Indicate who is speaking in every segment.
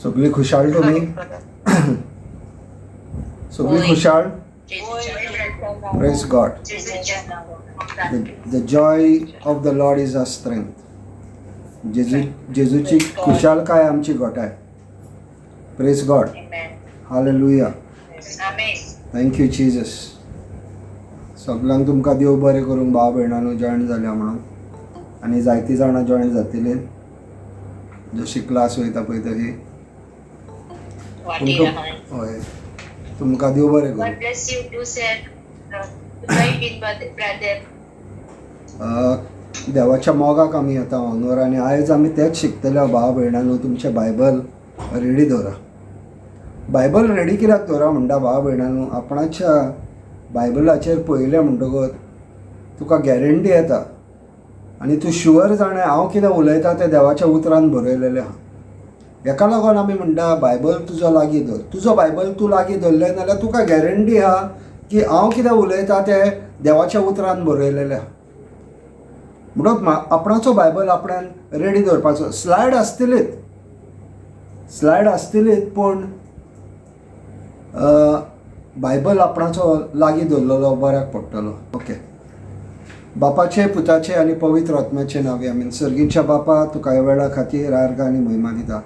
Speaker 1: सगळी खुशाल तुमी? सगळी
Speaker 2: होय.
Speaker 1: खुशाल?
Speaker 2: जेजूच्या
Speaker 1: Praise God.
Speaker 2: जेजूच्या नावान.
Speaker 1: The joy of the Lord is our strength. जेजू जेजूची खुशालकाय आमची घटाय. Praise God.
Speaker 2: Amen.
Speaker 1: Hallelujah.
Speaker 2: Amen.
Speaker 1: Thank you Jesus. सगल्यांक तुमकां देव बरें करूं भाव भयणांनो जॉयन जाल्या म्हणून. आनी जायतीं जाणां जॉयन जातलीं जशी क्लास वयता पळय तशी.
Speaker 2: वाटेर
Speaker 1: तुमकां
Speaker 2: आहाय.
Speaker 1: हय, तुमकां देव बरें करूं.
Speaker 2: God bless you too, sir. तुकाय बीन brother.
Speaker 1: देवाच्या मोगाक आमी येता हांगर आनी आयज आमी तेंच शिकतले भाव भयणांनो. तुमचें बायबल रेडी दवरा. बायबल रेडी कित्याक दवरा म्हणटा भाव भयणांनो? आपणाच्या बायबलाचेर पळयलें म्हणटकच तुका गॅरंटी येता आनी तूं शुअर जाणा हांव कितें उलयता तें देवाच्या उतरान बरयलेलें आहा. हेका लागून आमी म्हणटा, बायबल तुजो लागीं दवर. तुजो बायबल तूं लागीं दवरलें जाल्यार तुका गॅरंटी आहा की हांव कितें उलयता तें देवाच्या उतरान बरयलेलें आहा. म्हणून आपणाचो बायबल आपणान रेडी दवरपाचो. स्लायड आसतलीच, स्लायड आसतलीच, पूण बायबल आपणाचो लागीं दवरलेलो बऱ्याक पडटलो. ओके. बापाचे, पुताचे आनी पवित्र आत्म्याचे नांवे, आमीन. सर्गीच्या बापा, तुका ह्या वेळा खातीर आर्गां आनी म्हयमा दिता.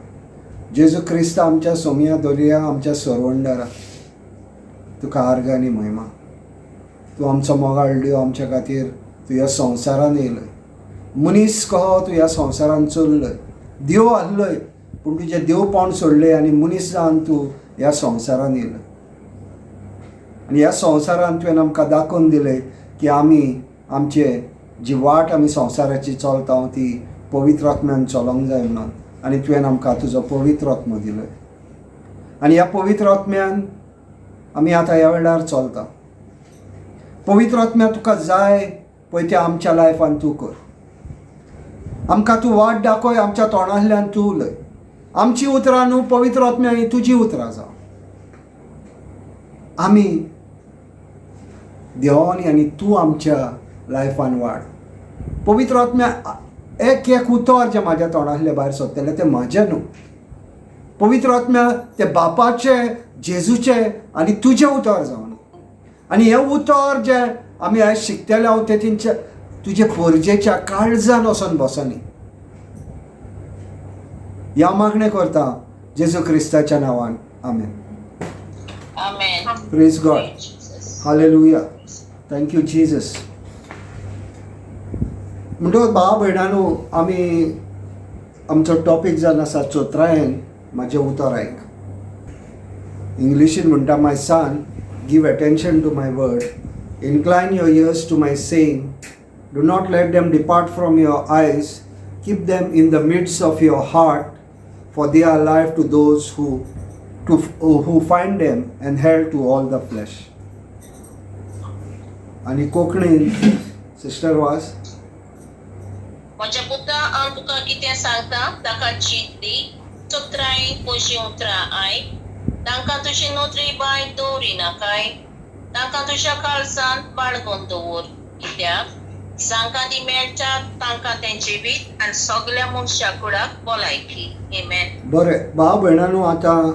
Speaker 1: जेजू क्रिस्त आमच्या सोमया दर्या, आमच्या सरवंडारा, तुका आर्गां आनी म्हयमा. तूं आमचो मोगाळ देव. आमच्या खातीर तूं ह्या संवसारान येयलय. मनीस कहो तूं ह्या संवसारान चल्लय. देव आहलय, पूण तुजें देवपण सोडलें आनी मनीस जावन तूं ह्या संवसारान येयलय. आनी ह्या संवसारान तुवें आमकां दाखोवन दिलें की आमी आमचे जी वाट आमी संवसाराची चलता ती पवित्र आत्म्यान चलोंक जाय म्हणून. आनी तुवें आमकां तुजो पवित्र आत्मो दिलो आनी ह्या पवित्र आत्म्यान आमी आतां ह्या वेळार चलता. पवित्र आत्म्या, तुका जाय पळय तें आमच्या लायफान तूं कर. आमकां तूं वाट दाखय. आमच्या तोंडांतल्यान तूं उलय. आमची उतरां न्हू पवित्र आत्म्या, ही तुजी उतरां जावं. आमी देवानी आनी तूं आमच्या लायफान वाड. पवित्र आत्म्या, एक एक उतर जें म्हाज्या तोंडांतलें भायर सरतलें तें म्हाजें न्हू पवित्र आत्म्या, तें बापाचें, जेजूचें आनी तुजें उतर जावन. आनी हें उतर जें आमी आयज शिकतले हांव तें तेंच्या तुजे पोरजेच्या काळजान वचोन बसोनी, ह्या मागणें करता जेजू क्रिस्ताच्या नांवान. आमेन.
Speaker 2: Amen.
Speaker 1: Praise God.
Speaker 2: Praise Jesus.
Speaker 1: Hallelujah. Thank you Jesus. म्हणटकच भाव भयणांनो, आमी आमचो टॉपीक जावन आसा, चोत्रायेन म्हाजें उतर आयक. इंग्लिशीन म्हणटा, "My son, give attention to my word. Incline your ears to my saying. Do not let them depart from your eyes. Keep them in the midst of your heart, for they are life to those who find them and health to all the flesh." आनी कोंकणीन sister वास.
Speaker 2: म्हज्या पुता, हांव तुका कितें सांगता ताका चीत दी. चत्रायेन म्हजीं उतरां आयक. तांकां तुजे नदरे भायर दवरिनाकाय. तांकां तुज्या काळजांत बाळगून दवर, कित्याक जांकां ती मेळटात तांकां तें जिवीत आनी सगल्या मनशा कुडाक भलायकी. Amen.
Speaker 1: बरें भाव भयणांनो, आतां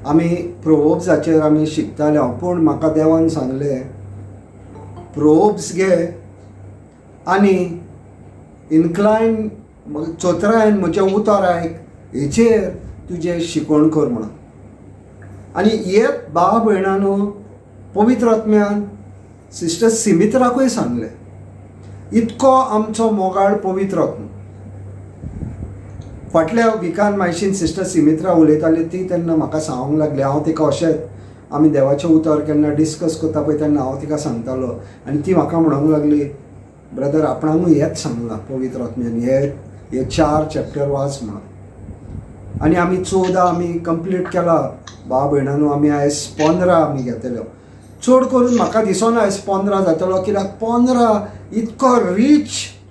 Speaker 1: आमी प्रोवोब्साचेर आमी शिकताले हांव, पूण म्हाका देवान सांगलें, प्रोवोब्स घे आनी इन्क्लायन, चोत्रायन म्हजें उतर आयक, हेचेर तुजें शिकवण कर म्हणून. आनी हे भाव भयणांनो, पवित्र आत्म्यान सिस्टर सिमित्राकूय सांगलें. इतको आमचो मोगाळ पवित्र आत्मो. फाटल्या विकान मायशीन सिस्टर सिमित्रा उलयताली ती, तेन्ना म्हाका सांगूंक लागली. हांव तिका अशेंच आमी देवाचें उतर केन्ना डिस्कस करता पळय, तेन्ना हांव तिका सांगतालो आनी ती म्हाका म्हणूंक लागली, ब्रदर, आपणाकूय हेंच सांगलां पवित्र आत्म्यान, हे हे चार चॅप्टर वाच म्हणून. आनी आमी 14 आमी कंप्लीट केला भाव भयणांनो. आमी आयज 15 आमी घेतल्यो. चड करून म्हाका दिसना आयज 15 जातलो, कित्याक 15 इतको रीच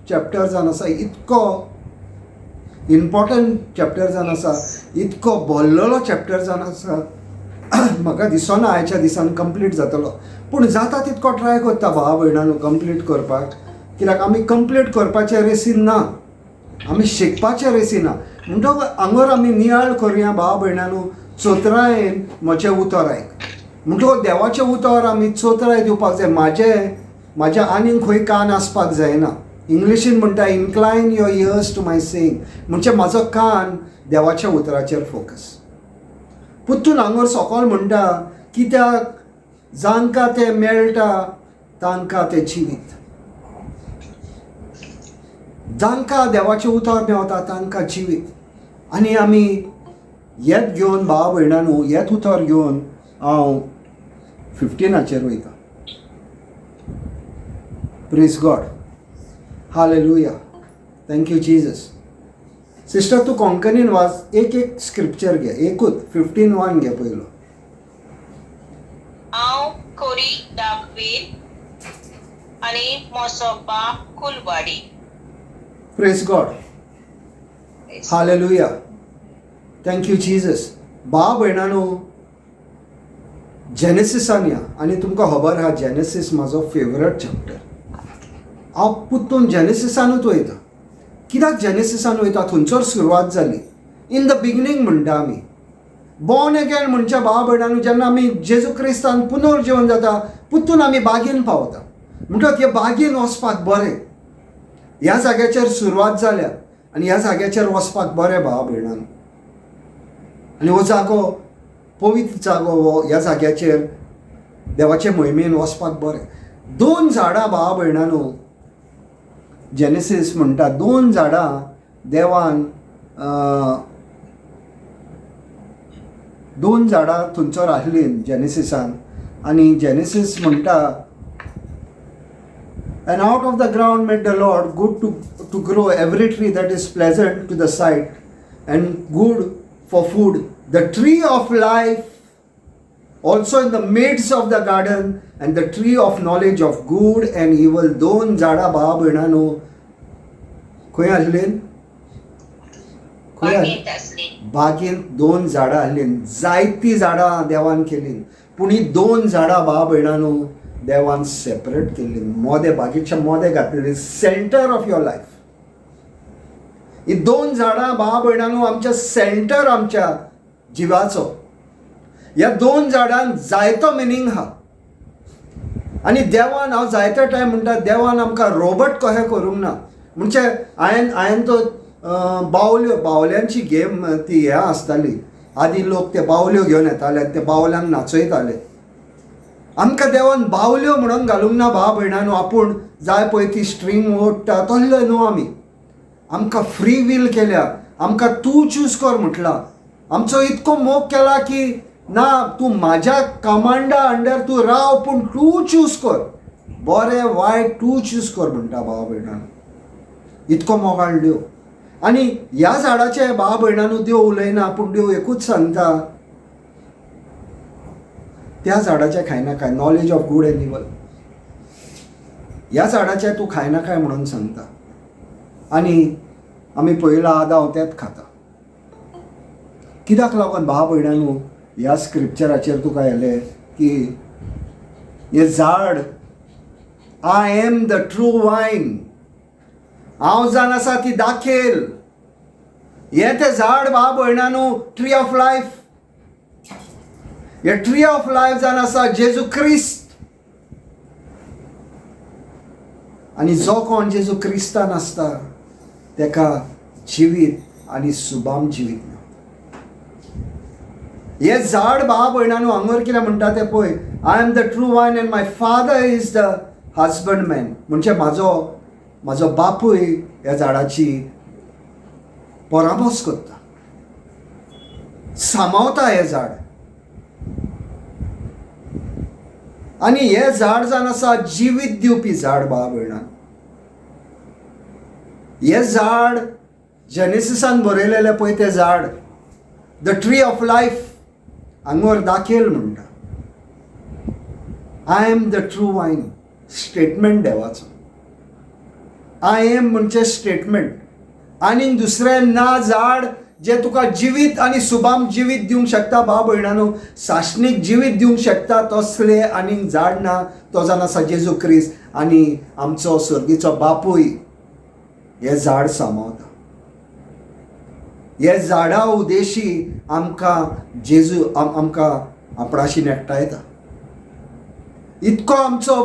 Speaker 1: चॅप्टर जावन आसा, इतको इम्पॉर्टंट चॅप्टर जावन आसा, इतको भरलेलो चॅप्टर जावन आसा, म्हाका दिसना आयच्या दिसान कंप्लीट जातलो. पूण जाता तितको ट्राय करता भावा भयणांनो कंप्लीट करपाक, कित्याक आमी कंप्लीट करपाचे रेसीन ना. आमी शिकपाचे रेसी ना. म्हणटकच हांगर आमी नियाळ करुया भाव भयणांनो, चतुरायेन म्हजें उतर आयक. म्हणटकच देवाचें उतर आमी चतुराय दिवपाक जाय. म्हाजें म्हाज्या आनीक खंय कान आसपाक जायना. इंग्लिशीन म्हणटा, "Incline your ears to my saying." म्हणजे म्हाजो कान देवाच्या उतराचेर फोकस. पुत्तून हांगर सोकोल म्हणटा, कित्याक जांकां तें मेळटा तांकां तें जिवीत. जांकां देवाचें उतर मेवता तांकां जिवीत. आनी आमी येत घेवन, भाव भयणांनो, येत उतर घेवन हांव 15आचेर वयता. Praise God, hallelujah, thank you Jesus. Sister, तूं कोंकणीन वाच. एक एक स्क्रिप्चर घे, एकूच 15:1 घे पयलो.
Speaker 2: हांव खरी दाखवेल आनी म्हजो बाप कुलवाडी.
Speaker 1: Praise God, hallelujah, thank you Jesus. भाव भयणांनो, जेनेसिसान या. आनी तुमकां खबर आहा, जेनेसीस म्हाजो फेवरेट चॅप्टर. हांव पुत्तून जेनेसिसानूच वयता. कित्याक जेनेसिसान वयता? थंयसर सुरवात जाली. इन the beginning म्हणटा आमी. बॉर्न अगेन म्हणच्या, भाव भयणांनो, जेन्ना आमी जेजू क्रिस्तान पुनर्जिवन जाता, पुत्तून आमी बागेन पावता. म्हणटकच हे बागेन वचपाक बरें. ह्या जाग्याचेर सुरवात जाल्या आनी ह्या जाग्याचेर वचपाक बरें, भाव भयणांनो. आनी हो जागो पवित्र जागो हो. ह्या जाग्याचेर देवाचे मोहिमेन वचपाक बरें. दोन झाडां, भाव भयणांनो, जेनेसीस म्हणटा, दोन झाडां देवान, दोन झाडां थंयसर आसलीं जेनेसिसान. आनी जेनेसीस म्हणटा, "And out of the ground made the Lord good to grow every tree that is pleasant to the sight and good for food, the tree of life also in the midst of the garden, and the tree of knowledge of good and evil." दोन झाडां, भाव भयणांनो, खंय आसलीं? खंय आसलीं?
Speaker 2: बागेंत आसली.
Speaker 1: बागेंत दोन झाडां आसलीं. जायतीं झाडां देवान केलीं, पूण ही दोन झाडां, भाव भयणांनो, देवान सेपरेट केल्ली. मोदे बागेच्या मोदे घातलेली, सेंटर ऑफ your life. ही दोन झाडां, भाव भयणांनो, आमच्या सेंटर आमच्या जिवाचो. ह्या दोन झाडांक जायतो मिनींग आहा. आनी देवान, हांव जायते टायम म्हणटा, देवान आमकां रोबोट कशें करूंक ना. म्हणजे हांवें तो बावल्यो, बावल्यांची गेम ती हें आसताली आदी. लोक ते बावल्यो घेवन येताले आनी ते बावल्यांक नाचयताले. आमकां देवान बावल्यो म्हणून घालूंक ना, भाव भयणांनो. आपूण जाय पळय ती स्ट्रींग ओडटा तसले न्हू आमी. आमकां फ्री वील केल्या. आमकां तूं चूज कर म्हटलां. आमचो इतको मोग केला की ना, तूं म्हाज्या कमांडा अंडर तूं राव, पूण तूं चूज कर, बरें वायट तूं चूज कर म्हणटा. भाव भयणांनो, इतको मोगाळ देव. आनी ह्या झाडाचे, भाव भयणांनो, देव उलयना, पूण देव एकूच सांगता, त्या झाडाचें खायनाकाय, knowledge of good and evil. ह्या झाडाचें तूं खायनाकाय म्हणून सांगता. आनी आमी पयला आदाव तेंच खाता. कित्याक लागून, भाव भयणांनो, ह्या स्क्रिप्चराचेर तुका येलें की हें झाड, "I am the true vine." हांव जावन आसा ती दाखेल. हें तें झाड, भाव भयणांनो, ट्री ऑफ लायफ. हे ट्री ऑफ लायफ जावन आसा जेजू क्रिस्त. आनी जो कोण जेजू क्रिस्तान आसता तेका जिवीत आनी सुबाम जिवीत ना. हे झाड, भाव भयणांनो, हांगर कितें म्हणटा तें पळय. "I am the true vine and my Father is the husbandman." म्हणजे म्हाजो बापूय ह्या झाडाची परामर्श करता, सांबाळता हें झाड. आनी हें झाड जावन आसा जिवीत दिवपी झाड. भाव भयणां, हें झाड जेनेसिसान बरयलेलें पळय तें झाड, the tree of life, हांगर दाखेल म्हणटा, "I am the true vine." Statement देवाचो. I am म्हणजे स्टेटमेंट. आनीक दुसरें ना झाड जे तुका जिवीत आनी सुबाम जिवीत दिवंक शकता. भाव भयणानो, सासणीक जिवीत दिवंक शकता तसलें आनीक झाड ना. तो जावन आसा जेजू क्रिस्त. आनी आमचो सर्गीचो बापूय हें झाड सांबाळता. हे झाडा उदेशी आमकां जेजू आमकां आपणाशी नेट्टायता. इतको आमचो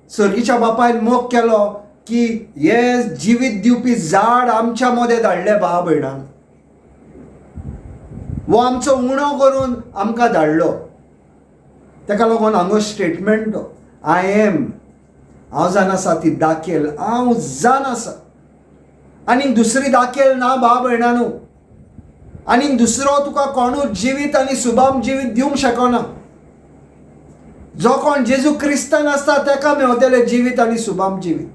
Speaker 1: सर्गीच्या बापायन मोग केलो की हे जिवीत दिवपी झाड आमच्या मदें धाडलें भाव भयणान. वो आमचो उणो करून आमकां धाडलो. ताका लागून हांगो स्टेटमेंट I am, हांव जाण आसा ती दाखेल, हांव जाण आसा. आनी दुसरी दाखेल ना भाव भयणानू. आनी दुसरो तुका कोणूच जिवीत आनी सुबाम जिवीत दिवंक शकना. जो कोण जेजू क्रिस्तान आसता ताका मेवतलें जिवीत आनी सुबाम जिवीत.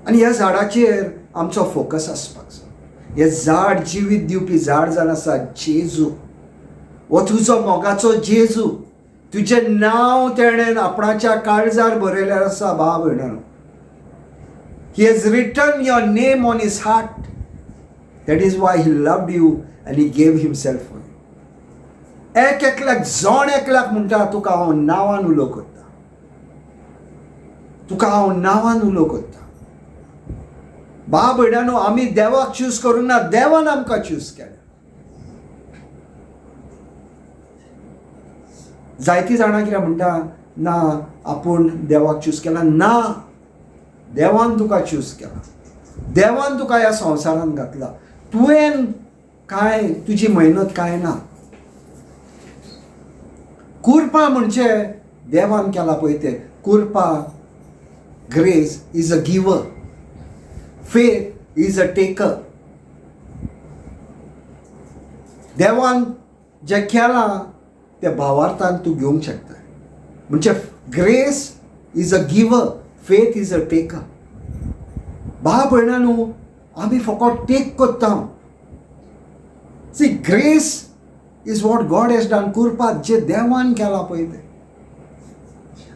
Speaker 1: आनी ह्या झाडाचेर आमचो फोकस आसपाक जाय. हें झाड जिवीत दिवपी झाड जावन आसा जेजू. हो तुजो मोगाचो जेजू. तुजें नांव तेणें आपणाच्या काळजार बरयलें आसा भाव भयणानो. He has written your name on his heart. That is why he loved you and he gave himself for you. एक एकल्याक जण एकल्याक म्हणटा तुका हांव नांवान उलो करता, तुका हांव नांवान उलो करता. भाव भयणानो, आमी देवाक चूज करूंक ना, देवान आमकां चूज केलें. जायतीं जाणां कितें म्हणटा, ना आपूण देवाक चूज केला. ना, देवान तुका चूज केला, देवान तुका ह्या संवसारांत घातला. तुवें कांय तुजी मेहनत कांय ना. कुरपा म्हणजे देवान केला पळय तें. कुरपा, grace is a giver, faith is a taker. देवान जें केलां तें भावार्थान तूं घेवंक शकता. म्हणजे grace is a giver, faith is a taker. भाव भयणा न्हू, आमी फकत टेक करता. See, grace is what God has done. कुरपान जे देवान केलां पळय तें,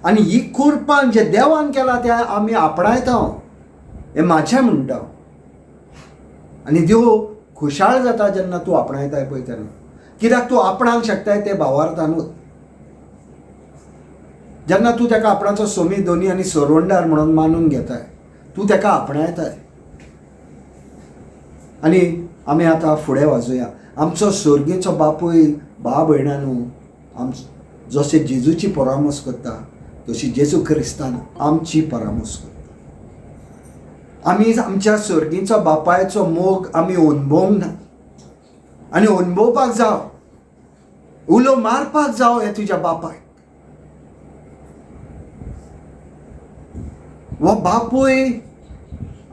Speaker 1: आनी ही कुरपान जे देवान केलां तें आमी आपणायता, हें म्हाजें म्हणटा. आनी देव खुशाल जाता जेन्ना तूं आपणायताय पळय तेन्ना, कित्याक तूं आपणाक शकताय तें भावार्थानूच. जेन्ना तूं ताका आपणाचो सोमी दोनी आनी सोरवंडार म्हणून मानून घेताय, तूं ताका आपणायताय. आनी आमी आतां फुडें वाजोवया. आमचो सोर्गीचो बापूय भाव भयणा न्हू, आम जशें जेजूची परामर्श करता तशी जेजू क्रिस्तान आमची परामर्श करता. आमी आमच्या सोर्गीचो बापायचो मोग आमी अणभवंक ना, आनी अणभवपाक जाव, उलो मारपाक जाव हे तुज्या बापायक. हो बापूय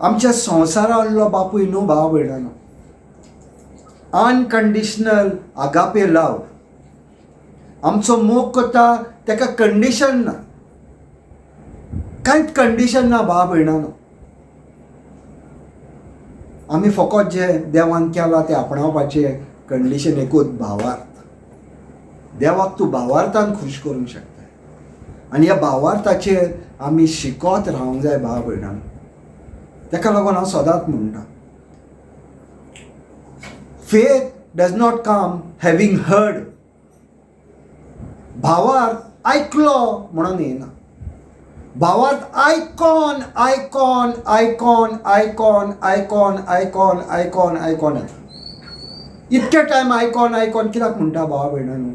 Speaker 1: आमच्या संवसारांतलो बापूय न्हू भाव भयणानो. Unconditional agape love. आमचो मोग करता ताका कंडिशन ना, कांयच कंडिशन ना भाव भयणानो. आमी फकत जे देवान केलां तें आपणावपाचें कंडिशन एकूच, भावार्थ. देवाक तूं भावार्थान खूश करूंक शकता, आनी ह्या भावार्थाचेर आमी शिकत रावंक जाय भाव भयणानो. ताका लागून हांव सदांच म्हणटा, faith does not come having heard. भावार्थ आयकलो म्हणून येना. भावार्थ icon icon icon icon icon icon icon icon येता. इतके टायम आयकॉन आयकॉन कित्याक म्हणटा भावा भयणानो?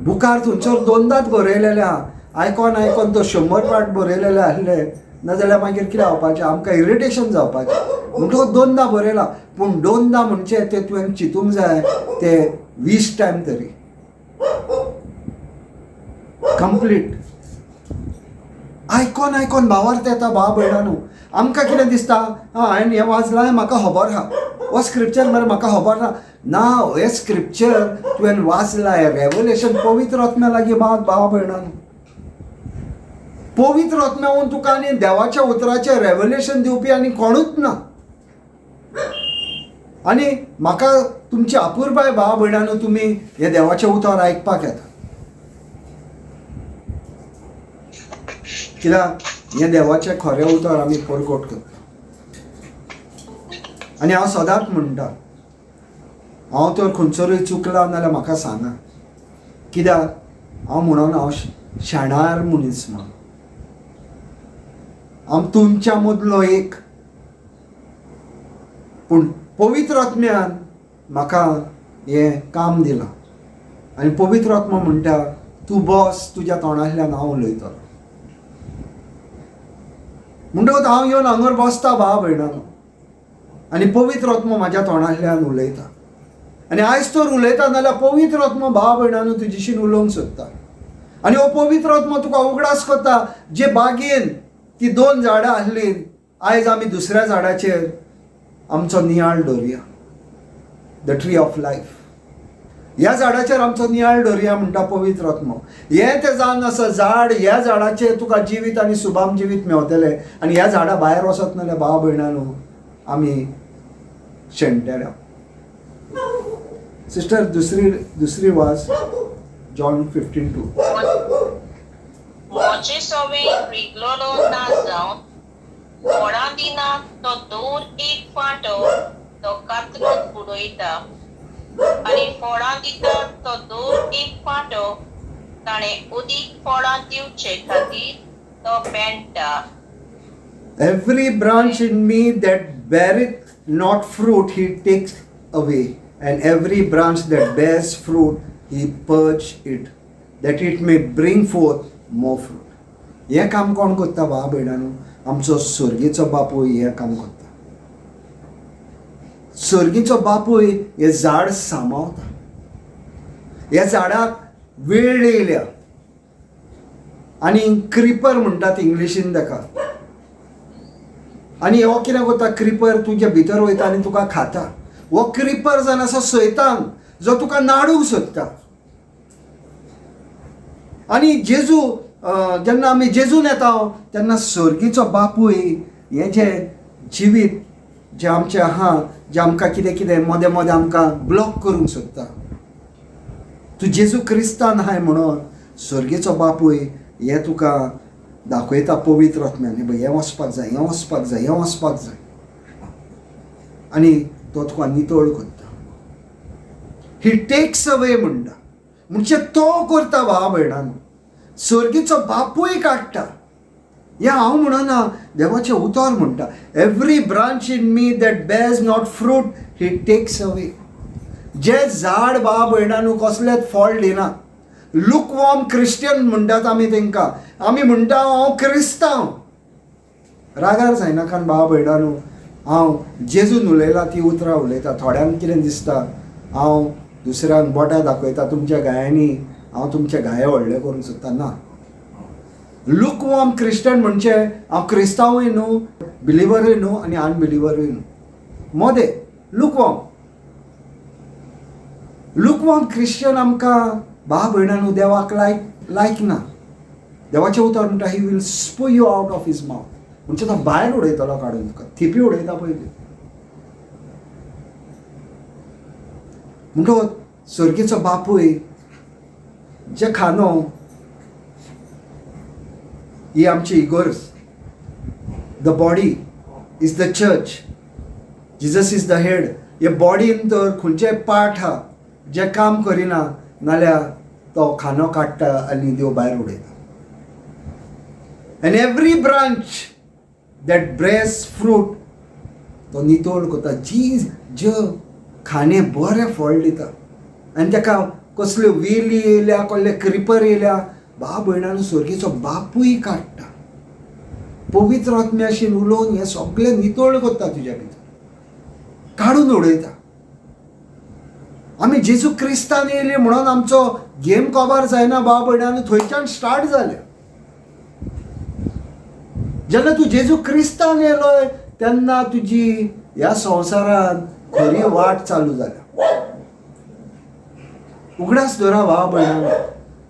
Speaker 1: बुकार थंयसर दोनदांच बरयलेलें आहा. आयकॉन आयकॉन तो 100 पाट बरयलेले आसले नाजाल्यार मागीर कितें जावपाचें, आमकां इरिटेशन जावपाचें. म्हणटकूच दोनदां बरयलां, पूण दोनदां म्हणचे तें तुवें चिंतूंक जाय तें 20 टायम तरी कंप्लीट. आयकॉन आयकॉन भावार्थ येता भाव भयणानो. आमकां कितें दिसता, आं हांवें हें वाचलां म्हाका खबर आहा, हो स्क्रिप्चर मरे म्हाका खबर ना. ना, हें स्क्रिप्चर तुवें वाचलां, हें रेवलेशन पवित्र आत्म्या लागीं माग भाव भयणानो. पवित्र आत्म्याहून तुका आनी देवाच्या उतराचें रेवलेशन दिवपी आनी कोणूच ना. आनी म्हाका तुमची अपुरबाय भाव भयणानो, तुमी हें देवाचें उतर आयकपाक येता, कित्याक हें देवाचें खरें उतर आमी परगट करता. आनी हांव सदांच म्हणटा, हांव तर खंयसरूय चुकलां नाजाल्यार म्हाका सांगा, कित्याक हांव म्हणून हांव शाणार मनीस म्हणून. हांव तुमच्या मदलो एक. पूण पवित्र आत्म्यान म्हाका हें काम दिलां आनी पवित्र आत्मा म्हणटा, तूं बस, तुज्या तोंडांतल्यान हांव उलयतलो. म्हणटकूच हांव येवन हांगर बसता भाव भयणांनो आनी पवित्र आत्मो म्हाज्या तोंडांतल्यान उलयता. आनी आयज तर उलयता नाल्यार पवित्र आत्मो भाव भयणांनो तुजेशीन उलोवंक सोदता. आनी हो पवित्र आत्मो तुका उगडास करता, जे बागेन ती दोन झाडां आसलीं, आयज आमी दुसऱ्या झाडाचेर आमचो नियाळ दवरुया, the tree of life. ह्या झाडाचेर आमचो नियाळ दवरुया म्हणटा पवित्र आत्मो. हें तें जावन आसा झाड, ह्या झाडाचेर तुका जिवीत आनी सुबाम जिवीत मेवतलें. आनी ह्या झाडा भायर वचत नाल्यार भाव भयणांनो आमी शेणटेले. सिस्टर, दुसरी दुसरी वाच, जॉन 15:2.
Speaker 2: म्हजे सवे रिगलोलो ना जावन फळां दिना तो दर एक फांटो तो कातरून उडयता आनी फळां दिता तो दर एक फांटो ताणें अदीक फळां दिवचे खातीर तो पेंडटा.
Speaker 1: Every branch in me that beareth not fruit, he takes away, and every branch that bears fruit, he purge it, that it may bring forth more fruit. हें काम कोण करता भाव भयणांनो? आमचो सर्गीचो बापूय हें काम करता. सर्गीचो बापूय हें झाड सांबाळता. ह्या झाडाक वेळ येयल्या आनी क्रिपर म्हणटात इंग्लिशीन ताका. आनी हो कितें करता, क्रिपर तुज्या भितर वयता आनी तुका खाता. हो क्रिपर जावन आसा सैतान, जो तुका नाडूंक सोदता. आनी जेजू, जेन्ना आमी जेजून येता तेन्ना सर्गीचो बापूय हें जें जिवीत जें आमचें आहा, जें आमकां कितें कितें मदें मदें आमकां ब्लॉक करूंक सोदता, तूं जेजू क्रिस्तान आहाय म्हणून सर्गीचो बापूय हें तुका दाखयता पवित्र आत्म्यान, हें पळय, हें वचपाक जाय, हें वचपाक जाय, हें वचपाक जाय. आनी तो तुका नितळ करता. ही टेक्स अवे म्हणटा, म्हणजे तो करता भाव भयणांनो, सर्गीचो बापूय काडटा. हें हांव म्हणना, देवाचें उतर म्हणटा, every branch in me that bears not fruit he takes away. जे झाड भाव भयणांनो कसलेंच फळ दिना, लुकवॉर्म क्रिस्टियन म्हणटात आमी तांकां. आमी म्हणटा हांव क्रिस्तांव. रागार जायनाकान भाव भयणांनो, हांव जेजून उलयलां ती उतरां उलयता. थोड्यांक कितें दिसता, हांव दुसऱ्यांक बोटां दाखयता तुमच्या गायांनी, हांव तुमचे गाये व्हडले करूंक सोदता. ना, लुकवॉर्म क्रिस्टियन म्हणजे हांव क्रिस्तांवूय न्हू, बिलिवरूय न्हू आनी अनबिलिवरूय न्हू, मोदें लुकवॉर्म. लुकवॉर्म क्रिश्चन आमकां भाव भयणांनो देवाक लायक लायक ना. देवाचें उतर म्हणटा, he will spew you out of his mouth. म्हणजे तो भायर उडयतलो काडून तुका, थिपी उडयता पयली. म्हणटकच सर्गीचो बापूय जे खानो ही आमची इगोर्ज, the body is the church, Jesus is the head. हे बॉडीन तर खंयचेय पार्ट आहा जे काम करिना नाल्यार तो खानो काडटा आनी देव भायर उडयता. And every branch that bears fruit तो नितळ करता. जी जे खाणे बरें फळ दिता आनी ताका कसल्यो वेली येयल्या, कसले क्रिपर येयल्या, भाव भयणांनो सर्गीचो बापूय काडटा. पवित्र आत्म्याशीन उलोवन हें सगळें नितळ करता, तुज्या भितर काडून उडयता. आमी जेजू क्रिस्तान येयली म्हणून आमचो गेम कबार जायना भाव भयणांनो, थंयच्यान स्टार्ट जालें. जेन्ना तूं जेजू क्रिस्तान येयलो तेन्ना तुजी ह्या संवसारान खरी वाट चालू जाल्या. उगडास दवरा भाव भयणांनो,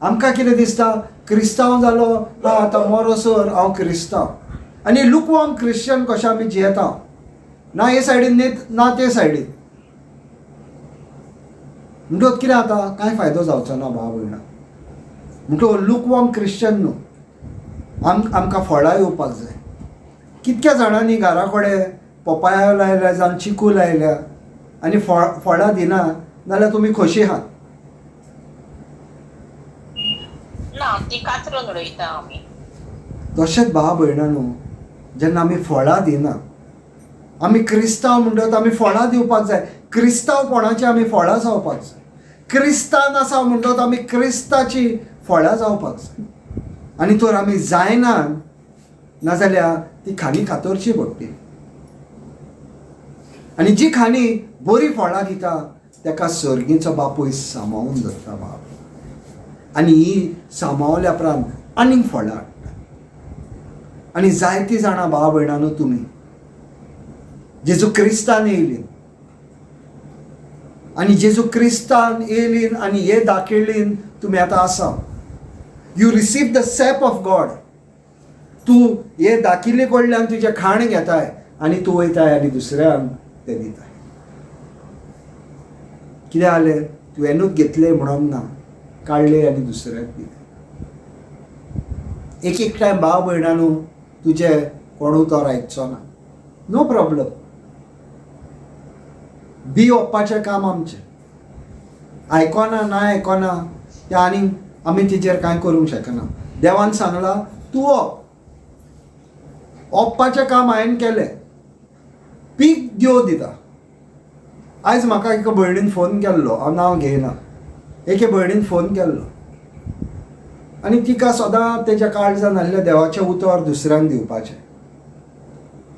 Speaker 1: आमकां कितें दिसता, क्रिस्तांव जालो हा आतां मरोसर हांव क्रिस्तांव, आनी लुकवॉर्म क्रिश्चन कशें आमी जियेता, ना हे सायडीन न्ही ना ते सायडीन. म्हणटकच कितें जाता, कांय फायदो जावचो ना भाव भयणां. म्हणटकच लुकवॉर्म क्रिश्चन न्हू, आमकां फळां येवपाक जाय. कितक्या जाणांनी घरा कडेन पपाया लायल्या जावं चिकू लायल्या आनी फळां दिना जाल्यार तुमी खोशी आहात?
Speaker 2: ना, ती कातरून उडयता आमी.
Speaker 1: तशेंच भाव भयणांनो, जेन्ना आमी फळां दिना आमी क्रिस्तांव म्हणटात, आमी फळां दिवपाक जाय. क्रिस्तांवपणाची आमी फळां जावपाक जाय. क्रिस्तान आसा म्हणटात, आमी क्रिस्ताची फळां जावपाक जाय. आनी तर आमी जायना नाजाल्यार ती खाणी कातरची पडटली. आनी जी खाणी बरी फळां दिता ताका सर्गीचो बापूय सांबाळून धरता बाप. आनी ही सांबाळल्या उपरांत आनीक फळां हाडटा. आनी जायतीं जाणां भाव भयणांनो, तुमी जेजू क्रिस्तान येयली आनी जेजू क्रिस्तान येयलीन आनी हे दाखयलीन तुमी आतां आसा. You receive the sap of God. तूं हे दाखिल्ले कडल्यान तुजें खाण घेताय आनी तूं वयताय आनी दुसऱ्यांक तें दिताय. कितें जालें? तुवेंनूच घेतलें म्हणून ना, काडलें आनी दुसऱ्याक दिलें. एक एक टायम भाव भयणानू, तुजें कोणूय तर आयकचो ना, नो प्रॉब्लम. बी ओंपपाचें काम आमचें. आयकोना ना आयकोना तें आनी आमी तिजेर कांय करूंक शकना. देवान सांगलां तूं ओप. ओंपपाचें काम हांवें केलें, पीक देव दिता. आयज म्हाका एका भयणीन फोन केल्लो, हांव नांव घेयना. एके भयणीन फोन केल्लो आनी तिका सदां तेज्या काळजान आसलें देवाचें उतर दुसऱ्यांक दिवपाचें.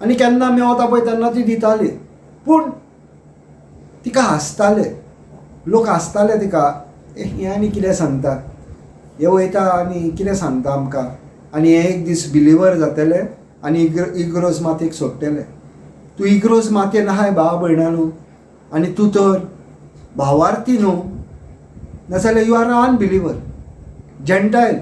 Speaker 1: आनी केन्ना मेवता पळय तेन्ना ती दिताली. पूण तिका हांसताले लोक, हांसताले तिका, हें आनी कितें सांगता, हे वयता आनी कितें सांगता आमकां, आनी हे एक दीस बिलिवर जातले आनी इग्रोज मातयेक सोडटले. तूं इग्रोज मातयेन आहाय भाव भयणानू, आनी तूं तर भावार्थी न्हू, नाजाल्यार you are unbeliever, Gentile.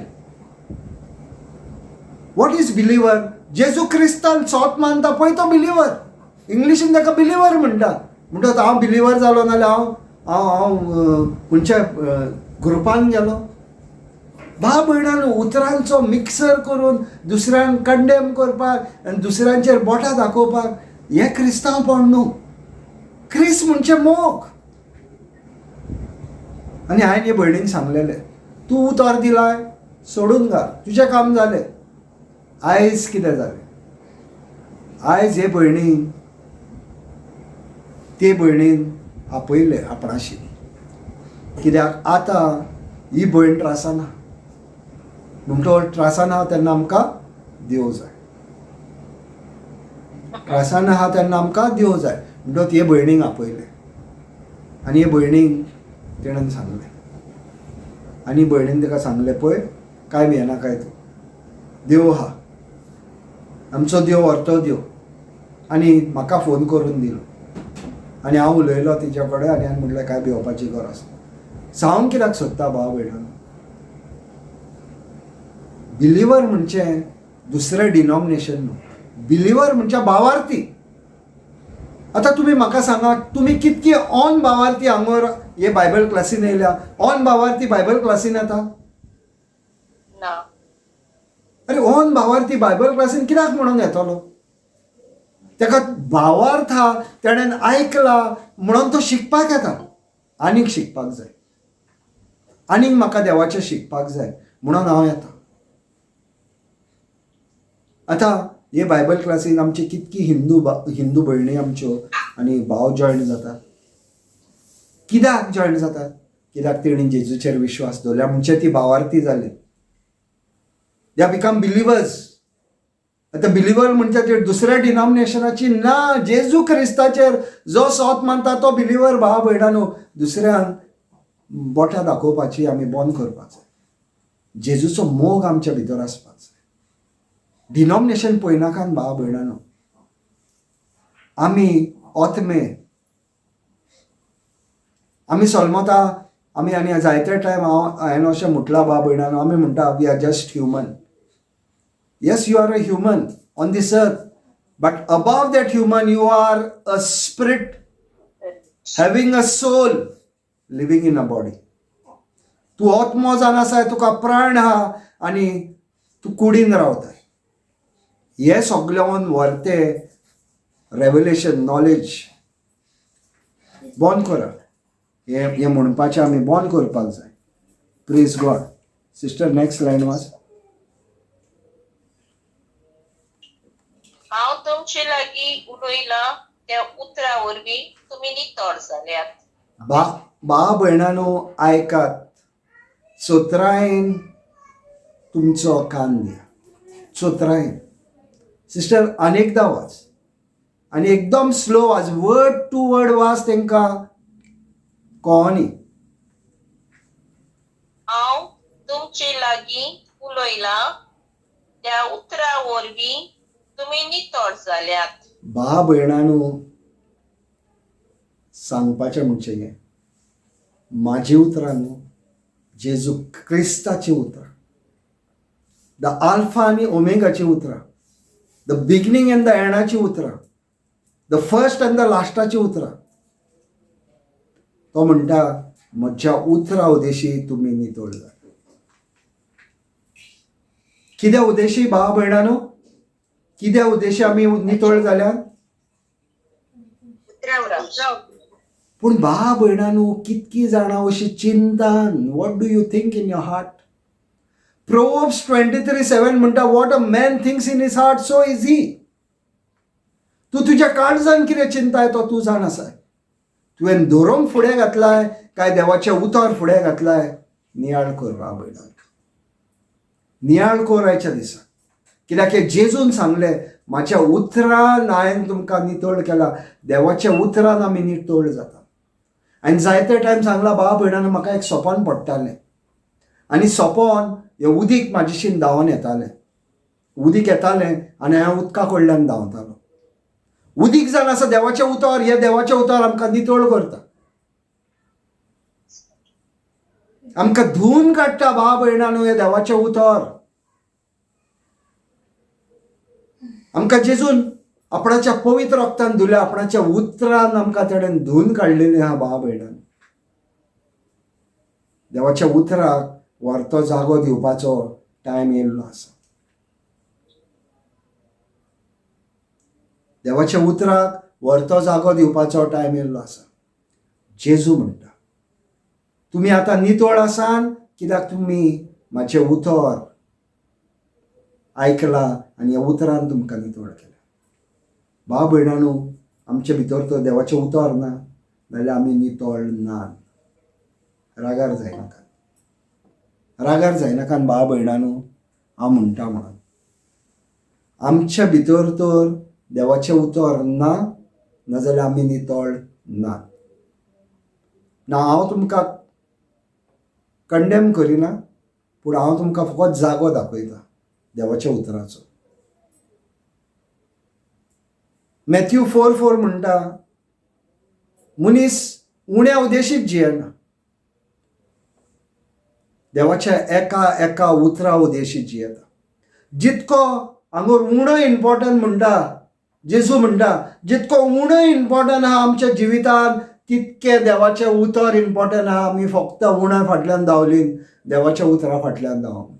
Speaker 1: What is believer? जेजू क्रिस्तान सोत मानता पळय तो बिलिवर. इंग्लिशीन ताका बिलिवर म्हणटा. म्हणटा हांव बिलिवर जालो नाल्यार हांव खंयच्या ग्रुपान गेलो? भाव भयणान, उतरांचो मिक्सर करून दुसऱ्यांक कंडेम करपाक आनी दुसऱ्यांचेर बोटां दाखोवपाक हें क्रिस्तांवपण न्हू. क्रिस्त म्हणजे मोग. आनी हांवें हे भयणीन सांगलेलें, तूं उतर दिलाय सोडून घाल, तुजें काम जालें. आयज कितें जालें? आयज हे भयणीन ते भयणीन आपयलें आपणाशी, कित्याक आतां ही भयण त्रासाना. म्हणटो त्रासाना तेन्ना आमकां देव जाय. त्रासाना आहा तेन्ना आमकां देव जाय. म्हणटच हे भयणीक आपयलें आनी हे भयणीक तेणेन सांगलें आनी भयणीन ताका सांगलें, पळय, कांय भियेनाकाय तूं, देव आहा आमचो, देव अर्थ देव. आनी म्हाका फोन करून दिलो आनी हांव उलयलो तिच्या कडेन आनी हांवें म्हटलें, कांय भिवपाची गरज ना. सांगूंक कित्याक सोदता भाव भयणान, बिलिवर म्हणजे दुसरें डिनॉमिनेशन न्हू. बिलिवर म्हणजे भावार्थी. आतां तुमी म्हाका सांगा, तुमी कितकी ऑन भावार्थी हांगर हे बायबल क्लासीन येयल्या? ऑन भावार्थी बायबल क्लासीन येता?
Speaker 2: ना.
Speaker 1: अरे, ऑन भावार्थी बायबल क्लासीन कित्याक म्हणून येतलो? ताका भावार्थ हा, तेणेन आयकला म्हणून तो शिकपाक येता. आनीक शिकपाक जाय, आनीक म्हाका देवाचें शिकपाक जाय म्हणून हांव येता. आतां हे बायबल क्लासीन आमची कितकी हिंदू भयणी आमच्यो आनी भाव जॉयन जातात. कित्याक जॉयन जातात? कित्याक तेणी जेजूचेर विश्वास दवरल्या म्हणजे ती भावार्थी जाली. They become believers. आतां बिलिवर म्हणजे ते दुसऱ्या डिनॉमिनेशनाची ना. जेजू क्रिस्ताचेर जो सोत मानता तो बिलिवर. भाव भयणानो, दुसऱ्यांक बोटां दाखोवपाची आमी बंद करपाक जाय. जेजूचो मोग आमच्या भितर आसपाक जाय. डिनॉमिनेशन पळयनाकात भाव भयणानो. आमी ओतमे, आमी सोलमता आमी. आनी जायते टायम हांवें अशें म्हटलां भाव भयणानो, आमी म्हणटा, we are just human. Yes, you are a human on this earth, but above that human you are a spirit having a soul living in a body. तूं आत्मो जावन आसाय, तुका प्राण आहा आनी तूं कुडीन रावताय. हे सगळ्यान व्हरते रेवलेशन नॉलेज बंद करा. हे हे म्हणपाचें आमी बंद करपाक जाय. Praise God. Sister, next line वाच.
Speaker 2: हांव तुमचे लागीं उलयलां. त्या उतरा वरवीं तुमी नितळ जाल्यात.
Speaker 1: बा बा भयणानो आयकात, चोत्रायेन तुमचो कान दिया, चोत्रायेन. सिस्टर, अनेकदां वाच आनी एकदम स्लो वाच, वर्ड टू वर्ड वाच, तांकां कळनी.
Speaker 2: हांव तुमचे लागीं उलयलां त्या उतरा वरवीं तुमी नितळ जाल्यात.
Speaker 1: भा भयणानो, सांगपाचें म्हणचें हें म्हाजी उतरां न्हू, जेजू क्रिस्ताचीं उतरां, the alpha आनी ओमेगाचीं उतरां, the beginning and the एंडाचीं उतरां, the first and the लास्टाचीं उतरां. तो म्हणटा, म्हज्या उतरां उदेशी तुमी नितळ जाता. कित्या उदेशी भाव भयणानो? कित्या उदेशी आमी नितळ जाल्यात?
Speaker 2: उतरा.
Speaker 1: पूण भा भयणानो, कितकी जाणां अशी चिंतान? What do you think in your heart? Proverbs 23:7 म्हणटा, "What a man thinks in his heart, so is he." तूं तुज्या काळजान कितें चिंताय तो तूं जाण आसाय. तुवें धोरम फुडें घातलाय काय देवाचें उतर फुडें घातलाय? नियाळ कर भा भयणान, नियाळ कर आयच्या दिसा. कित्याक हे जेजून सांगलें, म्हाज्या उतरान हांवें तुमकां नितळ केला. देवाच्या उतरान आमी नितळ जाता. आनी जायते टायम सांगला भाव भयणान, म्हाका एक सोपन पडटालें आनी सोपन हें उदीक म्हाजेशीन धांवन येतालें. उदीक येतालें आनी हांव उदका कडल्यान धांवतालो. उदीक जावन आसा देवाचें उतर. हें देवाचें उतर आमकां नितळ करता, आमकां धुवन काडटा. भाव भयणानो, हें देवाचें उतर आमकां जेजून आपणाच्या पवित्र रक्तान धुल्या. आपणाच्या उतरान आमकां तेणेन धुवन काडलेलें आहा. भाव भयणान, देवाच्या उतराक व्हरतो जागो दिवपाचो टायम येयल्लो आसा. देवाच्या उतराक व्हरतो जागो दिवपाचो टायम येयल्लो आसा. जेजू म्हणटा, तुमी आतां नितळ आसान कित्याक तुमी म्हाजें उतर आयकलां आनी ह्या उतरान तुमकां नितळ केलें. भाव भयणानो, आमचे भितर तर देवाचें उतर ना जाल्यार आमी नितळ ना. रागार जायनाकात, रागार जायनाकात भाव भयणानो, हांव म्हणटा म्हणून. आमच्या भितर तर देवाचें उतर ना, नाजाल्यार आमी नितळ ना. ना, हांव तुमकां कंडेम करिना, पूण हांव तुमकां फकत जागो दाखयता देवाच्या उतराचो. मॅथ्यू 4:4 म्हणटा, मनीस उण्या उदेशीच जियेना, देवाच्या एका एका उतरा उदेशी जियेता. जितको हांगोर उणो इम्पॉर्टंट म्हणटा, जेजू म्हणटा, जितको उणो इम्पॉर्टंट आहा आमच्या जिवितान, तितकें देवाचें उतर इम्पॉर्टंट आहा. आमी फक्त उण्या फाटल्यान धांवली, देवाच्या उतरा फाटल्यान धांवप.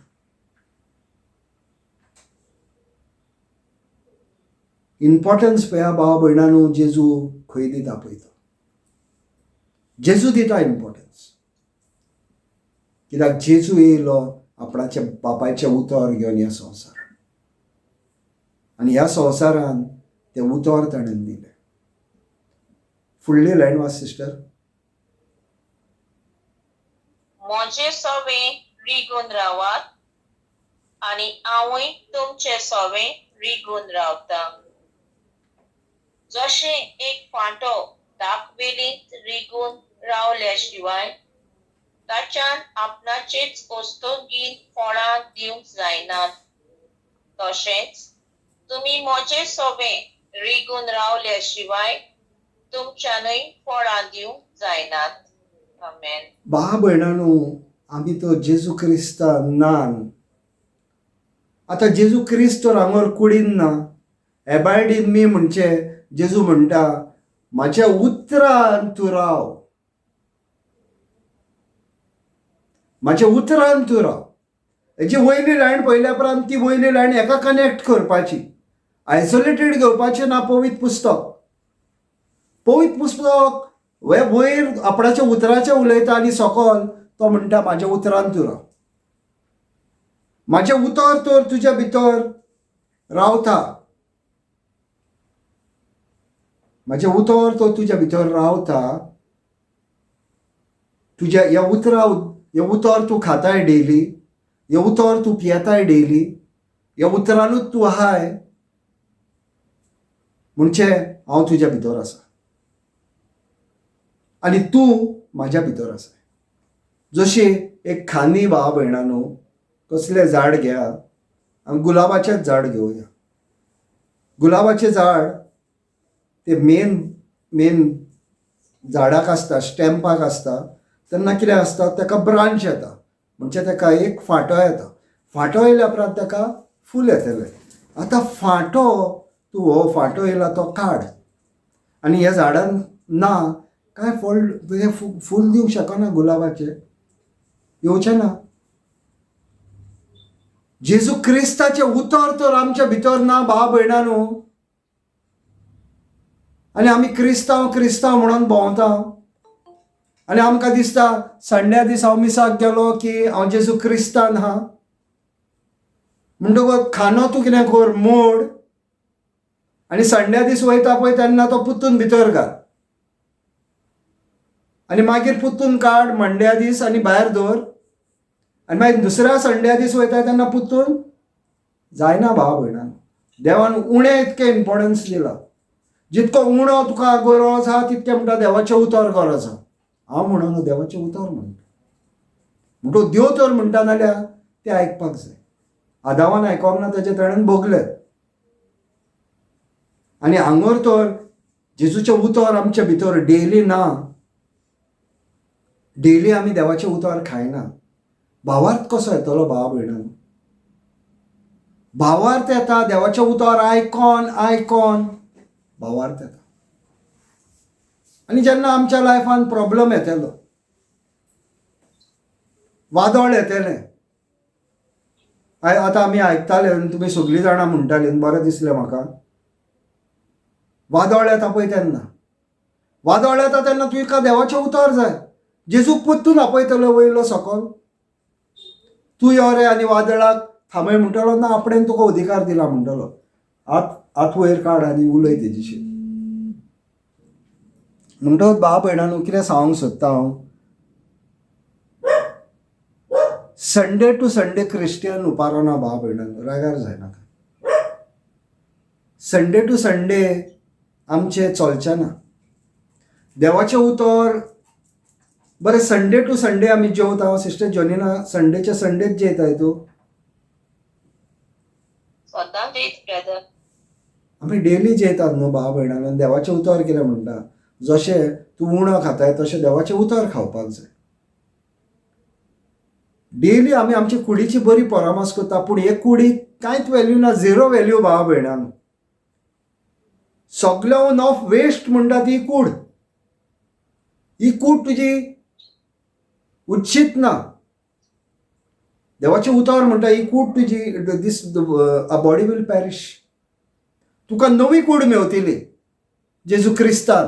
Speaker 1: इम्पॉर्टन्स पळया भाव भयणानू, जेजू खंय दिता पळय तो. जेजू दिता इम्पॉर्टन्स, कित्याक जेजू येयलो आपणाच्या बापायचें उतर घेवन ह्या संवसारान आनी ह्या संवसारान तें उतर ताणें दिलें. फुडली लायन वाच सिस्टर.
Speaker 2: म्हजे सवें रिगून रावात आनी हांवूय तुमचे सवें रिगून रावता. जशें एक फांटो दाखवेलींत रिगून रावल्या शिवाय ताच्यान आपणाचेच वस्तुगीन फळां दिवंक जायनात, तशेंच तुमी म्हजे सवें रिगून रावल्या शिवाय तुमच्यानूय फळां दिवंक जायनात. आमेन.
Speaker 1: भा भयणानो, आमी तो जेजू क्रिस्ता नान. आतां जेजू क्रिस्त तर हांगर कुडीन ना. एबायड इन मी म्हणचे जेजू म्हणटा, म्हाज्या उतरान तूं राव, म्हाज्या उतरान तूं राव. हेजी वयली लायन पळयल्या उपरांत ती वयली लायन हेका कनेक्ट करपाची, आयसोलेटेड घेवपाचें ना. पवित्र पुस्तक, पवित्र पुस्तक हे वयर आपणाच्या उतराचें उलयता आनी सकल तो म्हणटा, म्हाज्या उतरान तूं राव. म्हाजें उतर तर तुज्या भितर रावता. म्हाजें उतर तो तुज्या भितर रावता, तुज्या ह्या उतरा, हें उतर तूं खाताय डेली, हें उतर तूं पियेताय डेली, ह्या उतरानूच तूं आहाय, म्हणजे हांव तुज्या भितर आसा आनी तूं म्हाज्या भितर आसा. जशी एक खांदी, भाव भयणांनो, कसलें झाड घेया, आमी गुलाबाचेंच झाड घेवया. गुलाबाचें झाड ते मेन मेन झाडाक आसता, स्टेम्पाक आसता, तेन्ना कितें आसता, ताका ब्रांच येता, म्हणजे ताका एक फांटो येता. फांटो येयल्या उपरांत ताका फूल येतलें. आतां फांटो तूं हो फांटो येयला तो काड आनी ह्या झाडान ना कांय फळ, हें फूल दिवंक शकना, गुलाबाचें येवचें ना. जेजू क्रिस्ताचें उतर तर आमच्या भितर ना, भाव भयणांनो, आनी आमी क्रिस्तांव क्रिस्तांव म्हणून भोंवता आनी आमकां दिसता संड्या दीस हांव मिसाक गेलो की हांव जेजू क्रिस्तान आहा. म्हणटकूच खानो तूं कितें कर, मोड आनी संड्या दीस वयता पळय तेन्ना तो पुत्तून भितर घाल आनी मागीर पुत्तून काड मंड्या दीस आनी भायर दवर आनी मागीर दुसऱ्या संड्या दीस वयता तेन्ना पुत्तून जायना. भाव भयणान, देवान उणें इतकें इम्पोर्टन्स दिलां. जितको उणो तुका गरज आहा तितकें म्हणटा देवाचें उतर गरज आहा. हांव म्हणना, देवाचें उतर म्हणटा. म्हणटो देव तर म्हणटा जाल्यार तें आयकपाक जाय. आदावान आयकोंक ना, ताजें ताणें भोगलें. आनी हांगर तर जेजूचें उतर आमच्या भितर डेली ना, डेली आमी देवाचें उतर खायना, भावार्थ कसो येतलो, भावा भयणान? भावार्थ येता देवाचें उतर आयकोन आयकोन भावार्थ येता. आनी जेन्ना आमच्या लायफान प्रॉब्लम येतलो, वादळ येतलें, आतां आमी आयकताले आनी तुमी सगळीं जाणां म्हणटालीं, बरें दिसलें म्हाका. वादळ येता पळय तेन्ना, वादळ येता तेन्ना तुका देवाचें उतर जाय. जेजूक परतून आपयतलो वयलो सकल, तूं यो रे आनी वादळाक थांबय म्हणटलो ना, आपणेन तुका अधिकार दिला म्हणटलो, हात हात वयर काड आनी उलय तेजीशी. म्हणटकच भाव भयणांनो, कितें सांगूंक सोदता हांव, संडे टू संडे क्रिस्टियन उपारोना. भाव भयणांनो, रागार जायनाका, संडे टू संडे आमचें चलचें ना. देवाचें उतर बरें, संडे टू संडे आमी जेवता. सिस्टर जॉनिना, संडेचे संडेच जेयताय तूं?
Speaker 2: सदां जेयत ब्रदर.
Speaker 1: आमी डेली जेयतात न्हू, भाव भयणांनो. देवाचें उतर कितें म्हणटा, जशें तूं उणो खाताय तशें देवाचें उतर खावपाक जाय डेली. आमी आमची कुडीची बरी परामर्श करता, पूण हे कुडीक कांयच व्हॅल्यू ना, झिरो व्हॅल्यू, भाव भयणांनो. सगळ्याहून ऑफ वेस्ट म्हणटा ती कूड. ही कूड तुजी उच्चीत ना. देवाचें उतर म्हणटा ही कूड तुजी, this a body will perish. तुका नवी कूड मेवतली जेजू क्रिस्तान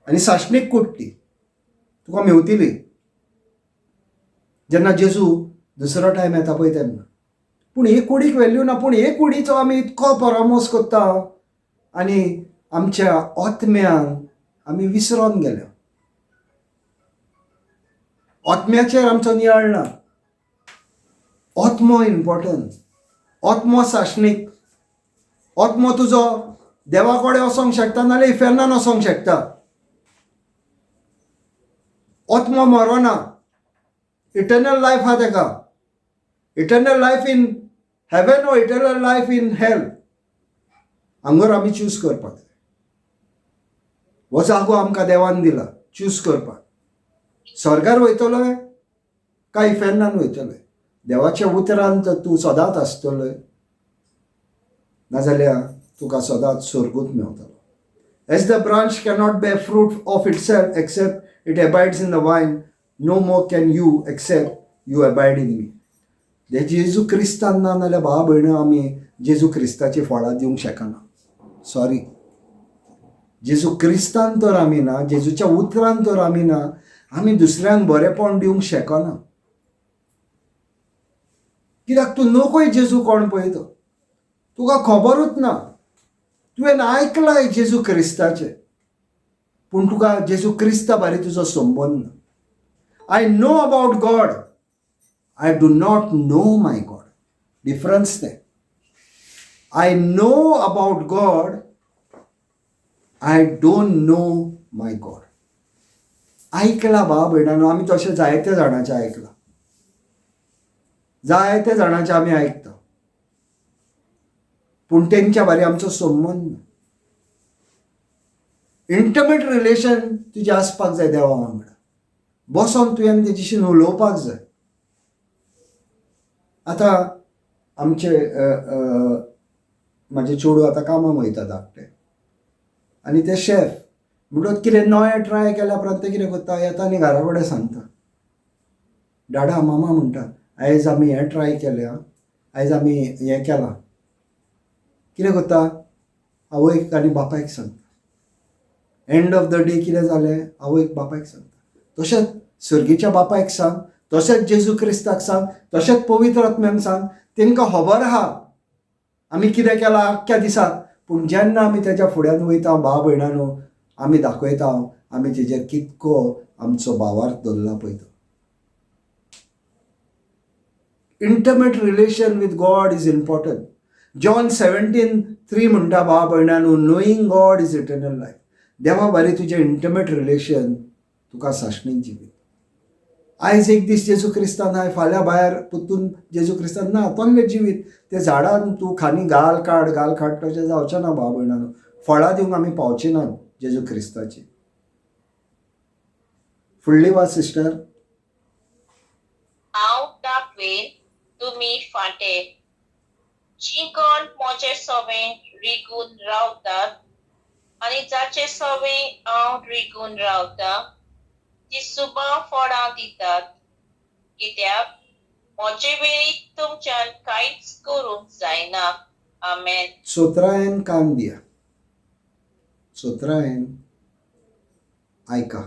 Speaker 1: आनी सासणीक कूड ती तुका मेवतली जेन्ना जेजू दुसरो टायम येता पळय तेन्ना. पूण हे कुडीक व्हॅल्यू ना, पूण हे कुडीचो आमी इतको परामोस करता आनी आमच्या आत्म्यान आमी विसरोन गेल्या. आत्म्याचेर आमचो नियाळ ना. आत्मो इम्पॉर्टंट, आत्मो सासणीक. आत्मो तुजो देवा कडेन वचोंक शकता नाल्यार इफेर्नान वचोंक शकता. आत्मो मरोना, इटर्नल लायफ आहा तेका, eternal life in heaven or eternal life in hell. हांगर आमी चूज करपाक जाय. हो जागो आमकां देवान दिला चूज करपाक, स्वर्गार वयतलो काय इफेर्नान वयतलो. देवाच्या उतरान तर तूं सदांच आसतलो, नाजाल्यार तुका सदांच स्वर्गूच मेवतलो. As the branch cannot bear fruit of itself except it abides in the vine, no more can you except you abide in me. जे जेजू क्रिस्तान ना नाल्यार भाव भयणां आमी जेजू क्रिस्ताची फळां दिवंक शकना. सॉरी, जेजू क्रिस्तान तर आमी ना, जेजूच्या उतरान तर आमी ना, आमी दुसऱ्यांक बरेपण दिवंक शकना. कित्याक तूं नकोय जेजू कोण पळय तो तुका खबरूच ना. तुवें आयकलां जेजू क्रिस्ताचें, पूण तुका जेजू क्रिस्ता बारी तुजो संबंद ना. I know about God, I do not know my God. Difference तें. I know about God, I don't know my God. आयकलां भाव भयणांनो, आमी तशें जायते जाणांचें आयकलां, जायते जाणांचें आमी आयकता, पूण तेंच्या बारी आमचो संबंद ना. इंटिमेट रिलेशन तुजें आसपाक जाय देवा वांगडा. बसोन तुवें तेजेशीन उलोवपाक जाय. आतां आमचे म्हाजे चेडूं आतां कामाक वयता धाकटें, आनी ते शेफ म्हणटकच कितें नवें ट्राय केल्या उपरांत तें कितें करता, येता आनी घरा कडेन सांगता, डाडा मामा म्हणटा, आयज आमी हें ट्राय केलें आं, आयज आमी हें केलां. कितें करता, आवयक आनी बापायक सांगता. एंड ऑफ the day कितें जालें, आवयक बापायक सांगता. तशेंच सर्गीच्या बापायक सांग, तशेंच जेजू क्रिस्ताक सांग, तशेंच पवित्र आत्म्यांक सांग. तांकां खबर आहा आमी कितें केलां आख्ख्या दिसाक, पूण जेन्ना आमी तेज्या फुड्यान वयता भाव भयणांनो, आमी दाखयता आमी तेजेर कितको आमचो भावार्थ दवरला पळय तो. Intimate relation with God is important. John 17:3 म्हणटा भाव भयणांनो, knowing God is eternal life. देवा बारी तुजें इंटिमेट रिलेशन तुका सासणीक जिवीत. आयज एक दीस जेजू क्रिस्तान आहाय, फाल्यां भायर परतून जेजू क्रिस्तान ना, तोल्लें जिवीत ते झाडान तूं खांदी घाल काड घाल काड, तशें जावचें ना भाव भयणांनो. फळां दिवंक आमी पावचे ना जेजू क्रिस्ताची. फुडली वाच सिस्टर.
Speaker 2: हांव दाखवेन तुमी फांटे. जीं कोण म्हजे सवें रिगून रावतात आनी जाचे सवें हांव रिगून रावता ती सुबा फळां दितात, कित्याक म्हजे वेळी तुमच्यान कांयच करूंक जायना. आमेन.
Speaker 1: चोत्रायन कान दिया, चोत्रायन आयका,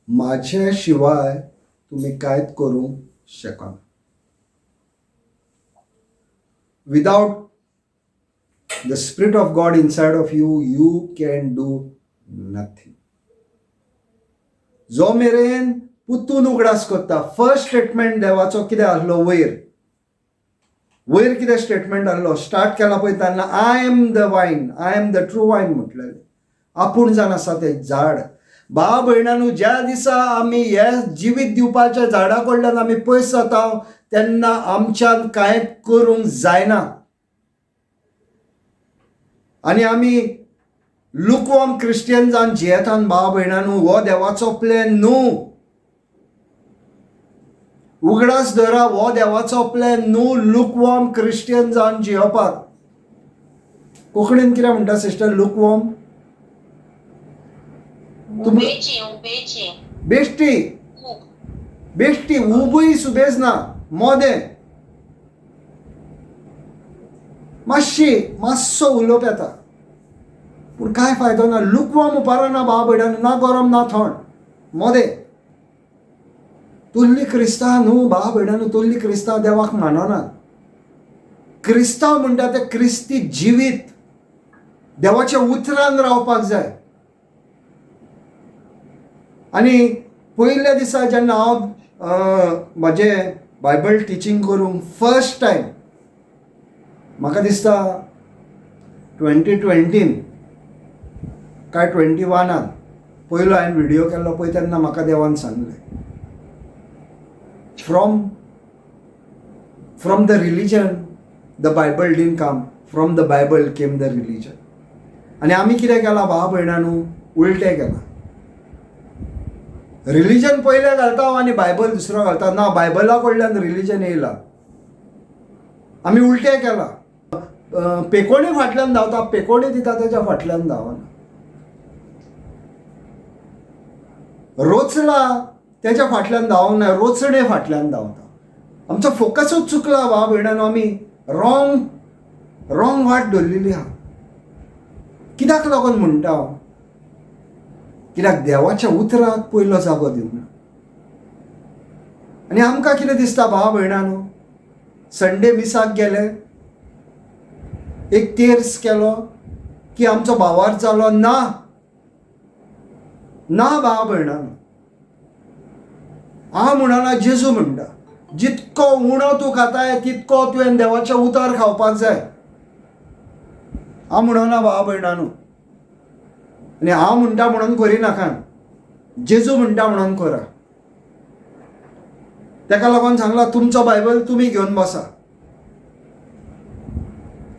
Speaker 1: माझ्या शिवाय तुम्ही कांयच करूंक शकना. Without the Spirit of God inside of you, you can do nothing. जो मेरेन पुतून उगडास करता, फर्स्ट स्टेटमेंट देवाचो कितें आसलो, वयर वयर कितें स्टेटमेंट आसलो, स्टार्ट केला पळय तेन्ना, I am the vine, I am the true vine म्हटलेलें. आपूण जावन आसा तें झाड. भाव भयणांनो, ज्या दिसा आमी हे जिवीत दिवपाच्या झाडा कडल्यान आमी पयस जाता, तेन्ना आमच्यान कांय करूंक जायना. आनी आमी लुकवॉर्म क्रिस्टियन जावन जियेतात. भाव भयणांनो, हो देवाचो प्लॅन न्हू. उगडास धरा, हो देवाचो प्लॅन न्हू लुकवॉर्म क्रिस्टियन जावन जियोवपाक. कोंकणीन कितें म्हणटा सिस्टर लुकवॉर्म?
Speaker 2: उबेची उबेची.
Speaker 1: बेश्टी.
Speaker 2: ऊब.
Speaker 1: बेश्टी उबूय सुबेज ना, मोदें मातशी मातसो उलोवप येता, पूण कांय फायदो ना. लुकवॉर्म उपारना भाव भयणांनो, ना गरम ना थंड, मोदें. तुल्ली क्रिस्तांव न्हू भाव भयणांनो, तुल्ली क्रिस्तांव देवाक मानना. क्रिस्तांव म्हणटा ते क्रिस्ती जिवीत देवाच्या उतरान रावपाक जाय. आनी पयल्या दिसा जेन्ना हांव म्हजें बायबल टिचींग करूंक फर्स्ट टायम, म्हाका दिसता 2020न काय 21नान पयलो हांवें व्हिडियो केल्लो पळय, तेन्ना म्हाका देवान सांगलें, from the religion the Bible didn't come, from the Bible came the religion. आनी आमी कितें केलां भाव भयणांनो, उलटें केलां. रिलीजन पयलें घालता आनी बायबल दुसरो घालता. ना, बायबला कडल्यान रिलीजन येयला, आमी उलटें केलां. पेकोणी फाटल्यान धांवता, पेकोणी दिता तेच्या फाटल्यान धांवना. रोचला तेच्या फाटल्यान धांवना, रोचणे फाटल्यान धांवता. आमचो फोकसूच चुकला भाव भयणांनो, आमी रॉंग रॉंग वाट धरलेली आहा. कित्याक लागून म्हणटा हांव, कित्याक देवाच्या उतराक पयलो जागो दिवंक ना. आनी आमकां कितें दिसता भाव भयणांनो, संडे मिसाक गेले, एक तेर्स केलो की आमचो भावार्थ जालो ना. ना भाव भयणांनो, हांव म्हणना, जेजू म्हणटा, जितको उणो तूं खाताय तितको तुवें देवाचें उतर खावपाक जाय. हांव म्हणना भाव भयणांनो, आनी हांव म्हणटा म्हणून करिनाका, जेजू म्हणटा म्हणून करा. ताका लागून सांगला, तुमचो बायबल तुमी घेवन बसा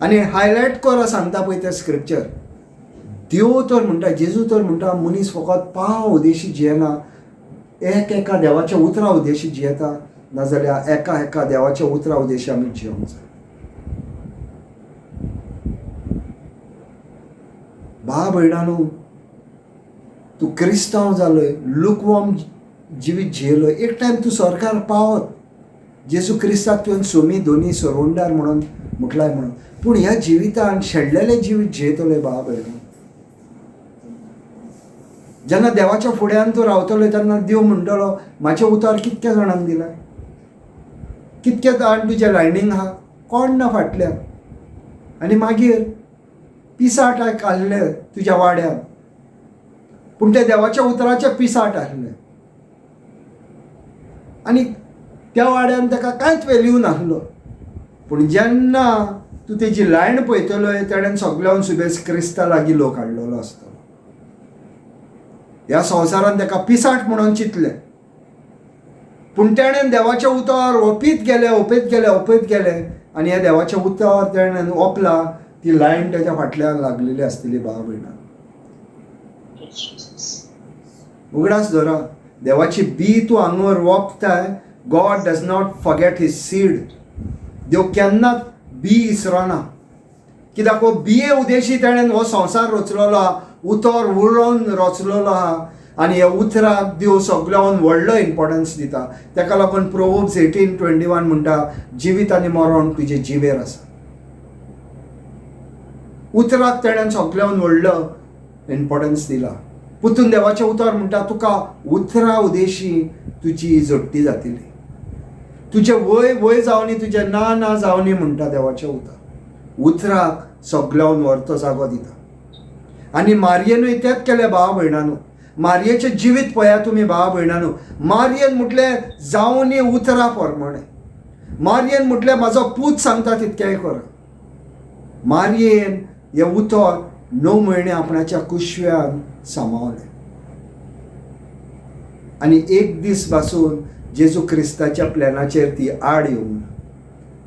Speaker 1: आनी हायलायट करा सांगता पळय तें स्क्रिप्चर. देव तर म्हणटा, जेजू तर म्हणटा, मनीस फकत पाव उदेशी जियेना, एक एका देवाच्या उतरा उदेशी जियेता. नाजाल्यार एका एका देवाच्या उतरा उदेशी आमी जियोंक जाय. भा भयणानू, तूं क्रिस्तांव जालोय, लुकवॉर्म जिवीत जियेलो, एक टायम तूं सरकार पावत. जेजू क्रिस्ताक तुवें सोमी दोनी सोरोंडार म्हणून म्हटलाय म्हणून, पूण ह्या जिवितान शेणलेलें जिवीत जियेतले भाव भयणो. जेन्ना देवाच्या फुड्यान तूं रावतलो तेन्ना देव म्हणटलो, म्हाजें उतर कितक्या जाणांक दिलां, कितके जाण तुजें लायनींग आहा, कोण ना फाटल्यान. आनी मागीर पिसाट आहले तुज्या वाड्यान, पूण ते देवाच्या उतराचे पिसाट आहले आनी त्या वाड्यान ताका कांयच वेल्यू नासलो. पूण जेन्ना तूं तेजी लायन पळयतलोय, तेणेन सगल्यान सुबेज क्रिस्ता लागीं लोक हाडलेलो आसतलो. ह्या संवसारान ताका पिसाट म्हणून चिंतलें, पूण तेणेन देवाचें उतर ओपीत गेलें, ओपीत गेलें, ओपीत गेलें आनी ह्या देवाचें उतर तेणेन ओपला, ती लायन तेच्या फाटल्यान लागलेली आसतली. भाव भयणां, उगडास धरा, देवाची बी तूं हांगार रोपताय. God does not forget his seed. देव केन्नाच बी इसरना, कित्याक हो बिये उदेशी तेणेन हो संवसार रचलेलो आहा, उतर उलोवन रचलेलो आहा. आनी ह्या उतराक देव सगळ्यान व्हडलो इम्पोर्टन्स दिता. ताका लागून प्रोवर्ब्स 18:21 म्हणटा, जिवीत आनी मरण तुजे जिवेर आसा. उतराक तेणेन सगळ्यान व्हडलो इम्पोर्टन्स दिला. पुतून देवाचें उतर म्हणटा, तुका उतरा उदेशी तुजी जोडटी जातली. तुजें वय वय जावनी, तुजें ना ना जावनी म्हणटा देवाचें उतर. उतराक सगळ्यान व्हरतो जागो दिता. आनी मारयेनूय तेंच केलें भाव भयणानू. मारयेचें जिवीत पळया तुमी भाव भयणानू. मारयेन म्हटलें, जावनी उतरा प्रमाणे. मारयेन म्हटलें, म्हाजो पूत सांगता तितकेंय कर. मारयेन हें उतर 9 म्हयने आपणाच्या कुशव्यान सांबाळलें आनी एक दीस पासून जेजू क्रिस्ताच्या प्लॅनाचेर ती आड येवंक ना.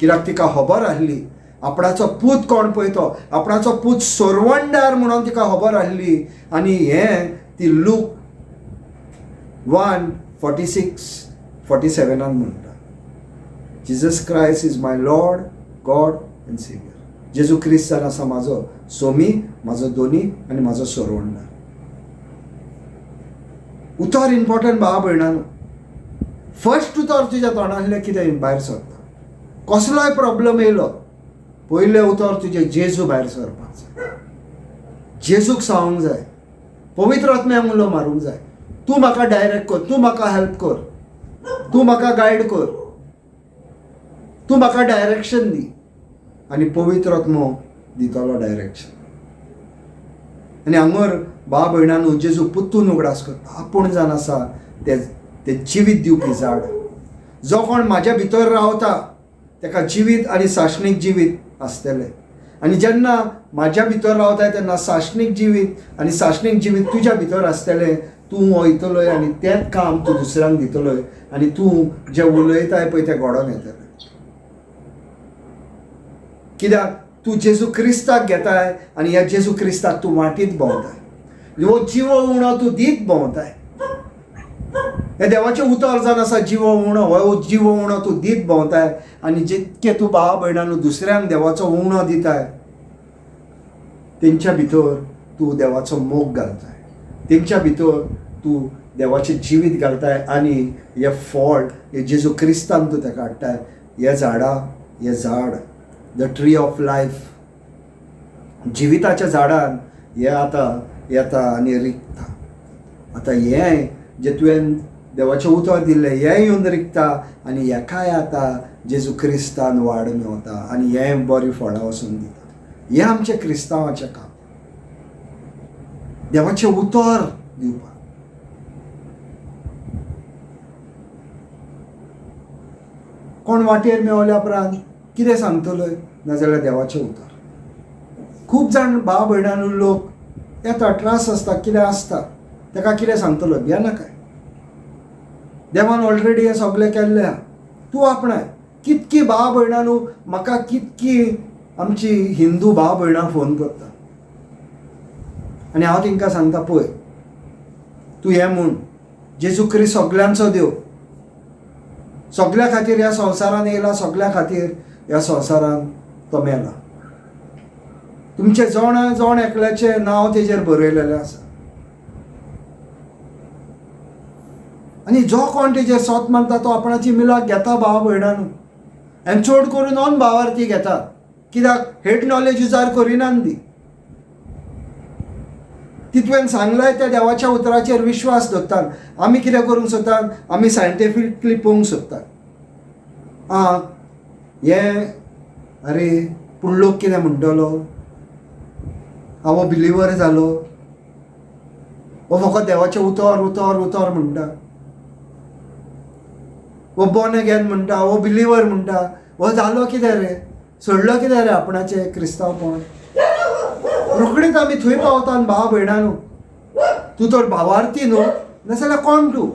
Speaker 1: कित्याक तिका खबर आहली आपणाचो पूत कोण पळय तो, आपणाचो पूत सोरवणदार म्हणून तिका खबर आहली. आनी हें ती लूक 1:46-47 म्हणटा, Jesus Christ is my Lord, God and Saviour. जेजू क्रिस्त जावन आसा म्हाजो सोमी, म्हाजो दोनी आनी म्हाजो सोरवणदार. उतर इम्पॉर्टंट भाव भयणानो. फर्स्ट उतर तुज्या तोंडांतलें कितें भायर सरता, कसलोय प्रॉब्लम येयलो, पयलें उतर तुजें जेजू भायर सरपाक जाय. जेजूक सांगूंक जाय, पवित्र आत्म्याक उलो मारूंक जाय, तूं म्हाका डायरेक्ट कर, तूं म्हाका हेल्प कर, तूं म्हाका गायड कर, तूं म्हाका डायरेक्शन दी. आनी पवित्र आत्मो दितलो डायरेक्शन. आनी हांगर भाव भयणानू, जेजू पुत्तून उगडास करता, आपूण जावन आसा ते ते जिवीत दिवपी झाड. जो कोण म्हाज्या भितर रावता ताका जिवीत आनी सासणीक जिवीत आसतलें. आनी जेन्ना म्हाज्या भितर रावताय तेन्ना सासणीक जिवीत आनी सासणीक जिवीत तुज्या भितर आसतलें. तूं वयतलोय आनी तेंच काम तूं दुसऱ्यांक दितलोय आनी तूं जें उलयताय पळय तें घडोवन येतलें. कित्याक तूं जेजू क्रिस्ताक घेताय आनी ह्या जेजू क्रिस्ताक तूं वांटीत भोंवताय, हो जिवो उणो तूं दीत भोंवताय. हे देवाचें उतर जावन आसा जिवो उणो, हो जिवो उणो तूं दीत भोंवताय. आनी जितके तूं भाव भयणांनो दुसऱ्यांक देवाचो उणो दिताय, तेंच्या भितर तूं देवाचो मोग घालताय, तेंच्या भितर तूं देवाचें जिवीत घालताय. आनी हें फळ हे जेजू क्रिस्तान तूं ताका हाडटाय. हे झाडां, हें झाड, the tree of life, जिविताच्या झाडान हें आतां येता आनी रिगता. आतां हें जें तुवें देवाचें उतर दिल्लें हें येवन रिगता आनी हेकाय आतां जेजू क्रिस्तान वाड मेवता आनी हें बरीं फळां वचून दिता. हें आमचें क्रिस्तांवाचें काम, देवाचें उतर दिवपाक. कोण वाटेर मेवल्या उपरांत कितें सांगतलो नाजाल्यार देवाचें उतर. खूब जाण भाव भयणां लोक येता, त्रास आसता, कितें आसता, ताका कितें सांगतलो, भियेनाकाय. देवान ऑलरेडी हें सगळें केल्लें आहा, तूं आपणाय. कितकी भाव भयणां न्हू म्हाका, कितकी आमची हिंदू भाव भयणां फोन करता आनी हांव तांकां सांगता, पळय तूं हें म्हूण, जेजू क्रिस्त सगल्यांचो देव, सगल्या खातीर ह्या संवसारान येयला, सगल्या खातीर ह्या संवसारान तो मेला. तुमचें जण जण एकल्याचें नांव तेजेर बरयलेलें आसा आनी जो कोण तेजेर सोत मानता तो आपणाची मिलाक घेता भाव भयणां न्हू. आनी चड करून नॉन भावार्थी घेता, कित्याक हेड नॉलेज उजार करिनान ती. ती तुवें सांगलाय त्या देवाच्या उतराचेर विश्वास दवरतात. आमी कितें करूंक सोदतात, आमी सायंटिफिकली पळोवंक सोदतात. आं हें अरे पूण लोक कितें म्हणटलो, हांव बिलिवर जालो, हो फकत देवाचें उतर उतर उतर म्हणटा, हो बॉर्न अगेन म्हणटा, हो बिलिवर म्हणटा, हो जालो कितें रे, सोडलो कितें रे आपणाचें क्रिस्तांवपण. रोखडीच आमी थंय पावता भाव भयणां न्हू. तूं तर भावार्थी न्हू, नाजाल्यार कोण तूं,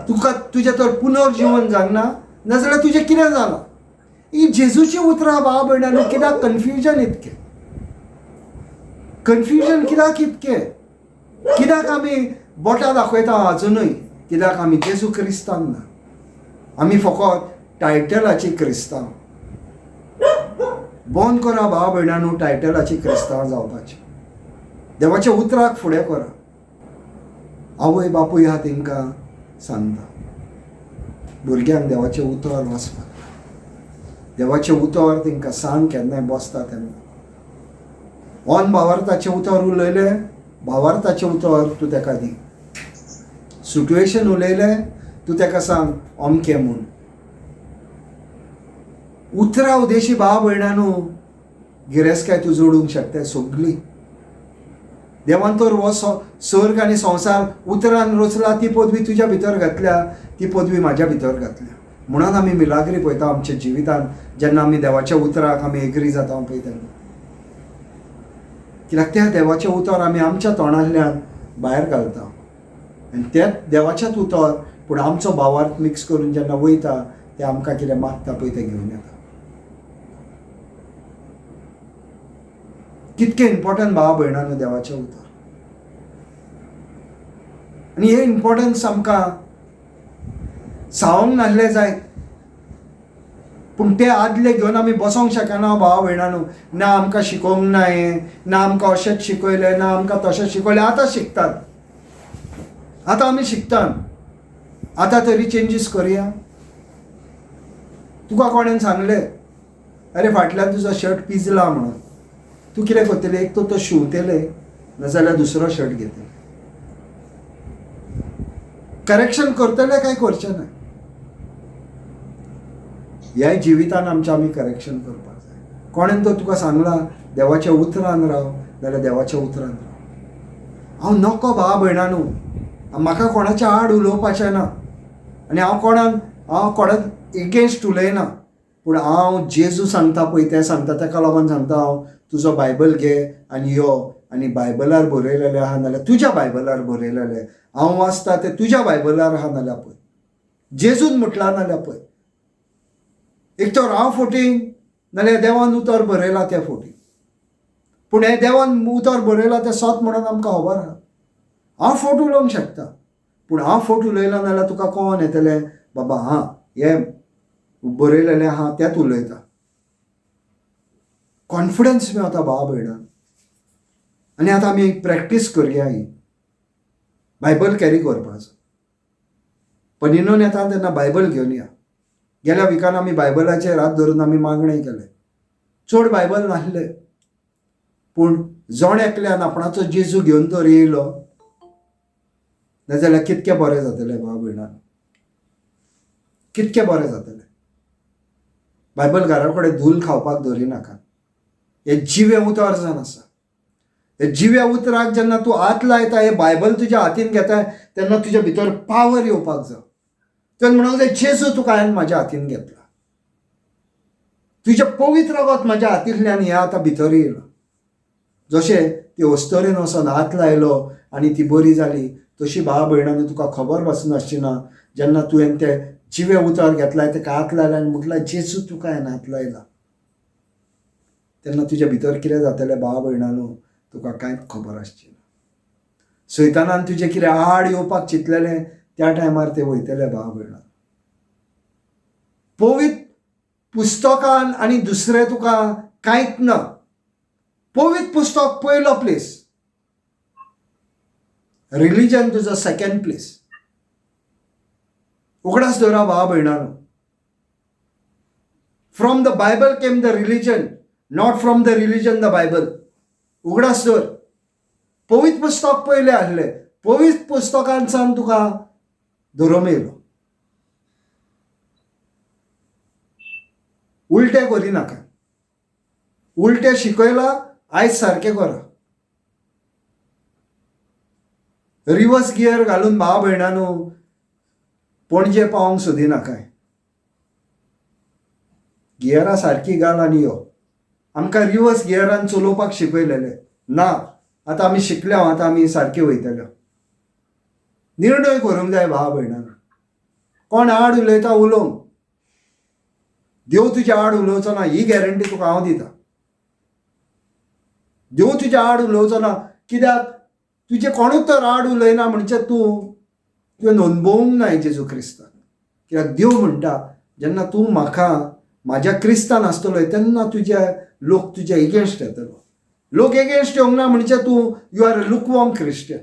Speaker 1: तुका तुजें तर पुनर्जिवन जावंक ना, नाजाल्यार तुजें कितें जालां. ही जेजूची उतरां भाव भयणां न्हू, कित्याक कन्फ्युजन इतकें, कन्फ्युजन कित्याक इतकें, कित्याक आमी बोटां दाखयता आजुनूय, कित्याक आमी जेजू क्रिस्तांव ना, आमी फकत टायटलाची क्रिस्तांव. बंद करा भाव भयणां न्हू टायटलाची क्रिस्तांव जावपाची, देवाच्या उतराक फुडें करा. आवय बापूय आहा तेंकां सांगता भुरग्यांक देवाचें उतर वाचपाक, देवाचें उतर तेंकां सांग केन्नाय बसता तेन्ना. ऑन भावार्थाचें उतर उलयलें, भावार्थाचें उतर तूं तेका दी. सिट्युएशन उलयलें, तूं तेका सांग अमकें म्हूण. उतरां उदेशी भाव भयणां न्हू गिरेस्तकाय तूं जोडूंक शकता सगली. देवान तर हो स्वर्ग आनी संवसार उतरान रचला, ती पदवी तुज्या भितर घातल्या, ती पदवी म्हाज्या भितर घातल्या. म्हणून आमी मिलाग्री पळयता आमच्या जिवितान, जेन्ना आमी देवाच्या उतराक आमी एग्री जाता पळय तेन्ना, कित्याक त्या देवाचें उतर आमी आमच्या तोंडांतल्यान भायर घालता आनी तें देवाचेंच उतर पूण आमचो भावार्थ मिक्स करून जेन्ना वयता तें आमकां कितें मागता पळय तें घेवन येता. कितकें इम्पोर्टंट भाव भयणां न्हू देवाचें उतर. आनी हें इम्पोर्टन्स आमकां सावंक नासलें जाय, पूण ते आदले घेवन आमी बसोंक शकना भाव भयणां न्हू. ना आमकां शिकोवंक ना हें, ना आमकां अशेंच शिकयलें, ना आमकां तशें शिकयलें. आतां शिकतात, आतां आमी शिकतात, आतां तरी चेंजीस करुया. तुका कोणेन सांगलें अरे फाटल्यान तुजो शर्ट पिजला म्हणून, तूं कितें करतलें, एक तर तो शिंवतलें नाजाल्यार दुसरो शर्ट घेतलें. करेक्शन करतले काय करचें ना. ह्या जिवितान आमच्या आमी करेक्शन करपाक जाय. कोणेन तर तुका सांगलां देवाच्या उतरान राव, जाल्यार देवाच्या उतरान राव. हांव नको भाव भयणां न्हू, म्हाका कोणाच्या आड उलोवपाचें ना आनी हांव कोणाक एगेन्स्ट उलयना, पूण हांव जेजू सांगता पळय तें सांगता, तेका लागून सांगता हांव तुजो बायबल घे आनी यो आनी बायबलार बरयलेलें आहा नाल्यार तुज्या बायबलार बरयलेलें हांव वाचता तें तुज्या बायबलार आहा नाल्यार पळय, जेजून म्हटलां नाल्यार पळय. एक तर हांव फोटींग नाल्यार देवान उतर बरयलां तें फोटींग, पूण हें देवान उतर बरयलां तें सत म्हणून आमकां खबर आहा. हांव फोट उलोवंक शकता, पूण हांव फोट उलयलां नाल्यार तुका कोण येतलें बाबा हां हें बरयलेलें आहा तेंच उलयता. कॉन्फिडन्स मेवता भाव भयणां. आनी आतां आमी प्रॅक्टीस करया ही बायबल कॅरी करपाचो. पनिनोन येता तेन्ना बायबल घेवन या. गेल्या विकान आमी बायबलाचेर हात धरून आमी मागणें केलें. चड बायबल नासलें, पूण जण एकल्यान आपणाचो जेजू घेवन तर येयलो नाजाल्यार कितकें बरें जातलें भाव भयणां, कितकें बरें जातलें. बायबल घरा कडेन धूल खावपाक दवरिनाका. हें जिवें उतर जावन आसा. हे जिव्या उतराक जेन्ना तूं हात लायता, हें बायबल तुज्या हातीन घेता, तेन्ना तुज्या भितर पावर येवपाक जाय. तुवें म्हणूंक जाय, जेजू तुका हांवें म्हाज्या हातीन घेतला, तुजें पवित्र रगत म्हाज्या हातींतल्यान हें आतां भितर येयलां. जशें ती अस्तरेन वचोन हात लायलो आनी ती बरी जाली, तशी भाव भयणांनी तुका खबर पासून आसची ना जेन्ना तुवें तें जिवें उतर घेतलाय, तेका हात लायला आनी म्हटलां जेजू तुका हांवें हात लायला, तेन्ना तुज्या भितर कितें जातलें भाव भयणांनो, तुका कांयच खबर आसची ना. सैतानान तुजें कितें आड येवपाक चिंतलेलें त्या टायमार ते वयतले भाव भयणां. पवित्र पुस्तकान आनी दुसरें तुका कांयच ना. पवित्र पुस्तक पयलो प्लेस, रिलीजन तुजो सेकंड प्लेस. उगडास दवरा भाव भयणांनो, from the Bible came the religion, not from the religion the Bible. उगडास दवर, पवित्र पुस्तक पयलें आसलें, पवित्र पुस्तकांसान तुका धर्म येयलो. उलटें करिनाका, उलटें शिकयलां आयज सारकें करा. रिवर्स गियर घालून भाव भयणांनो पणजे पावोंक सोदिनाकाय, गियरां सारकी घाल आनी यो. आमकां रिवर्स गियरान चलोवपाक शिकयलेलें ना, आतां आमी शिकल्या, आतां आमी सारके वयतले. निर्णय करूंक जाय भाव भयणांनो. कोण आड उलयता उलोवंक, देव तुज्या आड उलोवचो ना ही गॅरंटी तुका हांव दिता. देव तुज्या आड उलोवचो ना, कित्याक तुजें कोणूच तर आड उलयना म्हणजे तूं तुवें अणभवूंक ना जेजू क्रिस्तान. कित्याक देव म्हणटा जेन्ना तूं म्हाका म्हाज्या क्रिस्तान आसतलो तेन्ना तुजे लोक तुज्या एगेन्स्ट येतलो. लोक एगेन्स्ट येवंक ना म्हणजे तूं you are a lukewarm Christian.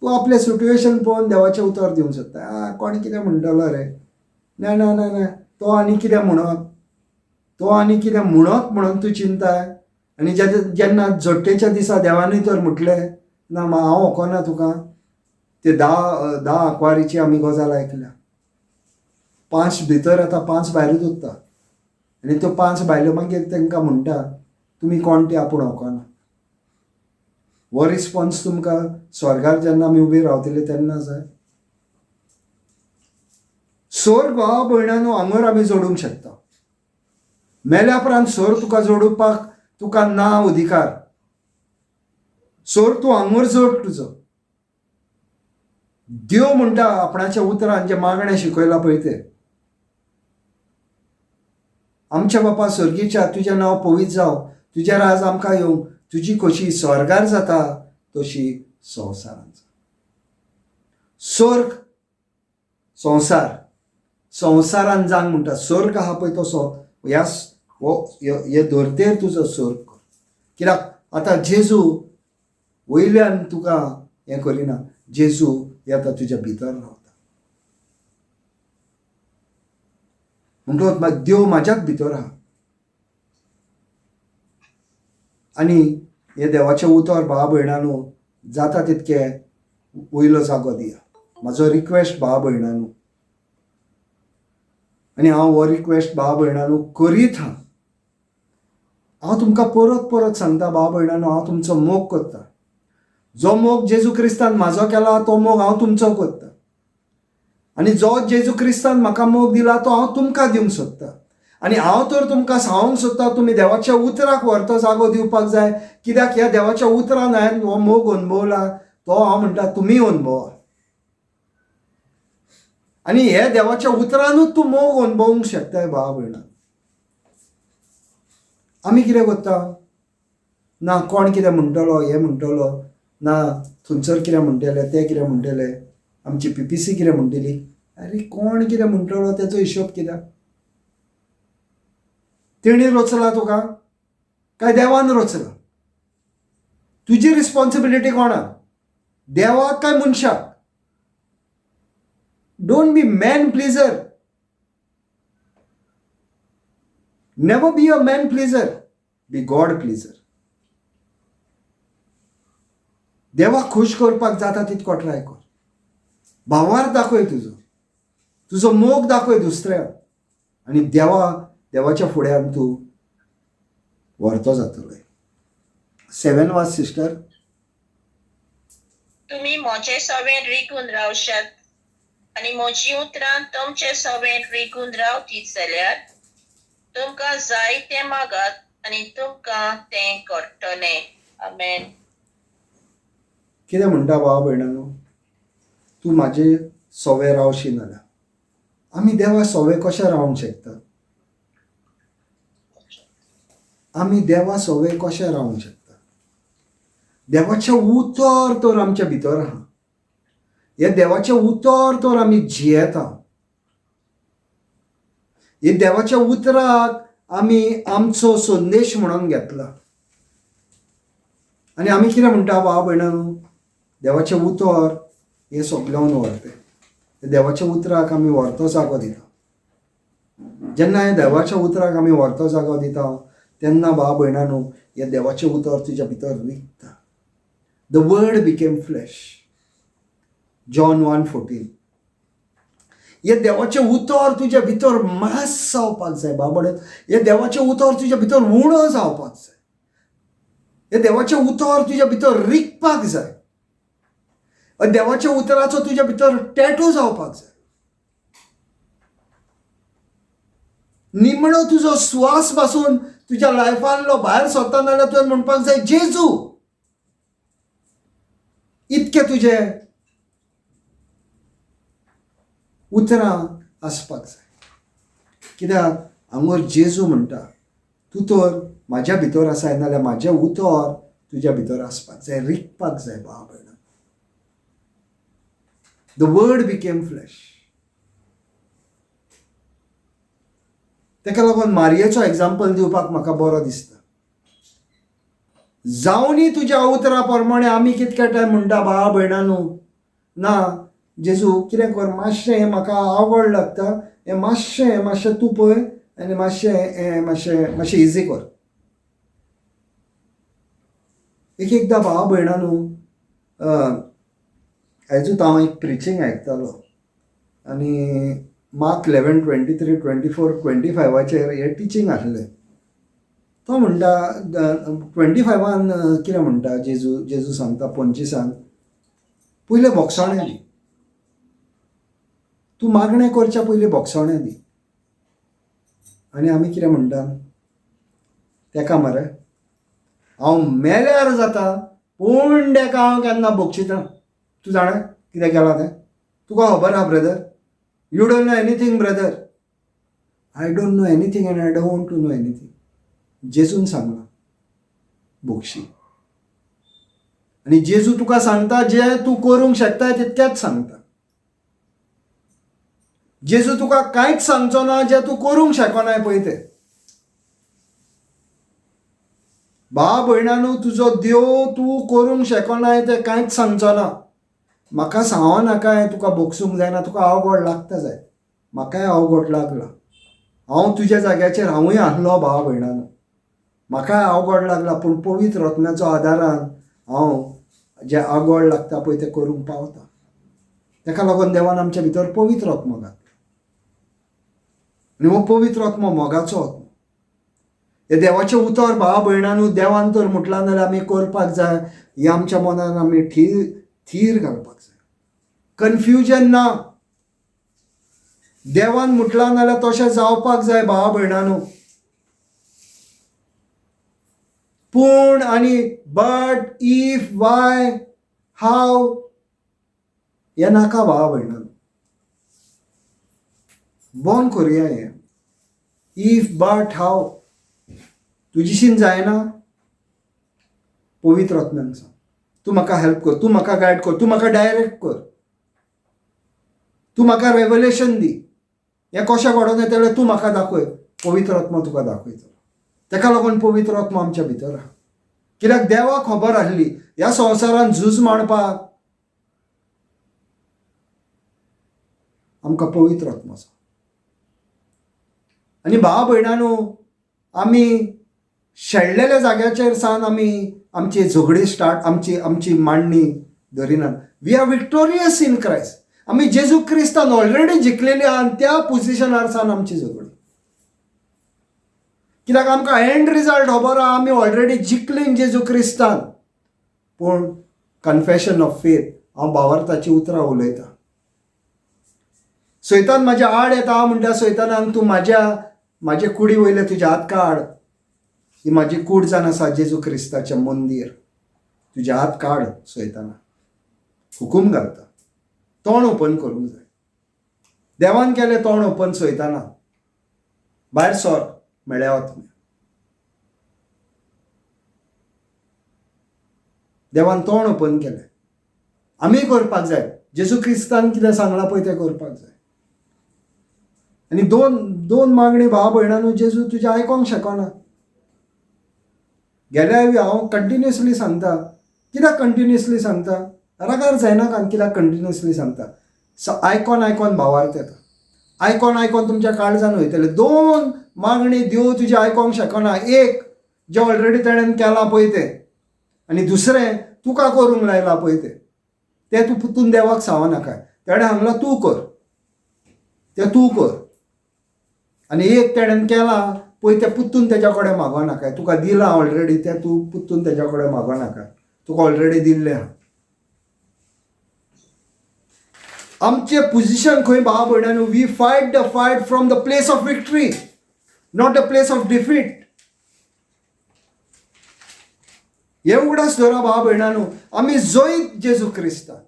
Speaker 1: तूं आपलें सिट्युएशन पळोवन देवाचें उतर दिवंक सोदता. कोण कितें म्हणटलो रे, ना ना ना ना, तो आनी कितें म्हणत, तो आनी कितें म्हणत म्हणून तूं चिंताय. आनी जेन्ना जोडटेच्या दिसा देवानूय तर म्हटलें ना हांव वखना तुका, ते धा आंकवारीची आमी गजाल आयकल्या. 5 भितर येता, 5 भायरूच उरता. आनी त्यो 5 बायलो मागीर तांकां म्हणटा तुमी कोण ते आपूण वखना. हो रिस्पोन्स तुमकां स्वर्गार जेन्ना आमी उबी रावतली तेन्ना जाय. स्वर्ग भावा भयणांनो हांगर आमी जोडूंक शकता. मेल्या उपरांत स्वर्ग तुका जोडपाक तुका ना अधिकार. स्वर्ग तूं हांगर जोड तुजो. देव म्हणटा आपणाच्या उतरान जें मागणें शिकयलां पळय तें, आमच्या बापा स्वर्गीच्या तुजें नांव पवित्र जावं, तुजें राज आमकां येवं, तुजी खोशी स्वर्गार जाता तशी संवसारान जाता. स्वर्ग संवसार, संवसारान जावन म्हणटा. स्वर्ग आहा पळय तो ह्या हो हे धर्तेर तुजो स्वर्ग कर. कित्याक आतां जेजू वयल्यान तुका हें करिना, जेजू हे आतां तुज्या भितर रावता. म्हणटकच देव म्हाज्याच भितर आहा. आनी हें देवाचें उतर भाव भयणांनो जाता तितकें वयलो जागो दिया. म्हाजो रिक्वेस्ट भाव भयणांनो, आनी हांव हो रिक्वेस्ट भाव भयणांनो करीत आहा. हांव तुमकां परत परत सांगता भाव भयणांनो, हांव तुमचो मोग करता. जो मोग जेजू क्रिस्तान म्हाजो केला तो मोग हांव तुमचो करता. आनी जो जेजू क्रिस्तान म्हाका मोग दिला तो हांव तुमकां दिवंक सोदता. आनी हांव तर तुमकां सांगूंक सोदता तुमी देवाच्या उतराक व्हरतो जागो दिवपाक जाय. कित्याक ह्या देवाच्या उतरान हांवें हो मोग अणभवला तो हांव म्हणटा तुमी अणभवा. आनी हे देवाच्या उतरानूच तूं मोग अणभवूंक शकताय भाव भयणा. आमी कितें करता ना, कोण कितें म्हणटलो हें म्हणटलो ना, थंयसर कितें म्हणटले ते कितें म्हणटले, आमची पीपीसी कितें म्हणटली. आरे कोण कितें म्हणटलो तेचो हिशोब कित्याक? तेणी रचला तुका काय देवान रचला? तुजी रिस्पॉन्सिबिलिटी कोणाक, देवाक काय मनशाक? Don't be man pleaser, never be a man pleaser, be God pleaser. देवाक खूश करपाक जाता तितको ट्राय कर. भावार दाखय तुजो, तुजो मोग दाखय दुसऱ्याक, आनी देवा देवाच्या फुड्यान तूं व्हरतो जातलो. सेवन वाच सिस्टर.
Speaker 2: तुमी म्हजे सवें रिगून रावशात आनी म्हजी उतरां तुमचे सवें रिगून रावतीत जाल्यार तुमकां जाय तें मागात आनी तुमकां तें कळटलें. आमेन.
Speaker 1: कितें म्हणटा भाव भयणांनो? तूं म्हाजे सोवे रावशी नाल्यार. आमी देवा सोवे कशें रावंक शकता? आमी देवा सोवे कशें रावंक शकता? देवाचें उतर तर आमच्या भितर आहा. हें देवाचें उतर तर आमी जियेता. हे देवाच्या उतराक आमी आमचो संदेश म्हणून घेतला आनी आमी कितें म्हणटा भाव भयणांनो? देवाचें उतर हें सगल्यान व्हरतें. देवाच्या उतराक आमी व्हरतो जागो दिता. जेन्ना हे देवाच्या उतराक आमी व्हरतो जागो दिता तेन्ना भाव भयणांनो, हें देवाचें उतर तुज्या भितर रिगता. The word became flesh, John 1:14. हे देवाचें उतर तुज्या भितर मास जावपाक जाय बाबडे. हे देवाचें उतर तुज्या भितर उणो जावपाक जाय. हे देवाचें उतर तुज्या भितर रिगपाक जाय. देवाच्या उतराचो तुज्या भितर टॅटू जावपाक जाय. निमणो तुजो स्वास पासून तुज्या लायफांतलो भायर सरता नाल्यार तुवें म्हणपाक जाय जेजू. इतके तुजे उतरां आसपाक जाय. कित्याक हांगर जेजू म्हणटा तूं तर म्हाज्या भितर आसाय नाल्यार म्हाजें उतर तुज्या भितर आसपाक जाय, रिगपाक जाय भाव भयणां. The word became flesh. तेका लागून मारयेचो एग्जाम्पल दिवपाक म्हाका बरो दिसता. जावनी तुज्या उतरा प्रमाणे. आमी कितके टायम म्हणटा भाव भयणांनो, ना जेजू कितें कर, मातशें हें म्हाका आवड लागता, हें मातशें मातशें तूं पळय आनी मातशें हें मातशें मातशें इजी कर. एक एकदां भाव भयणांनो, आयजूच हांव एक प्रिचींग आयकतालो आनी मार्क 11:23, 24, 25 हें टिचींग आसलें. तो म्हणटा 25 कितें म्हणटा जेजू, जेजू सांगता 25 पयलें बोगसणें दी. तूं मागणें करच्या पयलीं बोगसणें दी. आनी आमी कितें म्हणटा तेका मरे हांव मेल्यार जाता पूण तेका हांव केन्ना बक्षितना. तूं जाणा कितें केलां तें? तुका खबर आहा brother? You don't know anything brother. I don't know anything and I don't want to know anything. जेजून सांगलां बोक्षी. आनी जेजू तुका सांगता जें तूं करूंक शकता तितकेंच सांगता. जेजू तुका कांयच सांगचो ना जें तूं करूंक शकनाय पळय तें. भाव भयणांनो, तुजो देव तूं करूंक शकनाय तें कांयच सांगचो ना. म्हाका सांगो नाका तुका बोगसूंक जायना, तुका अवघड लागता जाय. म्हाकाय अवघड लागला. हांव तुज्या जाग्याचेर हांवूय आसलो भाव भयणांनो, म्हाकाय अवघड लागला. पूण पवित्र आत्म्याचो आदारान हांव जें अवघड लागता पळय तें करूंक पावता. तेका लागून देवान आमच्या भितर पवित्र आत्मो घातला. आनी हो पवित्र आत्मो मोगाचो आत्मो. हे देवाचें उतर भाव भयणांनो, देवान तर म्हटलां जाल्यार आमी करपाक जाय. हें आमच्या मनान आमी थीर घालपाक जाय. कन्फ्युजन ना. देवान म्हटलां जाल्यार तशें जावपाक जाय भाव भयणांनो. पूण आनी बट, if, वाय, हाव हें नाका भाव भयणांनो. बंद करुया हें if, but, हाव. तुजीशीन जायना पवित्र आत्म्यान सांग, तूं म्हाका हेल्प कर, तूं म्हाका गायड कर, तूं म्हाका डायरेक्ट कर, तूं म्हाका रेवलेशन दी. हें कशें घडोवन येतलें तूं म्हाका दाखय. पवित्र आत्मा तुका दाखयतलो. तेका लागून पवित्र आत्मा आमच्या भितर आहा. कित्याक देवाक खबर आसली ह्या संवसारान झूज मांडपाक आमकां पवित्र आत्मा आसा. आनी भाव भयणांनो, आमी शेणलेल्या जाग्याचेर सावन आमी आमची झगडी स्टार्ट, आमची आमची मांडणी धरिनात. We are victorious in Christ. आमी जेजू क्रिस्तान ऑलरेडी जिखलेली आहा आनी त्या पोजिशनार सावन आमची झगडी. कित्याक आमकां एंड रिजल्ट खबर आहा, आमी ऑलरेडी जिखलीं जेजू क्रिस्तान. पूण कन्फेशन ऑफ फेथ, हांव भावार्थाची उतरां उलयतां. सैतान म्हाज्या आड येता म्हणटा, सैतानान तूं म्हाजे कुडी वयले तुजे हात काड, ही म्हाजी कूड जावन आसा जेजू क्रिस्ताचें मंदीर, तुजे हात काड. सैताना हुकूम घालता, तोंड ओपन करूंक जाय. देवान केलें तोंड ओपन, सैताना भायर सर मेळ्या वत. देवान तोंड ओपन केलें, आमी करपाक जाय. जेजू क्रिस्तान कितें सांगलां पळय तें करपाक जाय. आनी दोन दोन मागणी भाव भयणांनो जेजू तुजें आयकोंक शकना. गेल्या हांव कंटिन्युअसली सांगता. कित्याक कंटिन्युअसली सांगता? रागार जायनाका. कित्याक कंटिन्युअसली सांगता? आयकोन आयकोन भावार्थ येता, आयकोन आयकोन तुमच्या काळजान वयतले. दोन मागणी देव तुजें आयकोंक शकना. एक जें ऑलरेडी तेणेन केलां पळय तें, आनी दुसरें तुका करूंक लायलां पळय तें, तें तूं पुतून देवाक सांगो नाका. तेणें सांगलां तूं कर, तें तूं कर. आनी एक तेणेन केलां पळय तें पुत्तून तेज्या कडेन मागो नाका. तुका दिलां ऑलरेडी तें तूं पुत्तून तेज्या कडेन मागो नाका, तुका ऑलरेडी दिल्लें आहा. आमचें पोजिशन खंय भाव भयणांनो? We fight the fight from the place of victory, not the place of defeat. हे उगडास दवरा भाव भयणांनो, आमी जैत जेजू क्रिस्तान.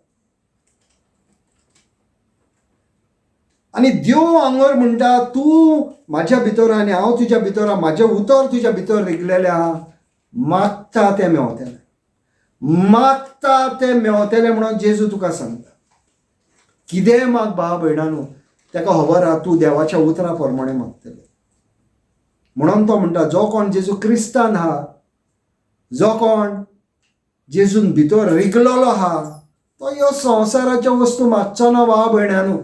Speaker 1: आनी देव हांगर म्हणटा, तूं म्हाज्या भितर आनी हांव तुज्या भितर, म्हाजें उतर तुज्या भितर रिगलेलें आहा, मागता तें मेवतलें, मागता तें मेवतलें म्हणून जेजू तुका सांगता. कितेंय माग भाव भयणांनो, ताका खबर आहा तूं देवाच्या उतरा प्रमाणें मागतलें. म्हणून तो म्हणटा, जो कोण जेजू क्रिस्तान आहा, जो कोण जेजून भितर रिगलेलो आहा, तो ह्यो संवसाराच्यो वस्तू मागचो ना. भाव भयणांनो,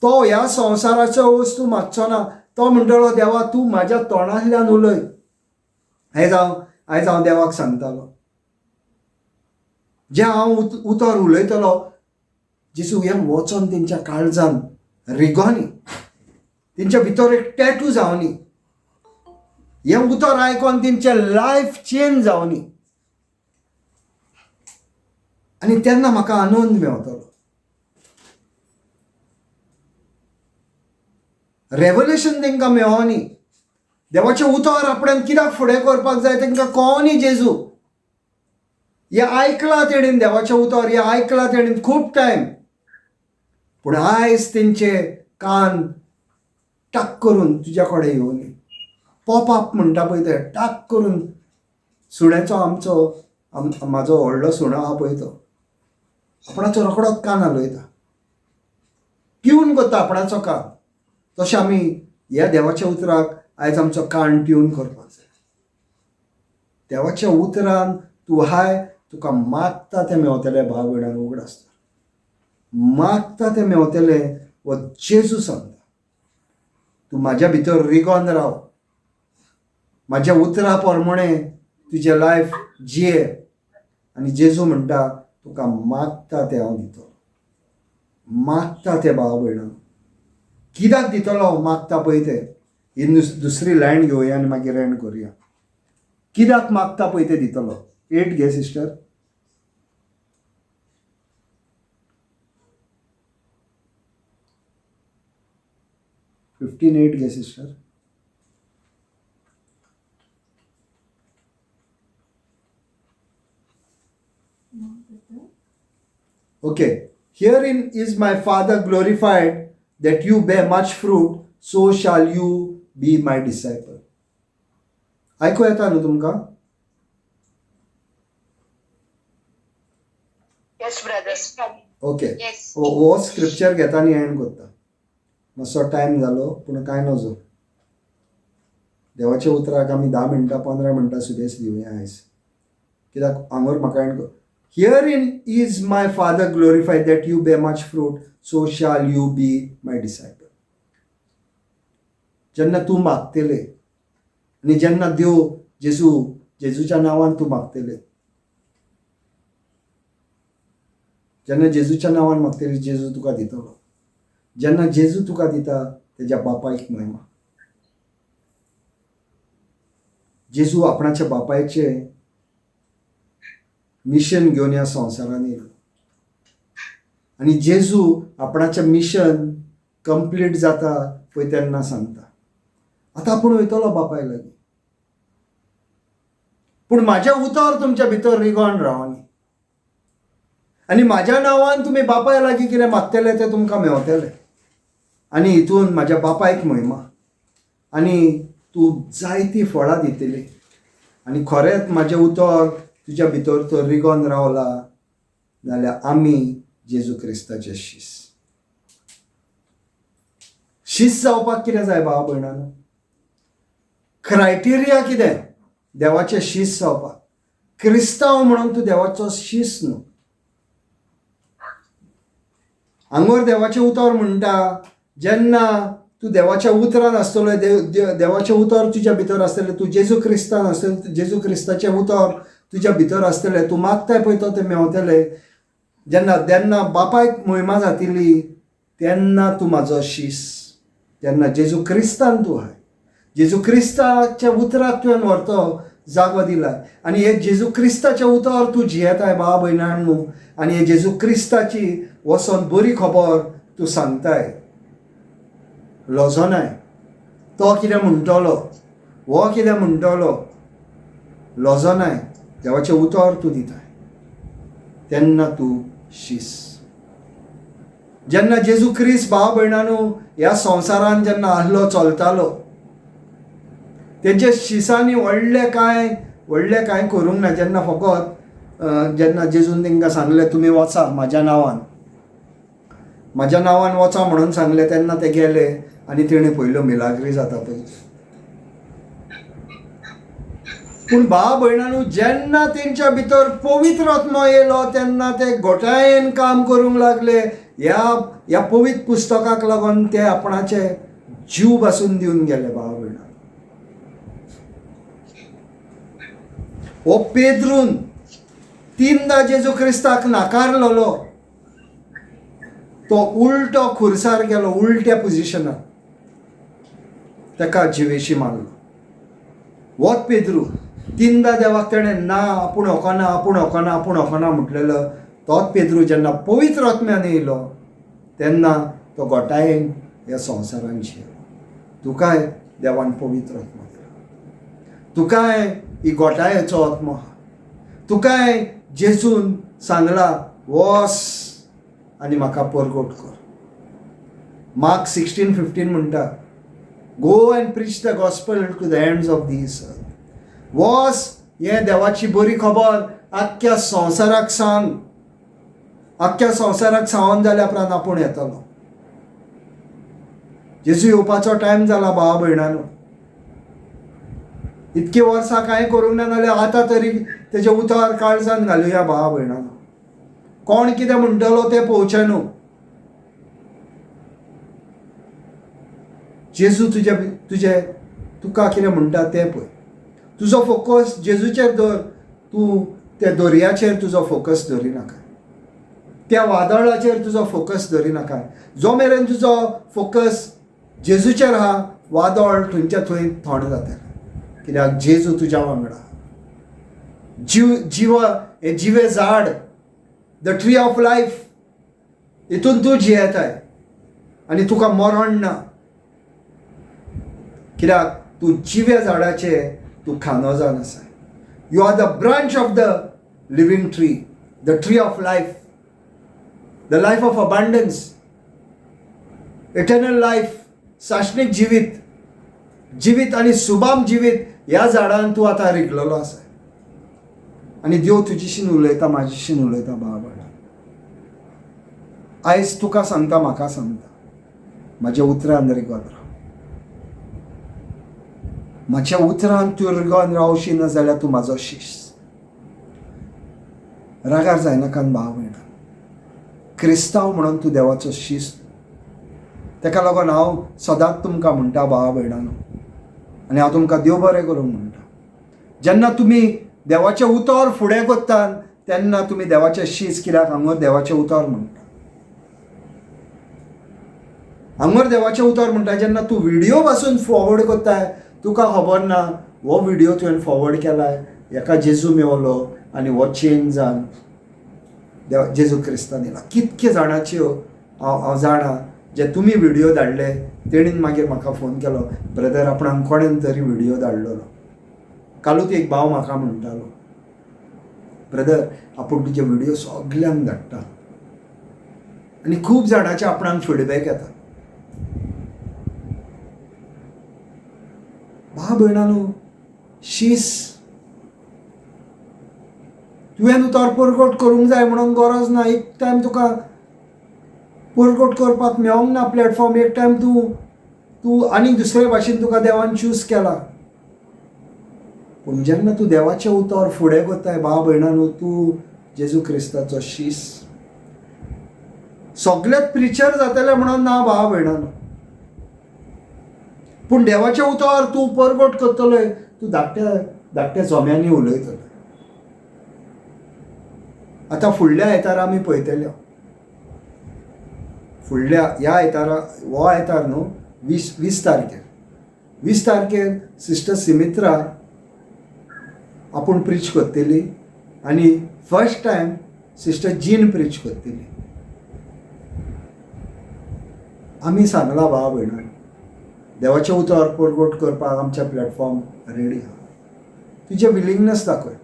Speaker 1: तो ह्या संवसाराच्यो वस्तू मागचो ना. तो म्हणटलो, देवा तूं म्हाज्या तोंडांतल्यान उलय. आयज हांव देवाक सांगतालो, जें हांव उतर उलयतलो जेजू हें वचोन तेंच्या काळजान रिगोनी, तेंच्या भितर एक टॅटू जावनी, हें उतर आयकोन तेंचें लायफ चेंज जावनी, आनी तेन्ना म्हाका आनंद मेवतलो. रेवल्युशन तांकां मेवनी. देवाचें उतर आपणान कित्याक फुडें करपाक जाय तांकां कळनी. जेजू हें आयकलां तेणेन, देवाचें उतर हें आयकलां तेणेन खूब टायम, पूण आयज तेंचे कान टाक करून तुज्या कडेन येवनी. पॉप अप म्हणटा पळय ते, टाक करून सुण्याचो आमचो म्हाजो व्हडलो सुणो आहा पळय तो आपणाचो रोखडोच कान हालयता, ट्यून करता आपणाचो कान. तशें आमी ह्या देवाच्या उतराक आयज आमचो कान ट्यून करपाक जाय. देवाच्या उतरान तूं हाय, तुका मागता तें मेवतलें. भाव भयणान उगड आसता, मागता तें मेवतलें. हो जेजू सांगता, तूं म्हाज्या भितर रिगोन राव, म्हाज्या उतरा प्रमाणें तुजें लायफ जिये. आनी जेजू म्हणटा, तुका मागता तें हांव दितलो, मागता तें. भाव भयणां, कित्याक दितलो मागता पळय तें? ही दुसरी लायन घेवया आनी मागीर एंड करुया. कित्याक मागता पळय तें दितलो? 8 घे सिस्टर. 15:8 घे sister. Okay. Herein is my Father glorified, that you bear much fruit, so shall you be my disciple. आयकू येता न्हू तुमकां?
Speaker 2: Yes, brother.
Speaker 1: Okay.
Speaker 2: Yes.
Speaker 1: हो स्क्रिप्चर घेता आनी एंड करता. मातसो टायम जालो पूण कांय नजो. देवाच्या उतराक आमी 10 मिनटां 15 मिनटां सुदेस दिवया आयज, कित्याक हांगर म्हाका and. Herein is my Father glorified, that you bear much fruit, so shall you be my disciple. जेन्ना तूं मागतले आनी जेन्ना देव जेजू जेजूच्या नांवान तूं मागतले, जेन्ना जेजूच्या नांवान मागतले, जेजू तुका दितलो. जेन्ना जेजू तुका दिता, तेज्या बापायक महिमा. जेजू आपणाच्या बापायचें मिशन घेवन ह्या संवसारांत येयलो आनी जेजू आपणाचें मिशन कंप्लीट जाता पळय तेन्ना सांगता, आतां आपूण वयतलो बापाय लागीं, पूण म्हाजें उतर तुमच्या भितर रिगोन रावनी आनी म्हाज्या नांवान तुमी बापाय लागीं कितें मागतले तें तुमकां मेवतलें आनी हितून म्हाज्या बापायक म्हयमा आनी तूं जायतीं फळां दितली आनी खरेंच म्हाजें उतर तुज्या भितर तर रिगोन रावला जाल्यार आमी जेजू क्रिस्ताचे शीस. शीस जावपाक कितें जाय भाव भयणांनो? क्रायटेरिया कितें देवाचें शीस जावपाक? क्रिस्तांव म्हणून तूं देवाचो शीस न्हू. हांगर देवाचें उतर म्हणटा, जेन्ना तूं देवाच्या उतरान आसतलो, देवाचें उतर तुज्या भितर आसतलें, तूं जेजू क्रिस्तान आसतलें, जेजू क्रिस्ताचें उतर तुज्या भितर आसतलें, तूं मागताय पळय तो तें मेवतलें. जेन्ना तेन्ना बापायक म्हयमा जातली तेन्ना तूं म्हाजो शीस, तेन्ना जेजू क्रिस्तान तूं आहाय, जेजू क्रिस्ताच्या उतराक तुवें व्हरतो जागो दिला आनी हे जेजू क्रिस्ताचें उतर तूं जियेताय भाव भयणां न्हू, आनी हे जेजू क्रिस्ताची वचोन बरी खबर तूं सांगताय, लजोनाय. तो कितें म्हणटलो, हो कितें म्हणटलो, लजोनाय, देवाचें उतर तूं दिताय तेन्ना तूं शीस. जेन्ना जेजू क्रिस्त भाव भयणांनो ह्या संवसारान जेन्ना आहलो चलतालो, तेंच्या शिसांनी व्हडलें कांय व्हडलें कांय करूंक ना. जेन्ना फकत जेन्ना जेजून तांकां सांगलें तुमी वचा म्हाज्या नांवान, म्हाज्या नांवान वचा म्हणून सांगलें, तेन्ना ते गेले आनी तेणें पयल्यो मिलाग्री जाता पळय. पूण भाव भयणांनो जेन्ना तेंच्या भितर पवित्र आत्मो येयलो तेन्ना ते गोटायेन काम करूंक लागले. ह्या ह्या पवित्र पुस्तकाक लागून ते आपणाचे जीव पासून दिवन गेले. भाव भयणां, हो पेद्रून तीनदां जेजू क्रिस्ताक नाकारलेलो, तो उलटो खुर्सार गेलो, उलट्या पोजिशनाक ताका जिवेशी मारलो. वत पेद्रू तीनदां देवाक तेणें ना आपूण वखना, आपूण वखना, आपूण वखना म्हटलेलो, तोच पेद्रू जेन्ना पवित्र आत्म्यान येयलो तेन्ना तो गोटायेन ह्या संवसारान जियेलो. तुकाय देवान पवित्र आत्मो दिला, तुकाय ही गोटायेचो आत्मो आहा, तुकाय जेजून सांगला वस आनी म्हाका परगट कर. मार्क 16:15 म्हणटा, go and preach the gospel to the ends of this earth. वस हें देवाची बरी खबर आख्ख्या संवसाराक सांग, आख्ख्या संवसाराक सांगून जाल्या उपरांत आपूण येतलो. जेजू येवपाचो टायम जाला भावा भयणांनो. इतकी वर्सां कांय करूंक ना जाल्यार आतां तरी तेजें उतर काळजान घालुया भावा भयणांनो. कोण कितें म्हणटलो तें पळोवचें न्हू. जेजू तुजे तुजे तुका कितें म्हणटा तें पळय. तुजो फोकस जेजूचेर दवर, तूं त्या दर्याचेर तुजो फोकस दवरिनाका, त्या वादळाचेर तुजो फोकस दवरिनाका. जो मेरेन तुजो फोकस जेजूचेर आहा, वादळ थंयच्या थंय थंड जातलें, कित्याक जेजू तुज्या वांगडा. जीव जिवा हें जिवें झाड, the tree of life, हितून तूं जियेताय आनी तुका मरण ना, कित्याक तूं जिव्या झाडाचें तूं खांदो जावन आसा. You are the branch of the living tree, the tree of life, the life of abundance, eternal life, साशनीक जिवीत, जिवीत आनी सुबाम जिवीत ह्या झाडान तूं आतां रिगलेलो आसा. आनी देव तुजीशीन उलयता, म्हाजीशीन उलयता. बाबा आयज तुका सांगता, म्हाका सांगता, म्हाज्या उतरान रिगोन राव. म्हाज्या उतरान तूं रिगोन रावशी ना जाल्यार तूं म्हाजो शीस. रागार जायनाका भाव भयणा, क्रिस्तांव म्हणून तूं देवाचो शीस. तेका लागून हांव सदांच तुमकां म्हणटा भावा भयणांनो, आनी हांव तुमकां देव बरें करूंक म्हणटा, जेन्ना तुमी देवाचें उतर फुडें करतात तेन्ना तुमी देवाचें शीस. कित्याक हांगर देवाचें उतर म्हणटा, हांगर देवाचें उतर म्हणटा. जेन्ना तूं व्हिडियो पासून फॉरवर्ड करताय, तुका खबर ना हो व्हिडियो तुवें फॉरवर्ड केला, हेका जेजू मेवलो आनी हो चेंज जावन देवा जेजू क्रिस्तान येयला. कितके जाणाच्यो हांव जाणा जे तुमी व्हिडियो धाडले तेणीन मागीर म्हाका फोन केलो, ब्रदर आपणाक कोणेन तरी व्हिडियो धाडलेलो. कालूच एक भाव म्हाका म्हणटालो, ब्रदर आपूण तुजे व्हिडियो सगल्यांक धाडटा आनी खूब जाणांचे आपणाक फिडबॅक येता. भाव भयणांनो, शीस तुवें उतर परगट करूंक जाय म्हणून गरज ना. एक टायम तुका परगट करपाक मेळोंक ना प्लॅटफॉर्म, एक टायम तूं तूं आनी दुसरे भाशेन तुका देवान चूज केला. पूण जेन्ना तूं देवाचें उतर फुडें करताय भाव भयणांनो, तूं जेजू क्रिस्ताचो शीस. सगलेच प्रिचर जातले म्हणून ना भाव भयणांनो, पूण देवाचें उतर तूं परगट करतलोय, तूं धाकट्या धाकट्या जोम्यांनी उलयतलो. आतां फुडल्या आयतारा आमी पळयतले, फुडल्या ह्या आयतारा, हो आयतार न्हू, वीस तारखेर, 20 तारखेर सिस्टर सिमित्रा आपूण प्रीच करतली आनी first time sister Jean preach करतली. आमी सांगलां भाव भयणां, देवाचें उतर परगट करपाक आमचें प्लॅटफॉर्म रेडी आहा. तुजें विलिंगनेस दाखय.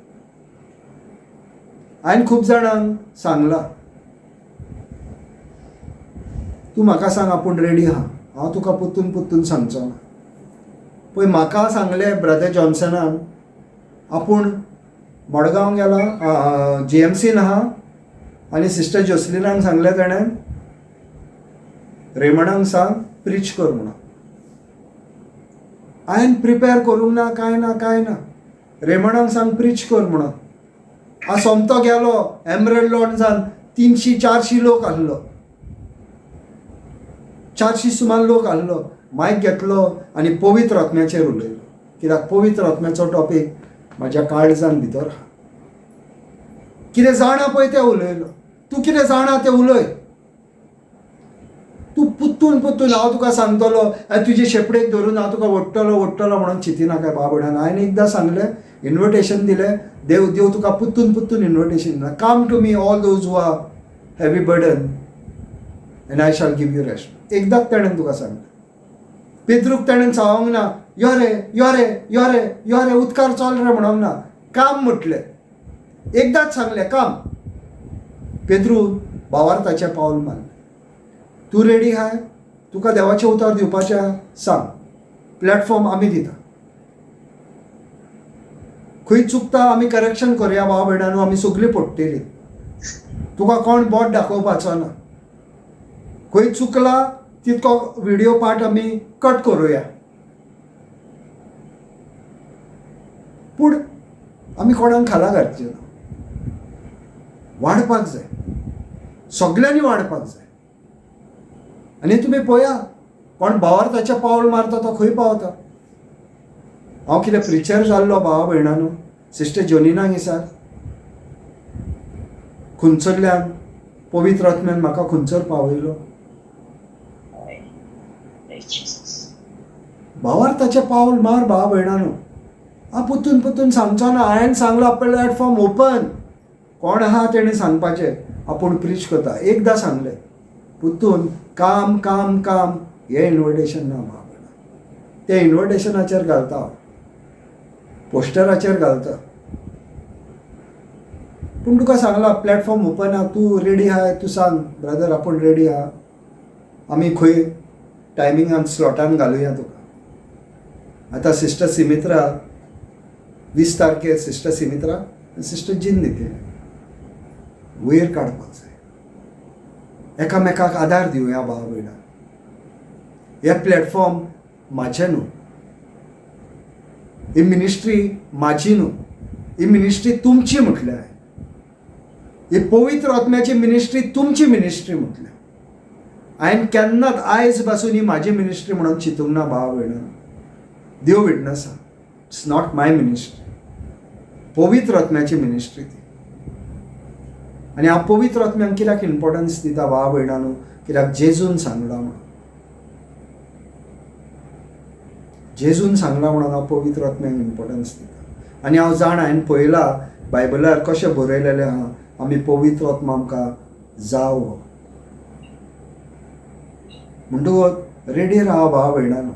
Speaker 1: हांवें खूब जाणांक सांगलां, तूं म्हाका सांग आपूण रेडी आहा, हांव तुका परतून परतून सांगचो ना. पळय म्हाका सांगलें ब्रदर जॉन्सनान, आपूण मडगांव गेला, जीएमसीन आहा आनी सिस्टर जोसलिनाक सांगलें ताणें, रेमंडाक सांग प्रीच कर म्हणून. हांवें प्रिपेर करूंक ना, कांय ना कांय ना. रेमंडाक सांग प्रीच कर म्हणून. हांव सोमतो गेलो एमरल्ड लॉन्सान, 300-400 लोक आहलो, 400 सुमार लोक आहलो. मायक घेतलो आनी पवित्र आत्म्याचेर उलयलो, कित्याक पवित्र आत्म्याचो टॉपीक म्हाज्या काळजान भितर आहा. कितें जाणा पळय तें उलयलो, तूं कितें जाणा तें उलय. तूं पुत्तून पुत्तून हांव तुका सांगतलो, तुजे शेपडेक धरून हांव तुका ओडटलो ओडटलो म्हणून चिंतिनाका बाबड्यान. हांवें एकदां सांगलें, इन्विटेशन दिलें, देव देव तुका पुत्तून पुत्तून इन्विटेशन दिना. Come to me all those who are heavy burden and I shall give you rest. एकदांच ताणें तुका सांगलें. पेद्रूक ताणें सांगूंक ना, यो रे यो रे यो रे यो रे उदकार चल रे म्हणूंक ना, काम म्हटलें. एकदांच सांगलें काम. पेद्रू भावार्थाचें पावल मारलें. तूं रेडी आहाय, तुका देवाचें उतर दिवपाचें आहा, सांग, प्लॅटफॉर्म आमी दिता. खंय चुकता आमी करेक्शन करुया भाव भयणांनो, आमी सगळीं पडटलीं. तुका कोण बोट दाखोवपाचो ना. खंय चुकला तितको व्हिडियो पार्ट आमी कट करुया, पूण आमी कोणाक खाला घालचे ना. वाडपाक जाय, सगल्यांनी वाडपाक जाय. आनी तुमी पळया, कोण भावार्थाचें पावल मारता तो खंय पावता. हांव कितें प्रिचर जाल्लो भावा भयणांनो, सिस्टर जोनिनाक विचार, खुंचरल्यान पवित्र आत्म्यान म्हाका खुंचर पावयलो. भावार्थाचें पावल मार भावा भयणांनो. हांव पुतून पुतून सांगचो ना, हांवें सांगलां प्लॅटफॉर्म ओपन, कोण आहा तेणें सांगपाचें, आपूण प्रीच करता. एकदां सांगलें, पुतून काम काम काम हें इन्विटेशन ना भावा भयणां. तें इन्विटेशनाचेर घालता हांव, पोस्टराचेर घालता, पूण तुका सांगलां प्लॅटफॉर्म ओपन आहा, तूं रेडी आहाय, तूं सांग ब्रदर आपूण रेडी आहा, आमी खंय टायमिंगान स्लॉटान घालुया तुका. आतां सिस्टर सिमित्रा 20 तारखेर सिस्टर सिमित्रा आनी सिस्टर जीन दितली. वयर काडपाक जाय, एकामेकाक आदार दिवया भाव भयणां. हें प्लॅटफॉर्म म्हाजें न्हू, ही मिनिस्ट्री म्हाजी न्हू, ही मिनिस्ट्री तुमची म्हटल्या, ही पवित्र आत्म्याची मिनिस्ट्री तुमची मिनिस्ट्री म्हटल्या. हांवें केन्नाच आयज पासून ही म्हाजी मिनिस्ट्री म्हणून चिंतूंक ना भाव भयणां. देव विटनस आहा, it's not my ministry, पवित्र आत्म्याची मिनिस्ट्री ती. आनी हांव पवित्र आत्म्यांक कित्याक इम्पोर्टन्स दिता भाव भयणांनो, कित्याक जेजून सांगलां म्हणून. जेजून सांगलां म्हणून हांव पवित्र आत्म्याक इम्पॉर्टन्स दिता. आनी हांव जाणा, हांवें पळयलां बायबलार कशें बरयलेलें आहा, आमी पवित्र आत्मा आमकां जावो. म्हणटकूच रेडी रावा भाव भयणानो.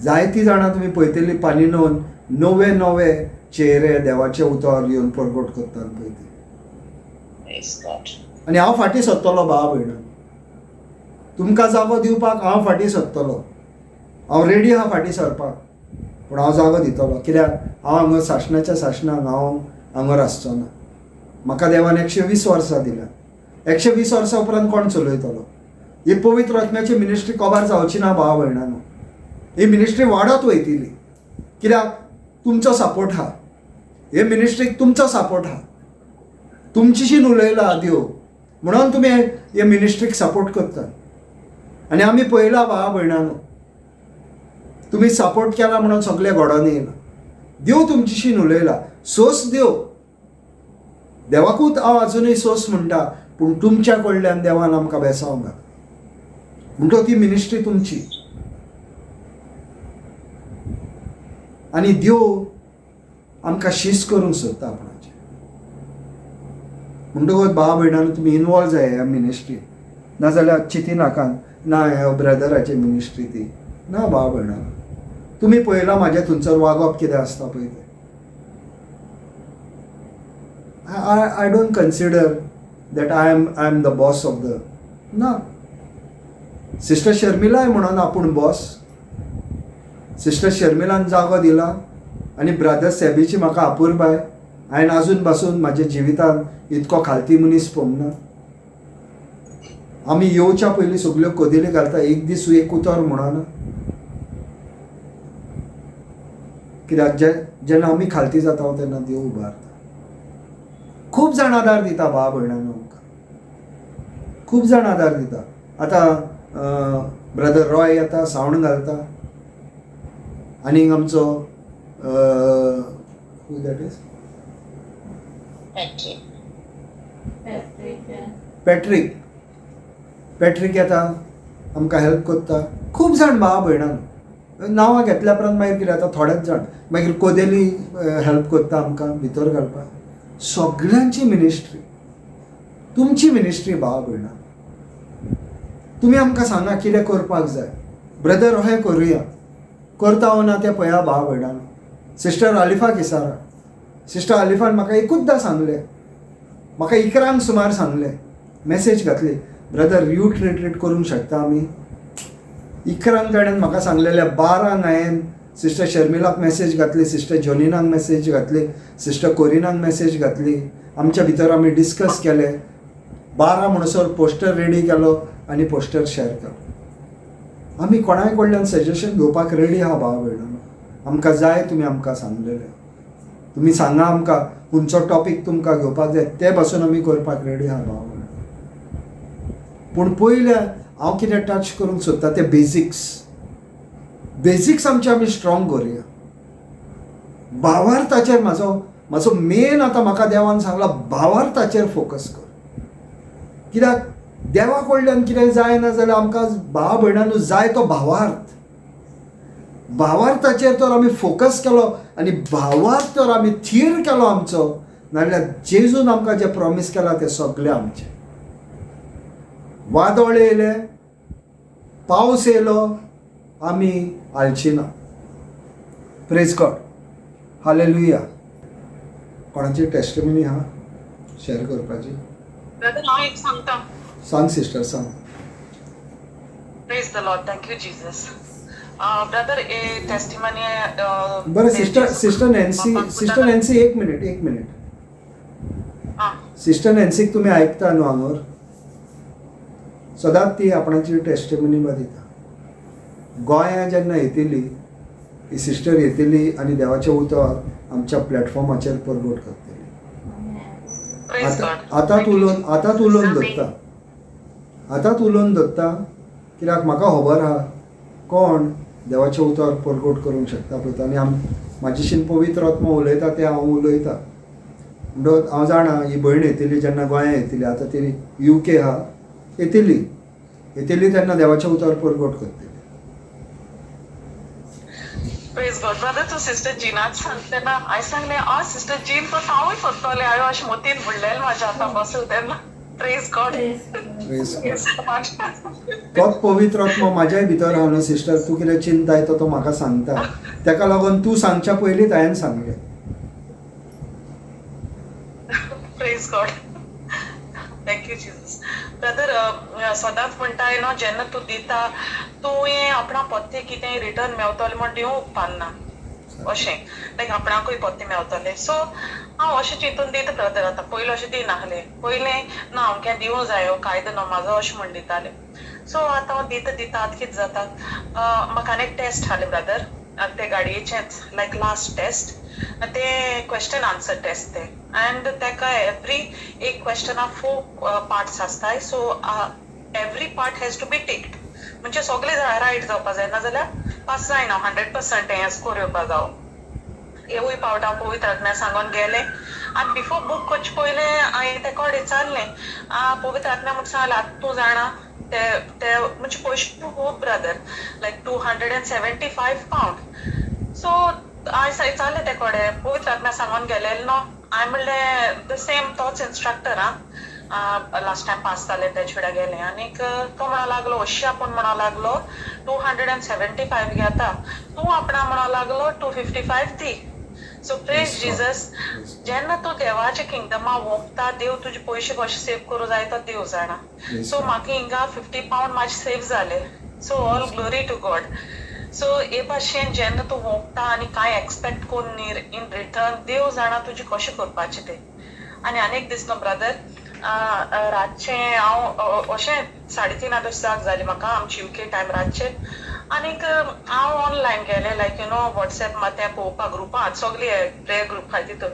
Speaker 1: जायतीं जाणां तुमी पळयतली पालिनोन नवे नवे चेहरे देवाचे उतर येवन परगट करतात पळय ते.
Speaker 2: Praise God.
Speaker 1: आनी हांव फाटीं सरतलो भाव भयणानो, तुमकां जागो दिवपाक हांव फाटीं सरतलो. हांव रेडी आहा फाटीं सरपाक, पूण हांव जागो दितलो. कित्याक हांव हांगा सासणाच्या सासणाक हांव हांगर आसचो ना. म्हाका देवान 120 वर्सां दिल्या. 120 वर्सां उपरांत कोण चलयतलो? ही पवित्र आत्म्याची मिनिस्ट्री कबार जावची ना भाव भयणानो. ही मिनिस्ट्री वाडत वयतली, कित्याक तुमचो सपोर्ट आहा. हे मिनिस्ट्रीक तुमचो सपोर्ट आहा. तुमचीशीन उलयला देव म्हणून तुमी हे मिनिस्ट्रीक सपोर्ट करतात. आनी आमी पळयला भाव भयणानो, तुमी सपोर्ट केला म्हणून सगळें घडोवन येयलां. देव तुमचीशीन उलयला, सोस देव. देवाकूच हांव आजुनूय सोस म्हणटा, पूण तुमच्या कडल्यान देवान आमकां बेसांव घातला. म्हणटकच ती मिनिस्ट्री तुमची. आनी देव आमकां शीस करूंक सोदता आपणाचें. म्हणटकच भाव भयणानो तुमी इनवॉल्व जाय ह्या मिनिस्ट्रीन, नाजाल्यार चिंतिनाकात ना ह्या ब्रदराची मिनिस्ट्री ती ना. भाव भयणानो तुमी पळयलां म्हाजें थंयसर वागप कितें आसता पळय तें. I don't consider that I am the boss of the ना. सिस्टर शर्मिलाय म्हणून आपूण बॉस. सिस्टर शर्मिलान जागो दिला आनी ब्रदर सेबीची म्हाका अपुरबाय. हांवें आजून पासून म्हाज्या जिवितांत इतको खालती मनीस पळोवंक ना. आमी येवच्या पयलीं सगल्यो कदेली घालता, एक दीस एक उतर म्हणना. कित्याक जेन्ना आमी खालती जाता तेन्ना देव उबारता. खूब जाण आदार दिता भाव भयणांनो, आमकां खूब जाण आदार दिता. आतां ब्रदर रॉय येता, सावंड घालता. आनीक आमचो who that is?
Speaker 2: Patrick.
Speaker 1: Patrick. Patrick येता, आमकां हेल्प करता. खूब जाण भाव भयणांनो, नांवां घेतल्या उपरांत मागीर कितें जाता, थोडेच जाण मागीर कोदेली हेल्प करता आमकां भितर घालपाक. सगळ्यांची मिनिस्ट्री, तुमची मिनिस्ट्री भाव भयणां. तुमी आमकां सांगा कितें करपाक जाय. ब्रदर अहें करुया, करता वो ना तें पळया भाव भयणांनो. सिस्टर आलिफा किसारा, सिस्टर आलिफान म्हाका एकूचदां सांगलें, म्हाका 11 सुमार सांगलें, मॅसेज घातली, ब्रदर यूथ रिट्रीट करूंक शकता आमी. 11 ताणें म्हाका सांगलेलें, 12 हांवें सिस्टर शर्मिलाक मॅसेज घातली, सिस्टर जॉनिनाक मॅसेज घातली, सिस्टर कोरिनाक मॅसेज घातली. आमच्या भितर आमी डिस्कस केले. 12 म्हणसर पोस्टर रेडी केलो आनी पोस्टर शेअर केलो. आमी कोणाय कडल्यान सजेशन घेवपाक रेडी आहा भाव भयणांनो. आमकां जाय तुमी आमकां सांगलेलें, तुमी सांगा आमकां खंयचो टॉपीक तुमकां घेवपाक जाय ते पासून आमी करपाक रेडी आहा भाव भयणांनो. पूण पयलें हांव कितें टच करूंक सोदता ते बेजिक्स. बेजिक्स आमचे आमी स्ट्रॉंग करुया. भावार्थाचेर म्हाजो मेन आतां म्हाका देवान सांगला, भावार्थाचेर फोकस कर. कित्याक देवा कडल्यान कितें जायना जाल्यार आमकां भाव भयणांनो जाय तो भावार्थ. भावार्थाचेर तर आमी फोकस केलो आनी भावार्थ तर आमी थीर केलो आमचो, नाजाल्यार जेजून आमकां जें प्रॉमीस केलां तें सगळें आमचें. वादळ येयलें, पावस येयलो, आमी हालची ना. Praise God, hallelujah. कोणाची टेस्टिमनी आहा शेअर करपाची?
Speaker 3: ब्रदर हांव एक सांगता.
Speaker 1: सांग सिस्टर, सांग.
Speaker 3: Praise the Lord, thank you Jesus. Brother a testimony.
Speaker 1: बरें sister, sister Nancy, sister Nancy, एक मिनिट, एक मिनिट. सिस्टर नॅन्सीक तुमी आयकता न्हू हांगर सदांच ती आपणाची टेस्टिमनी बा दिता. गोंया जेन्ना येतली ही सिस्टर येतली आनी देवाचें उतर आमच्या प्लॅटफॉर्माचेर परगट करतली. आतांच उलोवन, आतांच उलोवन दवरता, आतांच उलोवन दवरता, कित्याक म्हाका खबर आहा कोण देवाचें उतर परगट करूंक शकता पळय. आनी म्हाजेशीन पवित्र आत्मा उलयता तें हांव उलयता. म्हणटकच हांव जाणा ही भयण येतली जेन्ना गोंया येतली, आतां ती UK आहा, येतली, येतली तेन्ना देवाचें उतर परगट करतली.
Speaker 3: Praise God brother. तूं सिस्टर जिनाक सांगते ना, हांवें सांगलें आ सिस्टर जीन तो हांवूय सोदतलें. हांवें अशें मतीन म्हणलेलें म्हाज्या आतां बसून तेन्ना. Praise God.
Speaker 1: Praise God. तोच पवित्र आत्मो म्हाज्याय भितर आहा न्हू सिस्टर, तूं कितें चिंताय तो तो म्हाका सांगता, तेका लागून तूं सांगच्या पयलींच हांवें सांगलें.
Speaker 3: Praise God, thank you Jesus. Brother सदांच म्हणटा न्हू, जेन्ना तूं दिता तुवें आपणा पोत्ते कितें रिटर्न मेवतलें म्हण दिवंक उपकारना अशें, लायक आपणाकूय पोत्ते मेवतलें. सो हांव अशें चिंतून दिता ब्रदर. आतां पयलीं अशें दिनासलें, पयलें ना अमकें दिवूं जायो कायदो न्हू म्हाजो अशें म्हण दितालें. सो आतां हांव दिता दिता आतां कितें जाता, म्हाका आनी एक टेस्ट आहलें ब्रदर, आनी ते गाडयेचेंच लायक लास्ट टेस्ट, ते क्वेश्चन आन्सर टेस्ट ते, एंड तेका एवरी एक क्वेश्चना 4 पार्ट्स आसताय. So every part has to be ticked, म्हणजे सगळे रायट जावपा जाय, नाजाल्यार पास जायना. 100% हें स्कोर येवपा जावो. एकूय पावट हांव पवित्र आत्म्या सांगोन गेलें आनी बिफोर बूक करचे पयलें हांवें तेका कडेन विचारलें, पवित्र आत्म्या म्हूण सांगलें आतां तूं जाणा ते ते म्हणजे पयशे खूब ब्रदर, लायक 275 पावंड. सो हांवें विचारलें ते कडेन, पवित्र आत्म्या सांगोन गेलेलें न्हू. हांवें म्हणलें the same तोच इन्स्ट्रक्टर आं, लास्ट टायम पास जालें तेजे फुडें गेलें. आनीक तो म्हणो लागलो अशी आपूण म्हणो लागलो 275 घेता, तूं आपणा म्हणो लागलो 255 दी. So praise Jesus. जेन्ना तूं देवाच्या किंगडमा वोंपता, देव तुजे पयशे कशे सेव करूं जाय तो देव जाणा. सो म्हाका हिंगा 50 पावंड म्हाजे सेव जाले. So all glory to God. So हे भाशेन जेन्ना तूं वोंपता आनी कांय एक्सपेक्ट करून इन रिटर्न, देव जाणा तुजें कशें करपाचें तें. आनी आनीक दीस न्हू ब्रदर, रातचें हांव अशें 3:30 अशें जाग जाली म्हाका, आमची UK time रातचें. आनीक हांव ऑनलायन गेलें, लायक you know WhatsApp मात तें पळोवपाक ग्रुपां सगळी प्रेयर ग्रुप आहाय तितून.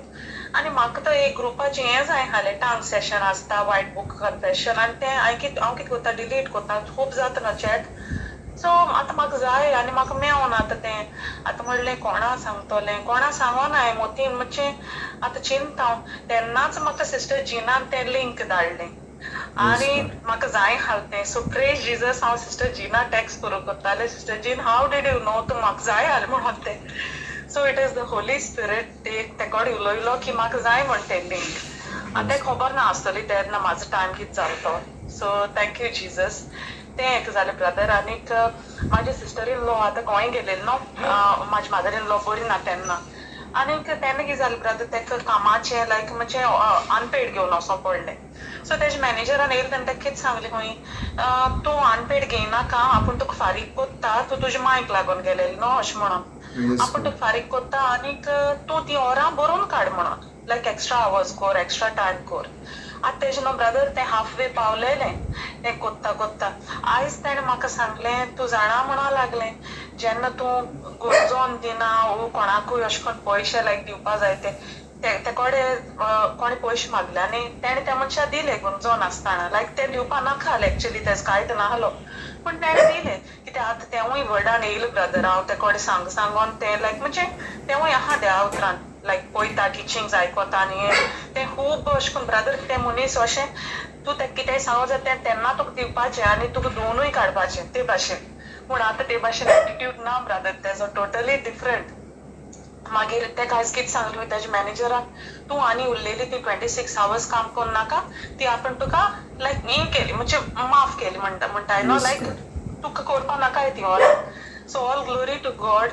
Speaker 3: आनी म्हाका तो एक ग्रुपाचें हें जाय आहलें, टांग सेशन आसता, वायट बूक कन्फेशन, आनी तें हांवें कितें हांव कितें करता डिलीट करता, खूब जाता न्हू चॅट. सो आतां म्हाका जाय आनी म्हाका मेवना आतां तें. आतां म्हणलें कोणा सांगतलें, कोणा सांगोना हांवें मोतीन मातशें आतां चिंता हांव. तेन्नाच म्हाका सिस्टर जिनान तें लिंक धाडलें आनी म्हाका जाय आसलें तें. सो प्रेज जिजस. हांव सिस्टर जिना टॅक्स करूंक करतालें, sister Jean how did you know तूं म्हाका जाय आसलें म्हणून तें. So it is the Holy Spirit ते कडेन उलयलो की म्हाका जाय म्हण तें लिंक. आनी तें खबर ना आसतली तेन्ना म्हाजो टायम कितें जालो तो. So thank you Jesus. तें एक जालें ब्रदर. आनीक म्हाजे सिस्टर इन लॉ आतां गोंय गेलेलें न्हू, म्हाजी मदर इन लॉ बरी ना तेन्ना. आनीक तेन्ना कितें जालें ब्रदर, तेका कामाचें लायक म्हणजे अनपेड घेवन वचों पडलें. सो तेजे मॅनेजरान येयलें तेन्ना तेका कितें सांगलें खंय, तूं अनपेड घेयनाका, आपूण तुका फारीक कोत्ता, तूं तुज्या मायक लागून गेलेलें न्हू अशें म्हणून, आपूण तुका फारीक कोत्ता आनीक तूं ती वरां बरोवन काड म्हणून, लायक एक्स्ट्रा आवर्स कोर, एक्स्ट्रा टायम कोर. आतां तेजें न्हू ब्रदर तें हाफ वे पावलेलें तें कोत्ता कोत्ता. आयज तेणें म्हाका सांगलें, तूं जाणा म्हणो लागलें, जेन्ना तूं गुंजोन दिना वो कोणाकूय अशें करून पयशे लायक दिवपा जाय ते ते कडेन कोणें पयशे मागले आनी तेणें त्या मनशाक दिले गुंजोन आसतना, लायक ते दिवपा नाका आसलें एक्चुली, तेजो कांयच नासलो पूण तेणें दिले कित्याक आतां तेंवूय व्हडान येयलें ब्रदर. हांव ते कडेन सांग सांगोन तें लायक म्हणजे तेंवूय आहा देवा उतरान लायक पळयता, टिचींग्स आयकता आनी तें खूब अशें करून ब्रदर तें मनीस अशें तूं तेका कितेंय सांगो जाल्यार तें तेन्ना तुका दिवपाचें आनी तुका दोनूय काडपाचें ते भाशेन. पूण आतां ते भाशेन एटिट्यूड ना ब्रदर तेजो, टोटली डिफरंट. मागीर तेका आयज कितें सांगलें तेज्या मॅनेजरान, तूं आनी उरलेली ती 26 आवर्स काम करूं नाका, ती आपूण तुका लायक हें केली म्हणजे माफ केली म्हणटा म्हणटाय न्हू, लायक तुका करपा नाकाय ती वरां. So all glory to God.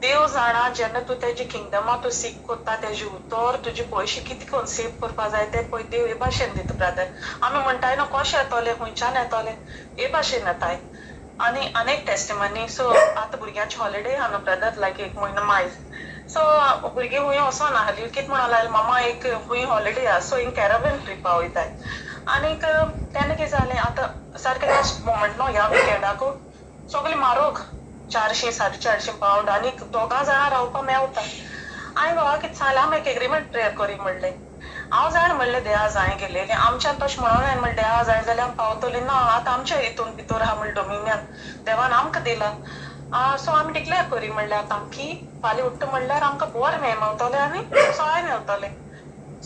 Speaker 3: देव जाणा जेन्ना तूं तेजे किंगडमा तूं सीक कोत्ता तेजे उतर तुजे पयशे कितें करून सेव करपा जाय ते पळय देव हे भाशेन दिता ब्रदर. आमी म्हणटाय न्हू कशें येतोलें, खंयच्यान येतोलें, हे भाशेन येताय. आनी अनेक टेस्टिमनी. सो आतां भुरग्यांची हॉलिडे आहा न्हू ब्रदर, लायक एक म्हयनो मायज. सो भुरगीं खूंय वचोना आहलीं, कितें म्हणो लागलीं मामा एक खूंय हॉलिडे आहा, सो हिंग कॅरावेन ट्रिपा वयताय. आनीक तेन्ना कितें जालें आतां सारकें लास्ट मोमेंट न्हू ह्या विकेंडाकू सगळें म्हारोग 400 450 पावंड आनीक दोगां जाणां रावपा मेवता. हांवें घोवा कितें सांगलें, आमी एक एग्रीमेंट प्रेयर करी म्हणलें, हांव जाण म्हणलें देवा जाय गेलेलें आमच्यान तशें म्हणोन हांवें म्हणलें देवा जाय जाल्यार आमी पावतलीं ना, आतां आमच्या हितून भितर आहा म्हणलें डोमिनियन देवान आमकां दिला, सो आमी डिक्लेर करी म्हणलें आतां की फाल्यां उठ्ठा म्हणल्यार आमकां बरें मेवतलें आनी सोय मेवतलें.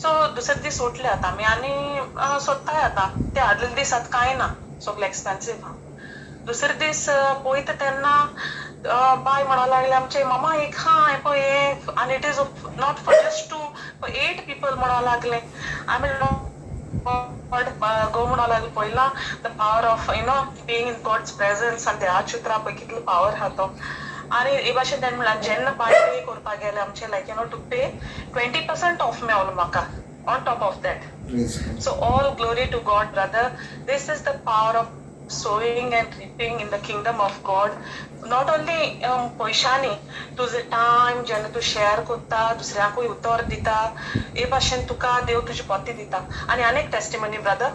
Speaker 3: सो दुसरे दीस उठले आतां आमी आनी सोदताय आतां ते आदले दीस आतां कांय ना, सगळें एक्सपेन्सीव आहा. दुसरे दीस पळयता तेन्ना बाय म्हणा लागले आमचे मामा एक हा हें पळय हें आनी it is not for just two, for 8 people म्हणा लागले. आमी गो म्हणा लागले पयला the power of you know being in God's presence आनी देवाच्या उतरा पळय कितलो पावर आहा तो. आनी हे भाशेन तेणें म्हणलें जेन्ना बाय पे करपाक गेले आमचे like you know to pay 20% off मेवलो म्हाका on top of that. So all glory to God, brother. This is the power of sowing and reaping in the kingdom of God. Not only पयशांनी, तुजो time जेन्ना तूं share करता, दुसऱ्यांकूय उतर दिता, हे भाशेन तुका देव तुजी पोती दिता. आनी आनीक टेस्टिमनी ब्रदर,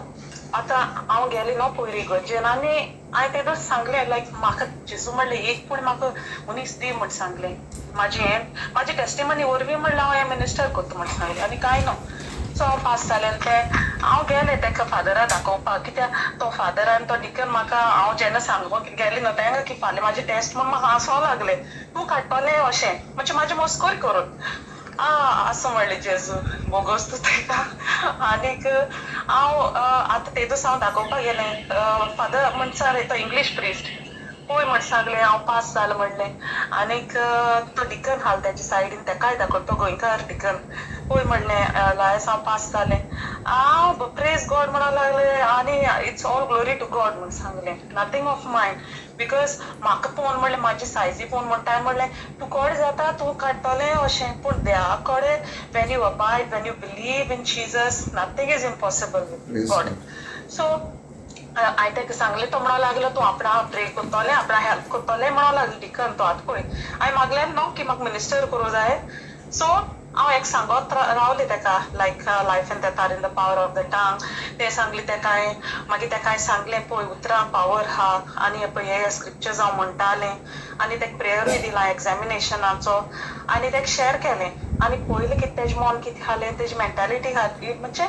Speaker 3: आतां हांव गेलें न्हू पयर इगर्जेन आनी हांवें तेदोस सांगलें लायक म्हाका जेजू म्हणलें एक पूण म्हाका मनीस दी म्हण सांगलें. म्हाजी हें म्हाजी टेस्टिमनी वरवीं म्हणल्यार हांव हें मिनिस्टर करता म्हण सांगलें आनी कांय न्हू. सो हांव पास जालें तें हांव गेलें तेका फादरा दाखोवपाक, कित्याक तो फादरान तो डिकन म्हाका हांव जेन्ना सांगपाक गेलें न्हू तेंका की फाल्यां म्हाजी टेस्ट म्हूण म्हाका हांसो लागलें, तूं काडटलें अशें म्हणजे म्हाजी मस्कोरी करून आसूं म्हणलें जेजू बोगोस तूं तेका. आनीक हांव आतां तेदूस हांव दाखोवपाक गेलें, फादर म्हणसर तो इंग्लीश प्रिस्ट पळय म्हण सांगलें हांव पास जालें म्हणलें. आनीक तो डिकन हाल तेच्या सायडीन तेकाय दाखोवलो, तो गोंयकार डिकन, पळय म्हणलें लायस हांव पास जालें. हांव प्रेज गॉड म्हणूंक लागलें आनी it's all glory to God म्हूण सांगलें, नथींग ऑफ मायन because म्हाका पळोवन म्हणलें म्हाजी सायजी पळोवन म्हणटा म्हणलें तूं कोण जाता तूं काडटलें अशें, पूण देवा कडेन when you abide, when you believe in Jesus, nothing is impossible with God. So हांवें ताका सांगलें, तो म्हणूंक लागलो तूं आपणा प्रे करतलें, आपणा हेल्प करतलें म्हणूंक लागलो डिकन तो. आतां पळय हांवें मागलें न्हू की म्हाका मिनिस्टर करूं जाय. सो हांव एक सांगत रावलें तेका like life and death are in the power of the tongue, तें सांगलें तेका. मागीर तेका सांगलें पळय उतरां पावर आहा आनी पळय हे स्क्रिप्चर्स हांव म्हणटालें आनी तेका प्रेयरूय दिलां एग्जामिनेशनाचो आनी तेका शेअर केलें. आनी पयलें कितें तेजें मन कितें आसलें, तेजी मेंटालिटी खातीर म्हणजे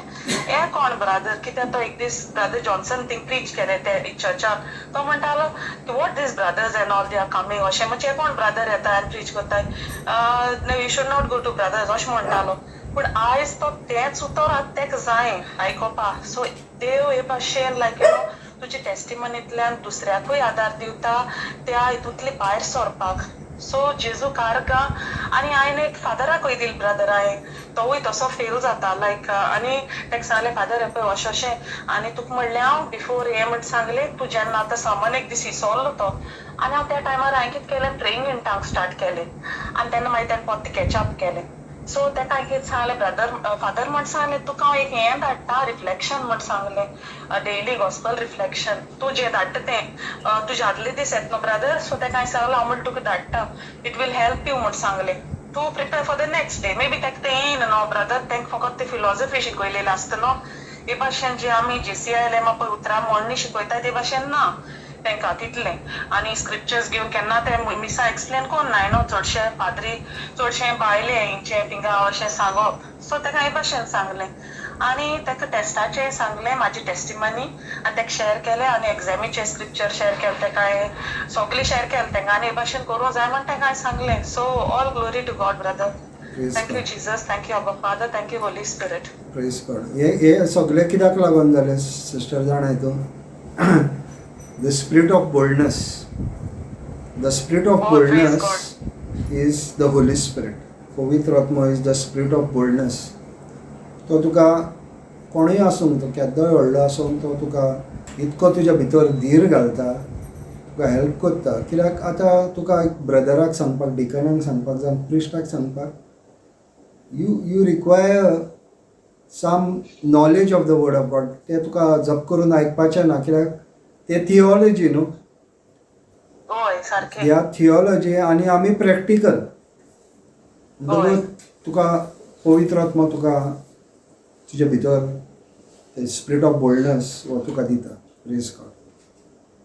Speaker 3: हे कोण ब्रादर कित्याक तो एक दीस ब्रादर जॉन्सन थिंग प्रीच केलें ते चर्चान, तो म्हणटालो की what these brothers and all they are coming अशें, म्हणजे हे कोण ब्रादर येता आनी प्रीच करताय, you should not go to brothers अशें म्हणटालो. पूण आयज तो तेंच उतर आतां तेका जाय आयकोपा. सो देव हे भाशेन लायक you know तुजे टेस्टिमनींतल्यान दुसऱ्याकूय आदार दिवता त्या हितूंतली भायर सरपाक. सो जेजू कारगा. आनी हांवें एक फादराकूय दिल ब्रदर, हांवें तोवूय तसो फेल जाता लायक, आनी तेका सांगलें फादर हें पळय अशें अशें आनी तुका म्हणलें हांव बिफोर हें म्हण सांगलें तूं जेन्ना आतां समन एक दीस इसोल्लो तो, आनी हांव त्या टायमार हांवें कितें केलें प्रेयींग इन टंग स्टार्ट केलें आनी तेन्ना मागीर तेणें परतें कॅचअप केलें. सो तेका हांवें कितें सांगलें ब्रदर, फादर म्हण सांगलें तुका हांव एक हें धाडटा रिफ्लेक्शन म्हण सांगलें, डेली गॉस्पल रिफ्लेक्शन तूं जें धाडटा तें तुज्या आदले दीस येता न्हू ब्रदर. सो तेका हांवें सांगलें हांव म्हणटा तुका धाडटा, it will help you म्हण सांगलें, to prepare for the next day. Maybe तेका तें येयना न्हू ब्रदर, तेंका फकत ते फिलॉसॉफी शिकयलेली आसता न्हू. हे भाशेन जे आमी JCI पळय उतरां म्हणणी शिकयता ते भाशेन ना तेंकां तितलें, आनी स्क्रिप्चर्स घेवन केन्ना ते मिसा एक्सप्लेन कोन्नाय न्हू, चडशे पाद्री चडशे भायले हेंचे थिंगा अशें सांगप. सो तेका हे भाशेन सांगलें आनी तेका टेस्टाचें सांगलें म्हाजी टेस्टिमनी आनी तेका शेअर केलें आनी एग्जामीचें स्क्रिप्चर शेअर केलें तेका, सगळें शेअर केलें तेंका आनी हे भाशेन करूंक जाय म्हण तेका हांवें सांगलें. So all glory to God brother. Thank you Jesus, thank you Abba Father, thank you Holy Spirit.
Speaker 1: Praise God. हे हे सगळें कित्याक लागून जालें सिस्टर जाणाय तूं? The spirit of boldness, the spirit of boldness is the Holy Spirit. पवित्र आत्मो is the spirit of boldness. तो तुका कोणूय आसूं, तो केदोय व्हडलो आसूं, तो तुका इतको तुज्या भितर धीर घालता, तुका हेल्प करता. कित्याक आतां तुका एक ब्रदराक सांगपाक, डिकनाक सांगपाक जावं प्रिस्टाक सांगपाक you require some knowledge of the word of God. तें तुका जप करून आयकपाचें ना, कित्याक तें थियोलॉजी न्हू.
Speaker 3: हय सारकें.
Speaker 1: ह्या थियोलॉजी आनी आमी प्रॅक्टिकल. म्हणटकूच तुका पवित्र आत्मा तुका तुजे भितर ते स्पिरीट ऑफ बोल्डनस हो तुका दिता. प्रेज गॉड.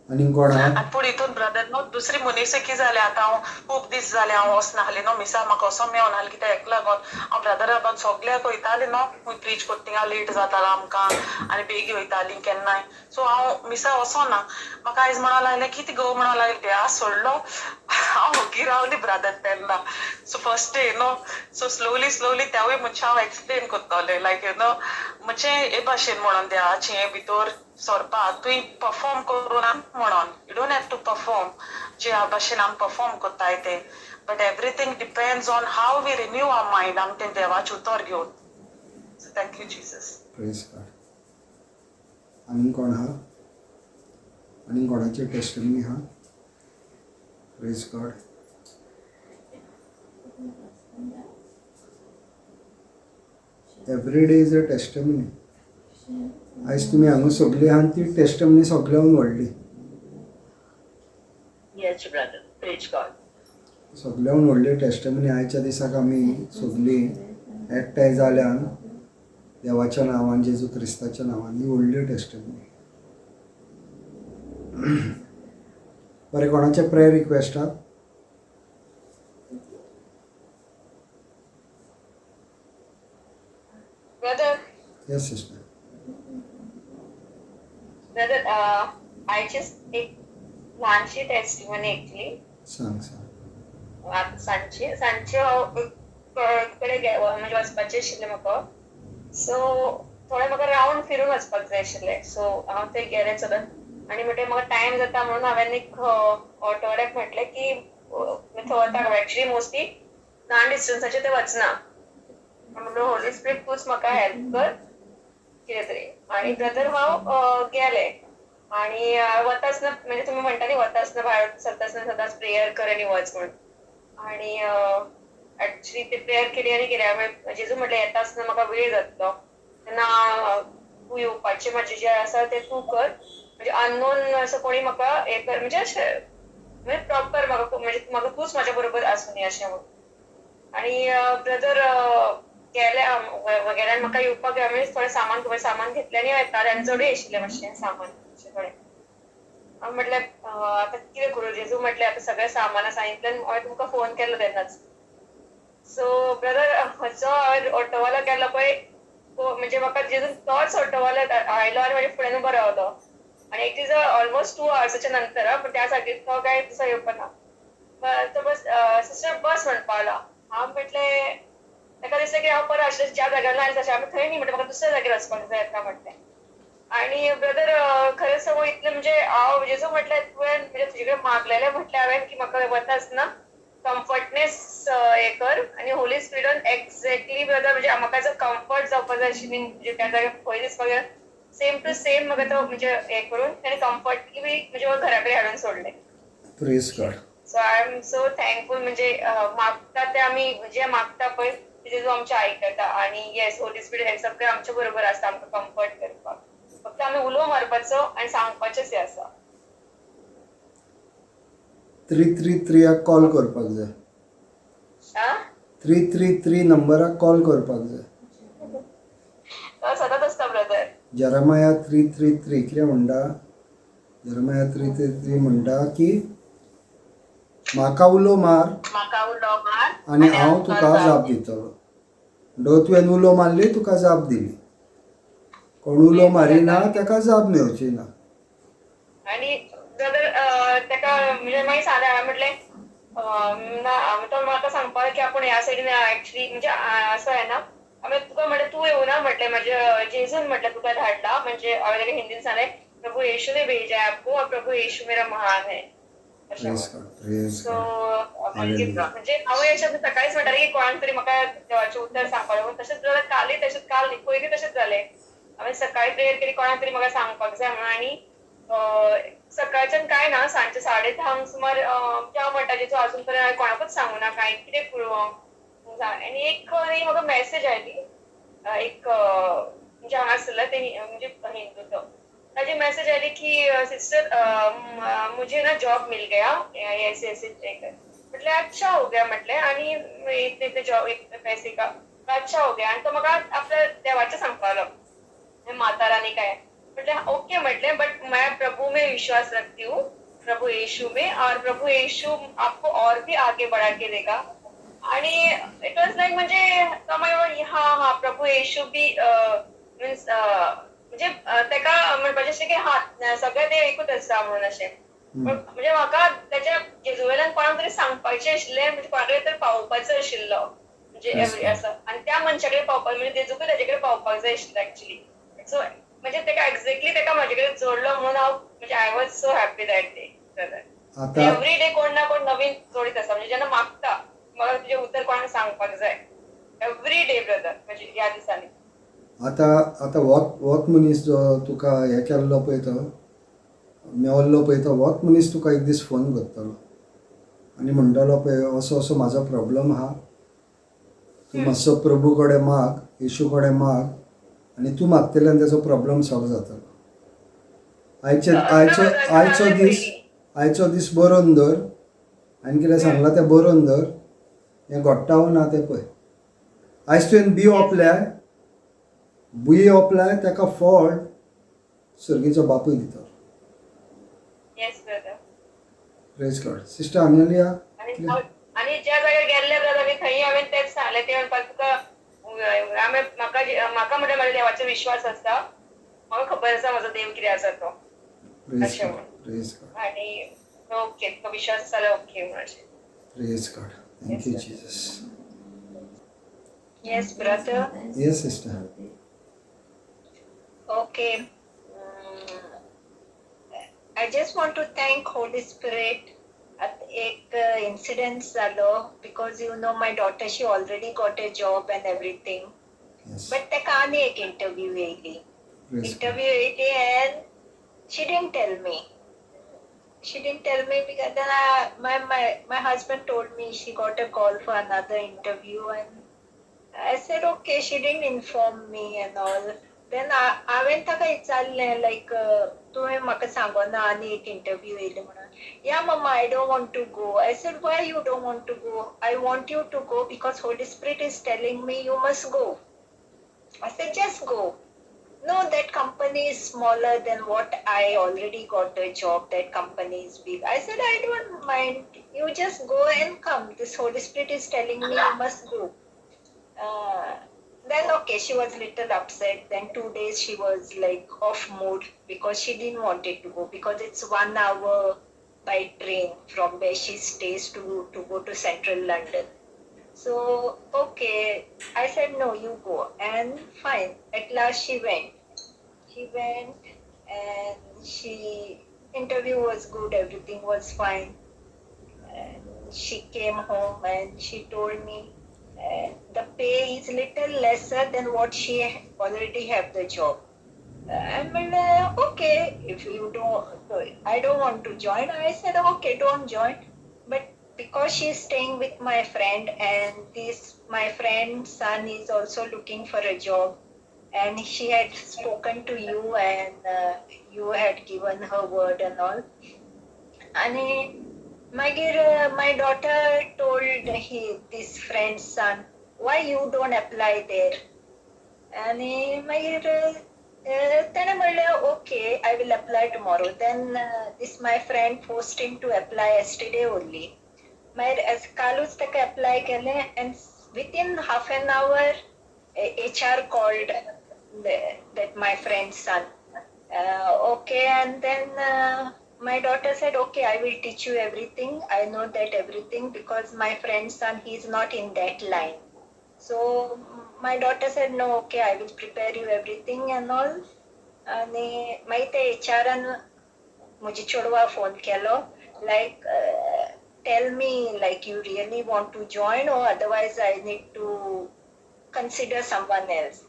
Speaker 1: आनी कोण आहा?
Speaker 3: आनी पूण हितून ब्रदर न्हू दुसरी मनीस कितें जालें, आतां हांव खूब दीस जाले हांव वचनासलें न्हू मिसा, म्हाका वचोंक मेळनासलें कित्याक हेका लागून हांव ब्रदरा बाग सगल्याक वयतालें न्हू, प्रीच कोत्ता थिंगा लेट जातालो आमकां आनी बेगी वयतालीं केन्नाय. सो हांव मिसा वचोना. म्हाका आयज म्हणोंक लागलें कितें गो म्हणोंक लागलें देवा सोडलो, हांव ओगी रावलें ब्रदर तेन्ना. सो फर्स्ट डे न्हू, सो स्लोली स्लोली तेवूय म्हणजे हांव एक्सप्लेन करतलें लायक you know म्हणजे हे भाशेन म्हणून देवाचें हें भितर सोरपाक तुवें परफॉर्म करूं म्हणून. You don't have to perform जे भाशेन आमी परफॉर्म करताय ते, but everything depends on how we renew our mind आमी तें देवाचें उतर घेवन. So thank you Jesus.
Speaker 1: Praise God. आनी कोण आहा? आनी कोणाची टेस्टमनी आहा? Praise God. Every day is a testimony. आयज तुमी हांगा सगळीं आहा ती टेस्टमनी सगळ्याहून व्हडली.
Speaker 2: Yes brother, praise God.
Speaker 1: सगळ्याहून व्हडली टेस्टमनी आयच्या दिसाक आमी सगळीं एकठांय जाल्यान देवाच्या नांवान, जेजू क्रिस्ताच्या नांवान, ही व्हडली टेस्टमनी. बरें, कोणाचें प्रेयर रिक्वेस्ट आहा?
Speaker 2: Brother.
Speaker 1: Yes sister.
Speaker 2: Brother, आयची एक ल्हानशी टेस्टिमनी एक्चुली.
Speaker 1: सांग सांग.
Speaker 2: आतां सांजची सांजची हांव कडे म्हणजे वचपाचें आशिल्लें म्हाका, सो थोडें म्हाका रावंड फिरून वचपाक जाय आशिल्लें. सो हांव थंय गेलें चलत आनी म्हणटकीर म्हाका टायम जाता म्हणून हांवें एक ऑटोवाल्याक म्हटलें की थंय वता. एक्चुली मोस्टली ल्हान डिस्टन्साचेर ते वचना. म्हणलो होली स्पिरिट तूंच म्हाका हेल्प कर कितें तरी. आनी ब्रदर हांव गेलें आनी वता आसतना, म्हणजे तुमी म्हणटा न्ही वता आसतना भायर सरता आसतना सदांच प्रेयर कर आनी वच म्हणून. आनी एक्चुली ते प्रेयर केली आनी गेले. हांवें जेजू म्हटलें येता आसतना म्हाका वेळ जातलो तेन्ना तूं येवपाचें म्हाजें जें आसा तें तूं कर, म्हणजे अननोन असो कोणी म्हाका हें कर, म्हणजे अशें म्हणजे प्रॉपर म्हाका, म्हणजे म्हाका तूंच म्हाज्या बरोबर आसूं अशें म्हणून. आनी ब्रदर गेले गेले आनी म्हाका येवपाक म्हणजे थोडें सामान थोडें सामान घेतलें आनी येतालें आनी चडूय आशिल्लें मातशें सामान मातशें थोडें. हांव म्हटलें आतां कितें करूं जेजू, म्हटलें आतां सगळें सामान आसा इतल्यान हांवें तुमकां फोन केलो तेन्नाच. सो ब्रदर जो हांवें ऑटोवालो केलो पळय, म्हणजे म्हाका जेजून तोच ऑटोवालो आयलो आनी म्हाज्या फुड्यान उबो रावलो. आनी it is almost 2 आवर्साच्या नंतर, पूण त्या सारकें तो काय तसो येवपा ना. तो बस सिस्टर बस म्हणपा लागलो. हांव म्हटलें ताका दिसलें की हांव परत आशिल्लें ज्या जाग्यार आयलें तशें आमी थंय न्ही, म्हटलें म्हाका दुसऱ्या जाग्यार वचपाक जाय येता म्हटलें. आनी ब्रदर खरें सांगू इतलें म्हणजे हांव जेजू म्हटलें तुवें म्हणजे तुजे कडेन मागलेलें म्हटलें हांवें की म्हाका वता आसतना कम्फर्टनेस हें कर आनी होली स्पिरिटान एक्झॅक्टली ब्रदर म्हणजे म्हाका जो कम्फर्ट जावपाक जाय आशिल्ली, म्हणजे त्या जाग्यार खंय दिसपाक जाय सेम टू सेम म्हाका तो म्हणजे हें करून ताणें कम्फर्टली म्हणजे घरा कडेन हाडून सोडलें.
Speaker 1: Praise God.
Speaker 2: So I am so thankful. म्हणजे मागता ते आमी जे मागता पळय तेजें आमचें आयकता आनी येस होली स्पिरिट हें सगळें आमच्या बरोबर आसता आमकां कम्फर्ट करपाक. फक्त आमी उलो मारपाचो आनी सांगपाचेंच हें आसा.
Speaker 1: 333 कॉल करपाक जाय. 333 नंबराक कॉल करपाक जाय.
Speaker 2: सदांच आसता ब्रदर.
Speaker 1: जेरेमाया 3:3 कितें म्हणटा? जेरेमाया 3:3 म्हणटा की म्हाका उलो मार
Speaker 2: म्हाका उलो मार
Speaker 1: आनी हांव तुका जाप दितलो. म्हणटकच तुवें उलो मारली, तुका जाप दिली. कोण उलो मारिना ताका जाप मेवची ना.
Speaker 2: आनी ब्रदर ताका म्हणजे मागीर सांगलें हांवें म्हटलें ना, तो म्हाका सांगपाक की आपूण ह्या सायडीन एक्चुली म्हणजे असो येना. हांवें तुका म्हटलें तूं येवना म्हटलें, म्हजे जेजून म्हटलें तुका धाडला, म्हणजे हांवें ताका हिंदीन सांगलें प्रभु येशू ने भेजा है आपको और प्रभु येशू मेरा महान है. सो म्हणजे हांव अशें सकाळीच म्हणटालें की कोणाक तरी म्हाका देवाचें उतर सांगपाक जाय. तशेंच जाल्यार कालय तशेंच, काल न्ही पयलीं तशेंच जालें. हांवें सकाळीं प्रेयर केली कोणाक तरी म्हाका सांगपाक जाय म्हणून. आनी सकाळच्यान कांय ना, सांजचे 10:30 सुमार हांव म्हणटा जेजू अजून पर्यंत हांवें कोणाकूच सांगूं ना कांय कितें करूं हांव. आनी एक न्ही म्हाका मॅसेज आयली, एक म्हणजे हांगा आसलें ते म्हणजे हिंदू, तो ताजी मॅसेज आयली की सिस्टर मुझे ना जॉब मिल गया ऐसे ऐसे म्हटलें अच्छा हो गया म्हटलें. आनी इतने इतने जॉब इतने पैसे का अच्छा हो गया. आनी तो म्हाका आपल्या देवाचें सांगपाक लागलो, माता रानी काय. म्हटलें ओके म्हटलें, बट मैं प्रभु में विश्वास रखती हूँ, प्रभु यीशु में, और प्रभु यीशु आपको और भी आगे बढ़ा के देगा. आणि it was like म्हणजे तो मागीर हा हा प्रभु येशू बी मिन्स म्हणजे ताका म्हणपाचें अशें की हा सगळें ते एकूच आसा म्हणून अशें. म्हणजे म्हाका तेच्या जेजू वयल्यान कोणाक तरी सांगपाचें आशिल्लें, म्हणजे कोणा कडेन तरी पावोवपाचो आशिल्लो, म्हणजे एवरी आसा आनी त्या मनशा कडेन पावपाक म्हणजे जेजूकूय ताजे कडेन पावपाक जाय आशिल्लें एक्चुली. सो
Speaker 4: म्हणजे तेका एक्झॅक्टली तेका म्हाजे कडेन जोडलो म्हणून हांव म्हणजे I was so happy that day brother.
Speaker 1: आतां
Speaker 4: एवरी डे कोण ना कोण नवीन जोडीत आसा, म्हणजे जेन्ना मागता म्हाका तुजें उतर कोणाक सांगपाक जाय एवरी डे ब्रदर, म्हणजे ह्या दिसांनी.
Speaker 1: आतां आतां होत होत मनीस जो तुका हें केल्लो पळय तो मेवल्लो पळय तो होत मनीस तुका एक दीस फोन करतलो आनी म्हणटलो पळय असो असो म्हाजो प्रॉब्लम आहा, तूं मातसो प्रभू कडेन माग, येशू कडेन माग आनी तूं मागतलें आनी तेजो प्रॉब्लम सॉल्व जातलो. आयचे आयचो आयचो दीस, आयचो दीस बरोवन दवर आनी कितें सांगलां तें बरोवन दवर, हें घडटा वो ना तें पळय. आयज तुवें बी ओंपल्यार, बुये ओंपल्यार ताका फळ सर्गीचो बापूय दिता.
Speaker 4: Yes brother.
Speaker 1: Praise God. Sister Amelia.
Speaker 4: आनी आनी ज्या जाग्यार गेल्ले ब्रदर आमी थंय हांवें तेंच सांगलें, ते म्हणपाक तुका हांवें म्हाका म्हाका म्हणल्यार म्हाज्या देवाचो विश्वास आसा, म्हाका खबर आसा म्हजो देव कितें आसा तो.
Speaker 1: प्रेज
Speaker 4: अशें
Speaker 1: गॉड.
Speaker 4: म्हण.
Speaker 1: Praise God.
Speaker 4: आनी ओके तुका विश्वास आसा जाल्यार ओके म्हणून अशें.
Speaker 1: Praise God. Thank you Jesus.
Speaker 2: Yes brother.
Speaker 1: Yes sister.
Speaker 2: Okay. I just want to thank Holy Spirit. At एक incident जालो because you know my daughter, she already got a job and everything.
Speaker 1: Yes.
Speaker 2: But ताका आनी एक interview येयली.
Speaker 1: प्रेज गॉड.
Speaker 2: Interview येयली and she didn't tell me. She didn't tell me because then I, my husband told me she got a call for another interview and I said okay, she didn't inform me and all. Then हांवें ताका विचारलें लायक तुवें म्हाका सांगोना आनी एक interview येयली म्हणून. Yeah mama, I don't want to go. I said why you don't want to go? I want you to go because Holy Spirit is telling me you must go. I said just go. No, that company is smaller than what I already got a job. That company is big. I said, I don't mind. You just go and come. This Holy Spirit is telling me you must go. Then, okay, she was little upset. Then 2 days she was like off mood because she didn't want it to go because it's 1 hour by train from where she stays to go to central London. So, okay, I said, no, you go. And fine. At last she went. She went and she interview was good, everything was fine. And she came home and she told me the pay is little lesser than what she already have the job. I'm like, okay, if you don't, I don't want to join. I said, okay, don't join. But because she's staying with my friend and this my friend's son is also looking for a job, and she had spoken to you and you had given her word and all. आणि मागीर my daughter told he this friend's son, why you don't apply there? आणि मागीर तेणें म्हणलें okay, I will apply tomorrow. Then this my friend forced him to apply yesterday only. मागीर कालूच ताका apply केलें and within half an hour HR called that my friend's son. Okay, and then my daughter said, okay, I will teach you everything. I know that everything because my friend's son, he is not in that line. So my daughter said, no, okay, I will prepare you everything and all. आनी मागीर ते एचआरान म्हजे चेडवा phone केलो like tell me like you really want to join or otherwise I need to consider someone else.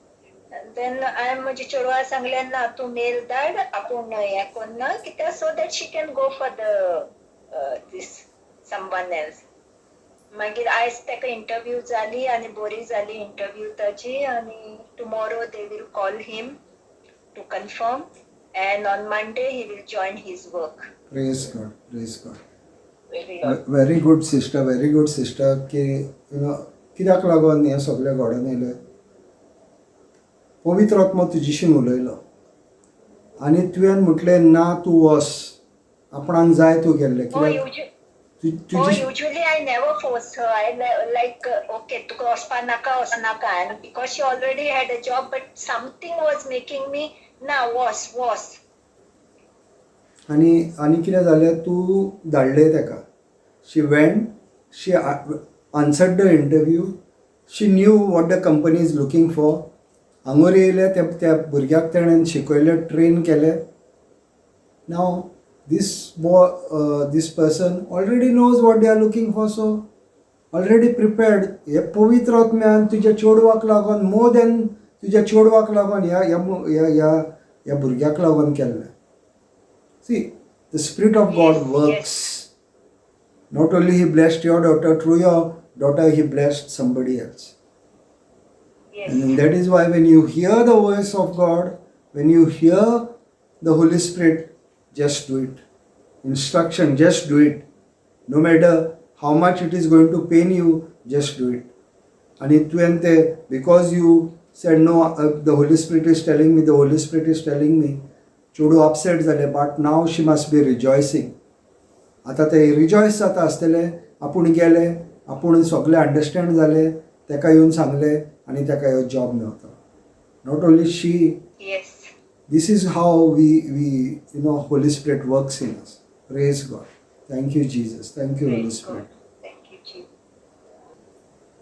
Speaker 2: Then हांवें म्हज्या चेडवा सांगलें ना तूं मेल धाड आपूण हें करना कित्याक so that she can go for the this someone else. मागीर आयज ताका इंटरव्यू जाली आनी बरी जाली इंटरव्यू ताजी आनी tomorrow they will call him to confirm and on Monday he will join his work.
Speaker 1: Praise God. Praise God.
Speaker 2: Very good.
Speaker 1: Very good sister, very good sister की you know कित्याक लागून हें सगळें घडोवन येयलें, पवित्र आत्मो तुजीशीन उलयलो आनी तुवें म्हटलें ना तूं वस, आपणाक जाय तूं गेल्लें
Speaker 2: Oh,
Speaker 1: कित्याक
Speaker 2: usually,
Speaker 1: तुजी
Speaker 2: oh, usually I never force her. I like, okay, तुका वचपा नाका, वचनाका. And because she already had a job, but something was making me, ना, वस, वस.
Speaker 1: आनी आनी कितें जालें, तूं धाडलें ताका, she went, she answered the interview, she knew what the company is looking for. हांगोर येयले ते त्या भुरग्याक तेणेन शिकयलें, ट्रेन केलें. Now this boy, this person already knows what they are looking for, so already prepared. हे पवित्र आत्म्यान तुज्या चेडवाक लागून, मोर दॅन तुज्या चेडवाक लागून, ह्या ह्या ह्या ह्या ह्या भुरग्याक लागून केल्लें. See, the Spirit of God works. Not only He blessed your daughter, through your daughter He blessed somebody else. And that is why when you hear the voice of God, when you hear the Holy Spirit, just do it. Instruction, just do it. No matter how much it is going to pain you, just do it. आणि तुवें ते, because you said, "No, the Holy Spirit is telling me, the Holy Spirit is telling me," चेडूं upset जालें, but now she must be rejoicing. आतां ते rejoice जाता आसतलें. आपूण गेले, आपूण सगळें अंडरस्टँड जालें, ताका येवन सांगलें आनी ताका ह्यो जॉब मेवता. Not only she, this is how we Holy Spirit works in us. Praise God. Thank you, Jesus. Thank you, Holy
Speaker 4: Praise
Speaker 1: Spirit.
Speaker 4: God. Thank you, Jesus.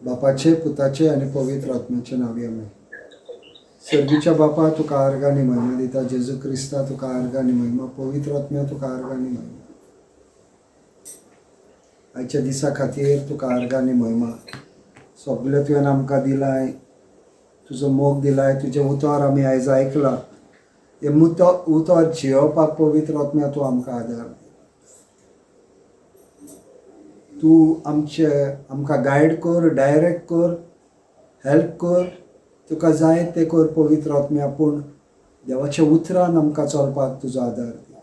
Speaker 1: बापाचे, पुताचे आनी पवित्र आत्म्याचे नांवी, आमेन. सर्गीच्या बापा, तुका आर्गां आनी महिमा दिता. जेजू क्रिस्ता, तुका आर्गां आनी महिमा. पवित्र आत्म्या, तुका आर्गां आनी महिमा. आयच्या दिसा खातीर तुका आर्गां आनी महिमा. सगळें तुवें आमकां दिलाय, तुजो मोग दिलाय, तुजें उतर आमी आयज आयकलां. हें उतर जियोवपाक पवित्र आत्म्या तूं आमकां आदार दी. तूं आमचे आमकां गायड कर, डायरेक्ट कर, हेल्प कर. तुका जाय तें कर पवित्र आत्म्या, पूण देवाच्या उतरान आमकां चलपाक तुजो आदार दी.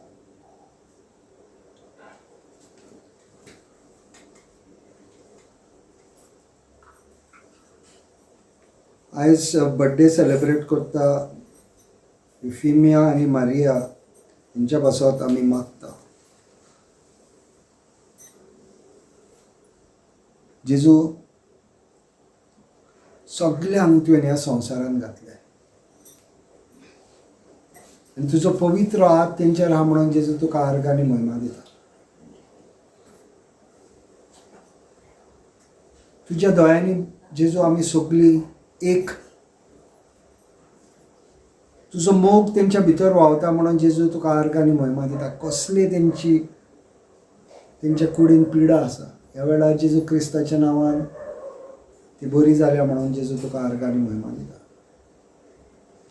Speaker 1: आयज बड्डे सेलेब्रेट करता युफिमिया आनी मारिया, हेंच्या पासत आमी मागता. जेजू, सगल्यांक तुवें ह्या संवसारांत घातले आनी तुजो पवित्र हात तेंचेर आहा म्हणून जेजू तुका आर्गां आनी महिमा दिता. तुज्या दोळ्यांनी जेजू आमी सगळीं एक. तुजो मोग तेंच्या भितर व्हांवता म्हणून जेजू तुका आर्गां आनी महिमा दिता. कसली तेंची तेंच्या कुडीन पिडा आसा, ह्या वेळार जेजू क्रिस्ताच्या नांवान ती बरी जाल्या म्हणून जेजू तुका आर्गां आनी महिमा दिता.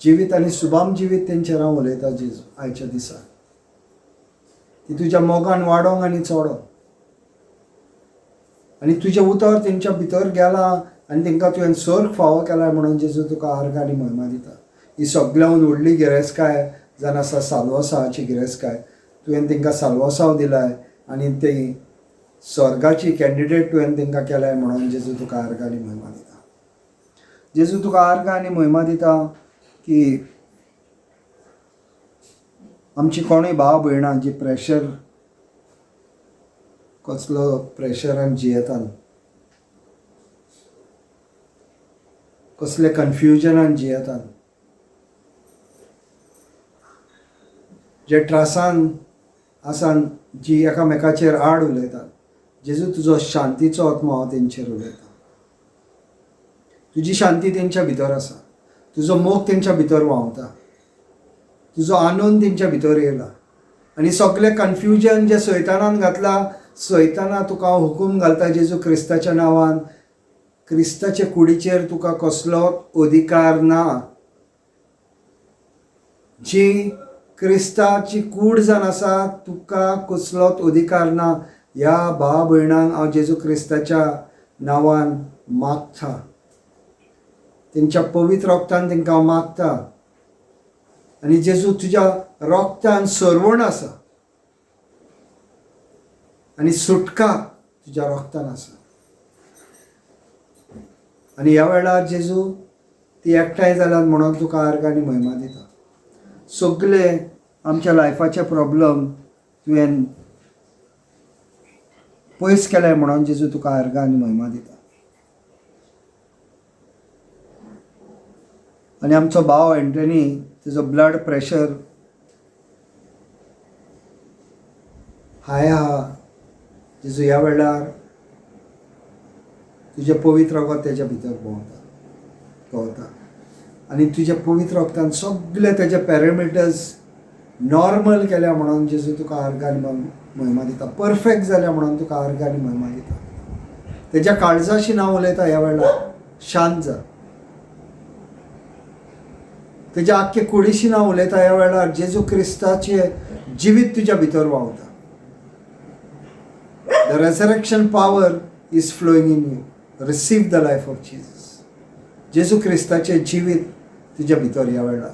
Speaker 1: जिवीत आनी सुबाम जिवीत तेंचेर हांव उलयतां जेजू आयच्या दिसा. ती तुज्या मोगान वाडोंक आनी चडोंक, आनी तुजें उतर तेंच्या भितर गेलां आनी तेंकां तुवें सर्ग फावो केला म्हणून जेजू तुका आर्गां आनी महिमा दिता. ही सगळ्याहून व्हडली गिरेस्तकाय जावन आसा साल्वासांवाची गिरेस्तकाय. तुवें तेंकां साल्वासांव दिलाय आनी ती स्वर्गाची कॅन्डिडेट तुवें तेंकां केलाय म्हणून जेजू तुका आर्गां आनी महिमा दिता. जेजू, तुका आर्गां आनी महिमा दिता की आमची कोणूय भाव भयणां जी प्रेशर, कसलो प्रेशरान जियेतात, कसले कन्फ्युजनान जियेतात, जे त्रासान आसान, जी एकामेकाचेर आड उलयतात, जेजू, तुजो शांतीचो आत्मो हांव तेंचेर उलयता. तुजी शांती तेंच्या भितर आसा, तुजो मोग तेंच्या भितर व्हांवता, तुजो आनंद तेंच्या भितर येयला आनी सगळें कन्फ्युजन जें सैतानान घातलां, सैताना तुका हांव हुकूम घालता जेजू क्रिस्ताच्या नांवान, क्रिस्ताचे कुडीचेर तुका कसलो अधिकार ना. जी क्रिस्ताची कूड जावन आसा, तुका कसलोच अधिकार ना. ह्या भाव भयणांक हांव जेजू क्रिस्ताच्या नांवान मागता, तेंच्या पवित्र रोगतान तेंकां हांव मागता. आनी जेजू, तुज्या रोगतान सरवण आसा आनी सुटका तुज्या रोगतान आसा. आनी ह्या वेळार जेजू ती एकठांय जाल्यात म्हणून तुका आर्गां आनी महिमा दिता. सगळे आमच्या लायफाचे प्रॉब्लम तुवें पयस केले म्हणून जेजू तुका आर्गां आनी महिमा दिता. आनी आमचो भाव एंटनी, तेजो ब्लड प्रेशर हाय आहा, जेजू ह्या वेळार तुजें पवित्र रगत तेज्या भितर भोंवता भोंवता. आनी तुज्या पवित्र रक्तान सगळे तेजे पॅरामिटर्स नॉर्मल केल्या म्हणून जेजू तुका आर्गां आनी म्हयमा दिता. परफेक्ट जाल्या म्हणून तुका आर्गां आनी म्हयमा दिता. तेज्या काळजाशी नांव उलयता ह्या वेळार, शांत जा. तेज्या आख्खे कुडीशी नांव उलयता ह्या वेळार, जेजू क्रिस्ताचें जिवीत तुज्या भितर व्हांवता. The resurrection power is flowing in you. Receive the life of Jesus. जेजू क्रिस्ताचें जिवीत तुज्या भितर ह्या वेळार,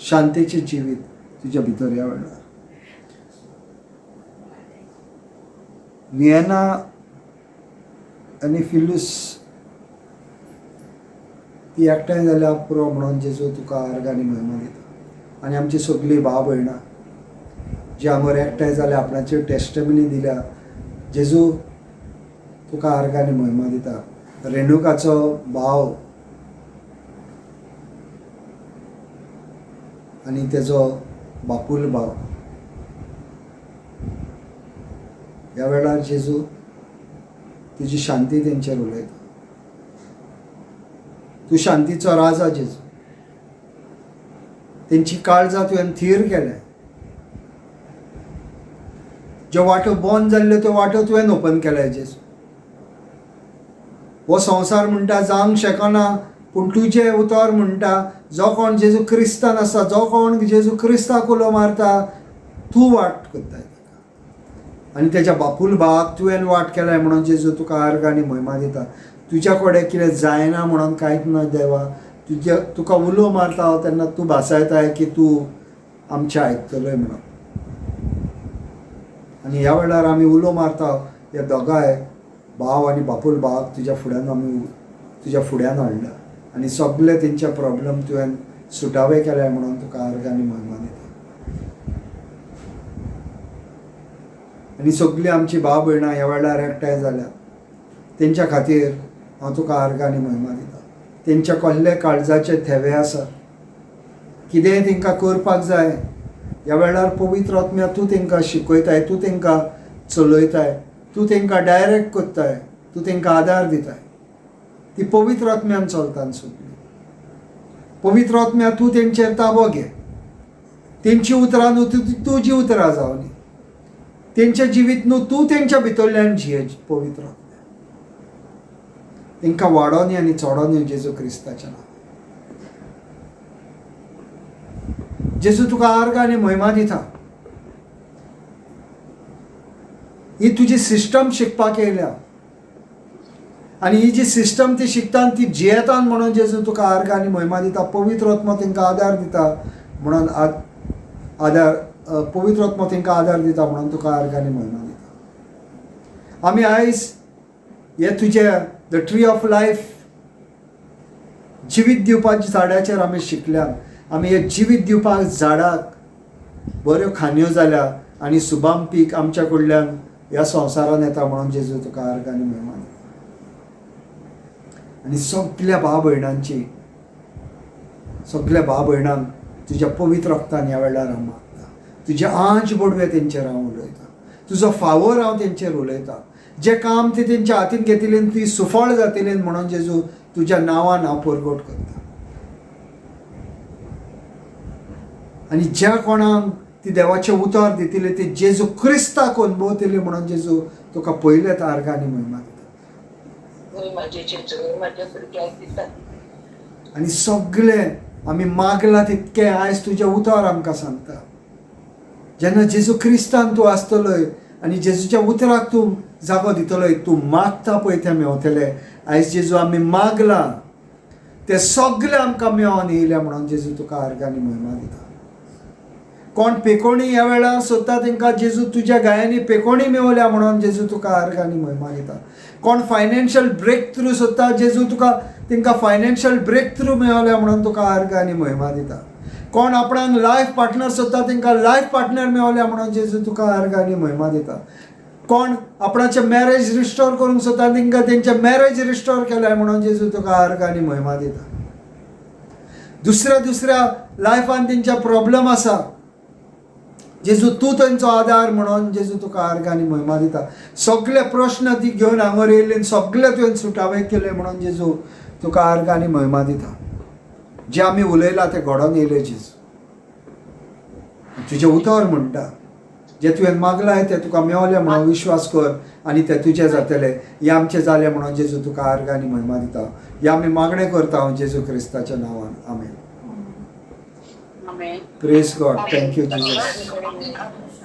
Speaker 1: शांतेचें जिवीत तुज्या भितर ह्या वेळार. वियेना आनी फिलूस ती एकठांय जाल्यार पुरो म्हणून जेजू तुका आर्गां आनी म्हयमा दिता. आनी आमची सगळीं भाव भयणां जी हांगर एकठांय जाल्या, आपणाची टेस्टमनी दिल्या, जेजू तुका आर्गां आनी म्हयमा दिता. रेणुकाचो भाव आनी तेजो बापूल भाव ह्या वेळार जेजू तुजी शांती तेंचेर उलयता. तूं शांतीचो राजा जेजू. तेंची काळजां तुवें थीर केल्या. ज्यो वाटो बंद जाल्ल्यो त्यो वाटो तुवें ओपन केल्या जेजू. हो संवसार म्हणटा जावंक शकना, पूण तुजें उतर म्हणटा जो कोण जेजू क्रिस्तान आसा, जो कोण जेजू क्रिस्ताक उलो मारता, तूं वाट करताय ताका. आनी तेज्या बापूल भावाक तुवें वाट केलाय म्हणून जेजू तुका आर्गां आनी म्हयमा दिता. तुज्या कडेन कितें जायना म्हणून कांयच ना देवा. तुज्या तुका उलो मारता हांव तेन्ना तूं भासायताय की तूं आमचें आयकतलोय म्हणून. आनी ह्या वेळार आमी उलो मारता ह्या दोगांय भाव आनी बापूल भावाक तुज्या फुड्यान आमी तुज्या फुड्यान हाडला आनी सगळे तेंचे प्रॉब्लम तुवें सुटावे केले म्हणून तुका आर्गां आनी म्हयमा दिता. आनी सगळीं आमची भाव भयणां ह्या वेळार एकठांय जाल्या तेंच्या खातीर हांव तुका आर्गां आनी म्हयमा दिता. तेंच्या कसले काळजाचे थेवे आसा, कितेंय तेंकां करपाक जाय ह्या वेळार पवित्र आत्म्या तूं तेंकां शिकयताय, तूं तेंकां चलयताय, तूं तेंकां डायरेक्ट करताय, तूं तेंकां आदार दिताय. ती पवित्र आत्म्यान चलता सगळी. पवित्र आत्म्या तूं तेंचेर ताबो घे. तेंची उतरां न्हू तुजी उतरां जावनी, तेंचें जिवीत न्हू तूं तेंच्या भितरल्यान जिये पवित्र आत्म्या. तेंकां वाडोनी आनी चडोनी जेजू क्रिस्ताच्या नांवान. जेजू तुका आर्गां आनी म्हयमा दिता. ही तुजी सिस्टम शिकपाक येयल्या आनी ही जी सिस्टम ती शिकता ती जियेतान म्हणून जेजू तुका आर्गां आनी म्हयमा दिता. पवित्र आत्मो तेंकां आदार दिता म्हणून आदार पवित्र आत्मो तेंकां आदार दिता म्हणून तुका आर्गां आनी म्हयमा दिता. आमी आयज हे तुजे the tree of life जिवीत दिवपाच्या झाडाचेर आमी शिकल्यात. आमी हे जिवीत दिवपाक झाडाक बऱ्यो खांदयो जाल्या आनी सुबाम पीक आमच्या कडल्यान ह्या संवसारान येता म्हणून जेजू तुका आर्गां आनी म्हयमा दिता. आनी सगल्या भाव भयणांची, सगल्या भाव भयणांक तुज्या पवित्र रक्तान ह्या वेळार हांव मागता. तुजे आंच बडवे तेंचेर हांव उलयतां, तुजो फावोर हांव तेंचेर उलयतां. जें काम ती तेंच्या हातीन घेतिल्ली ती सुफळ जातली म्हणून जेजू तुज्या नांवान हांव परगट करता. आनी ज्या कोणाक ती देवाचें उतर दितली ती जेजू क्रिस्ताक अनुभवतली म्हणून जेजू तुका पयलेच आर्गां आनी म्हयमा दिता. आनी सगळे आमी मागला तितकें आयज तुजें उतर आमकां सांगता. जेन्ना जेजू क्रिस्तान तूं आसतलोय आनी जेजूच्या उतराक तूं जागो दितलोय, तूं मागता पळय तें मेवतलें. आयज जेजू आमी मागलां तें सगळें आमकां मेळोन येयलें म्हणून जेजू तुका आर्गां आनी म्हयमा दिता. कोण पेकोणी ह्या वेळार सोदता तेंकां जेजू तुज्या गायांनी पेकोणी मेवल्या म्हणून जेजू तुका आर्गां आनी म्हयमा दिता. कोण फायनान्शियल ब्रेक थ्रू सोदता जेजू तुका तेंकां फायनान्शियल ब्रेक थ्रू मेवल्या म्हणून तुका आर्गां आनी म्हयमा दिता. कोण आपणाक लायफ पार्टनर सोदता तेंकां लायफ पार्टनर मेवल्या म्हणून जेजू तुका आर्गां आनी म्हयमा दिता. कोण आपणाचें मॅरेज रिस्टोर करूंक सोदता तेंकां तेंचें मॅरेज रिस्टोर केलें म्हणून जेजू तुका आर्गां आनी म्हयमा दिता. दुसऱ्या दुसऱ्या लायफान तेंच्या प्रॉब्लम आसा, जेजू तूं तेंचो आदार म्हणून जेजू तुका आर्गां आनी म्हयमा दिता. सगळे प्रश्न ती घेवन हांगर येयले आनी सगळे तुवें सुटावे केले म्हणून जेजू तुका आर्गां आनी म्हयमा दिता. जें आमी उलयलां तें घडोवन येयलें जेजू. तुजें उतर म्हणटा जें तुवें मागलां तें तुका मेवलें म्हणून विश्वास कर आनी तें तुजें जातलें. हें आमचें जालें म्हणून जेजू तुका आर्गां आनी म्हयमा दिता. हें आमी मागणें करता हांव जेजू क्रिस्ताच्या नांवान. आमेन.
Speaker 2: आमेन.
Speaker 1: Praise God. Thank you Jesus.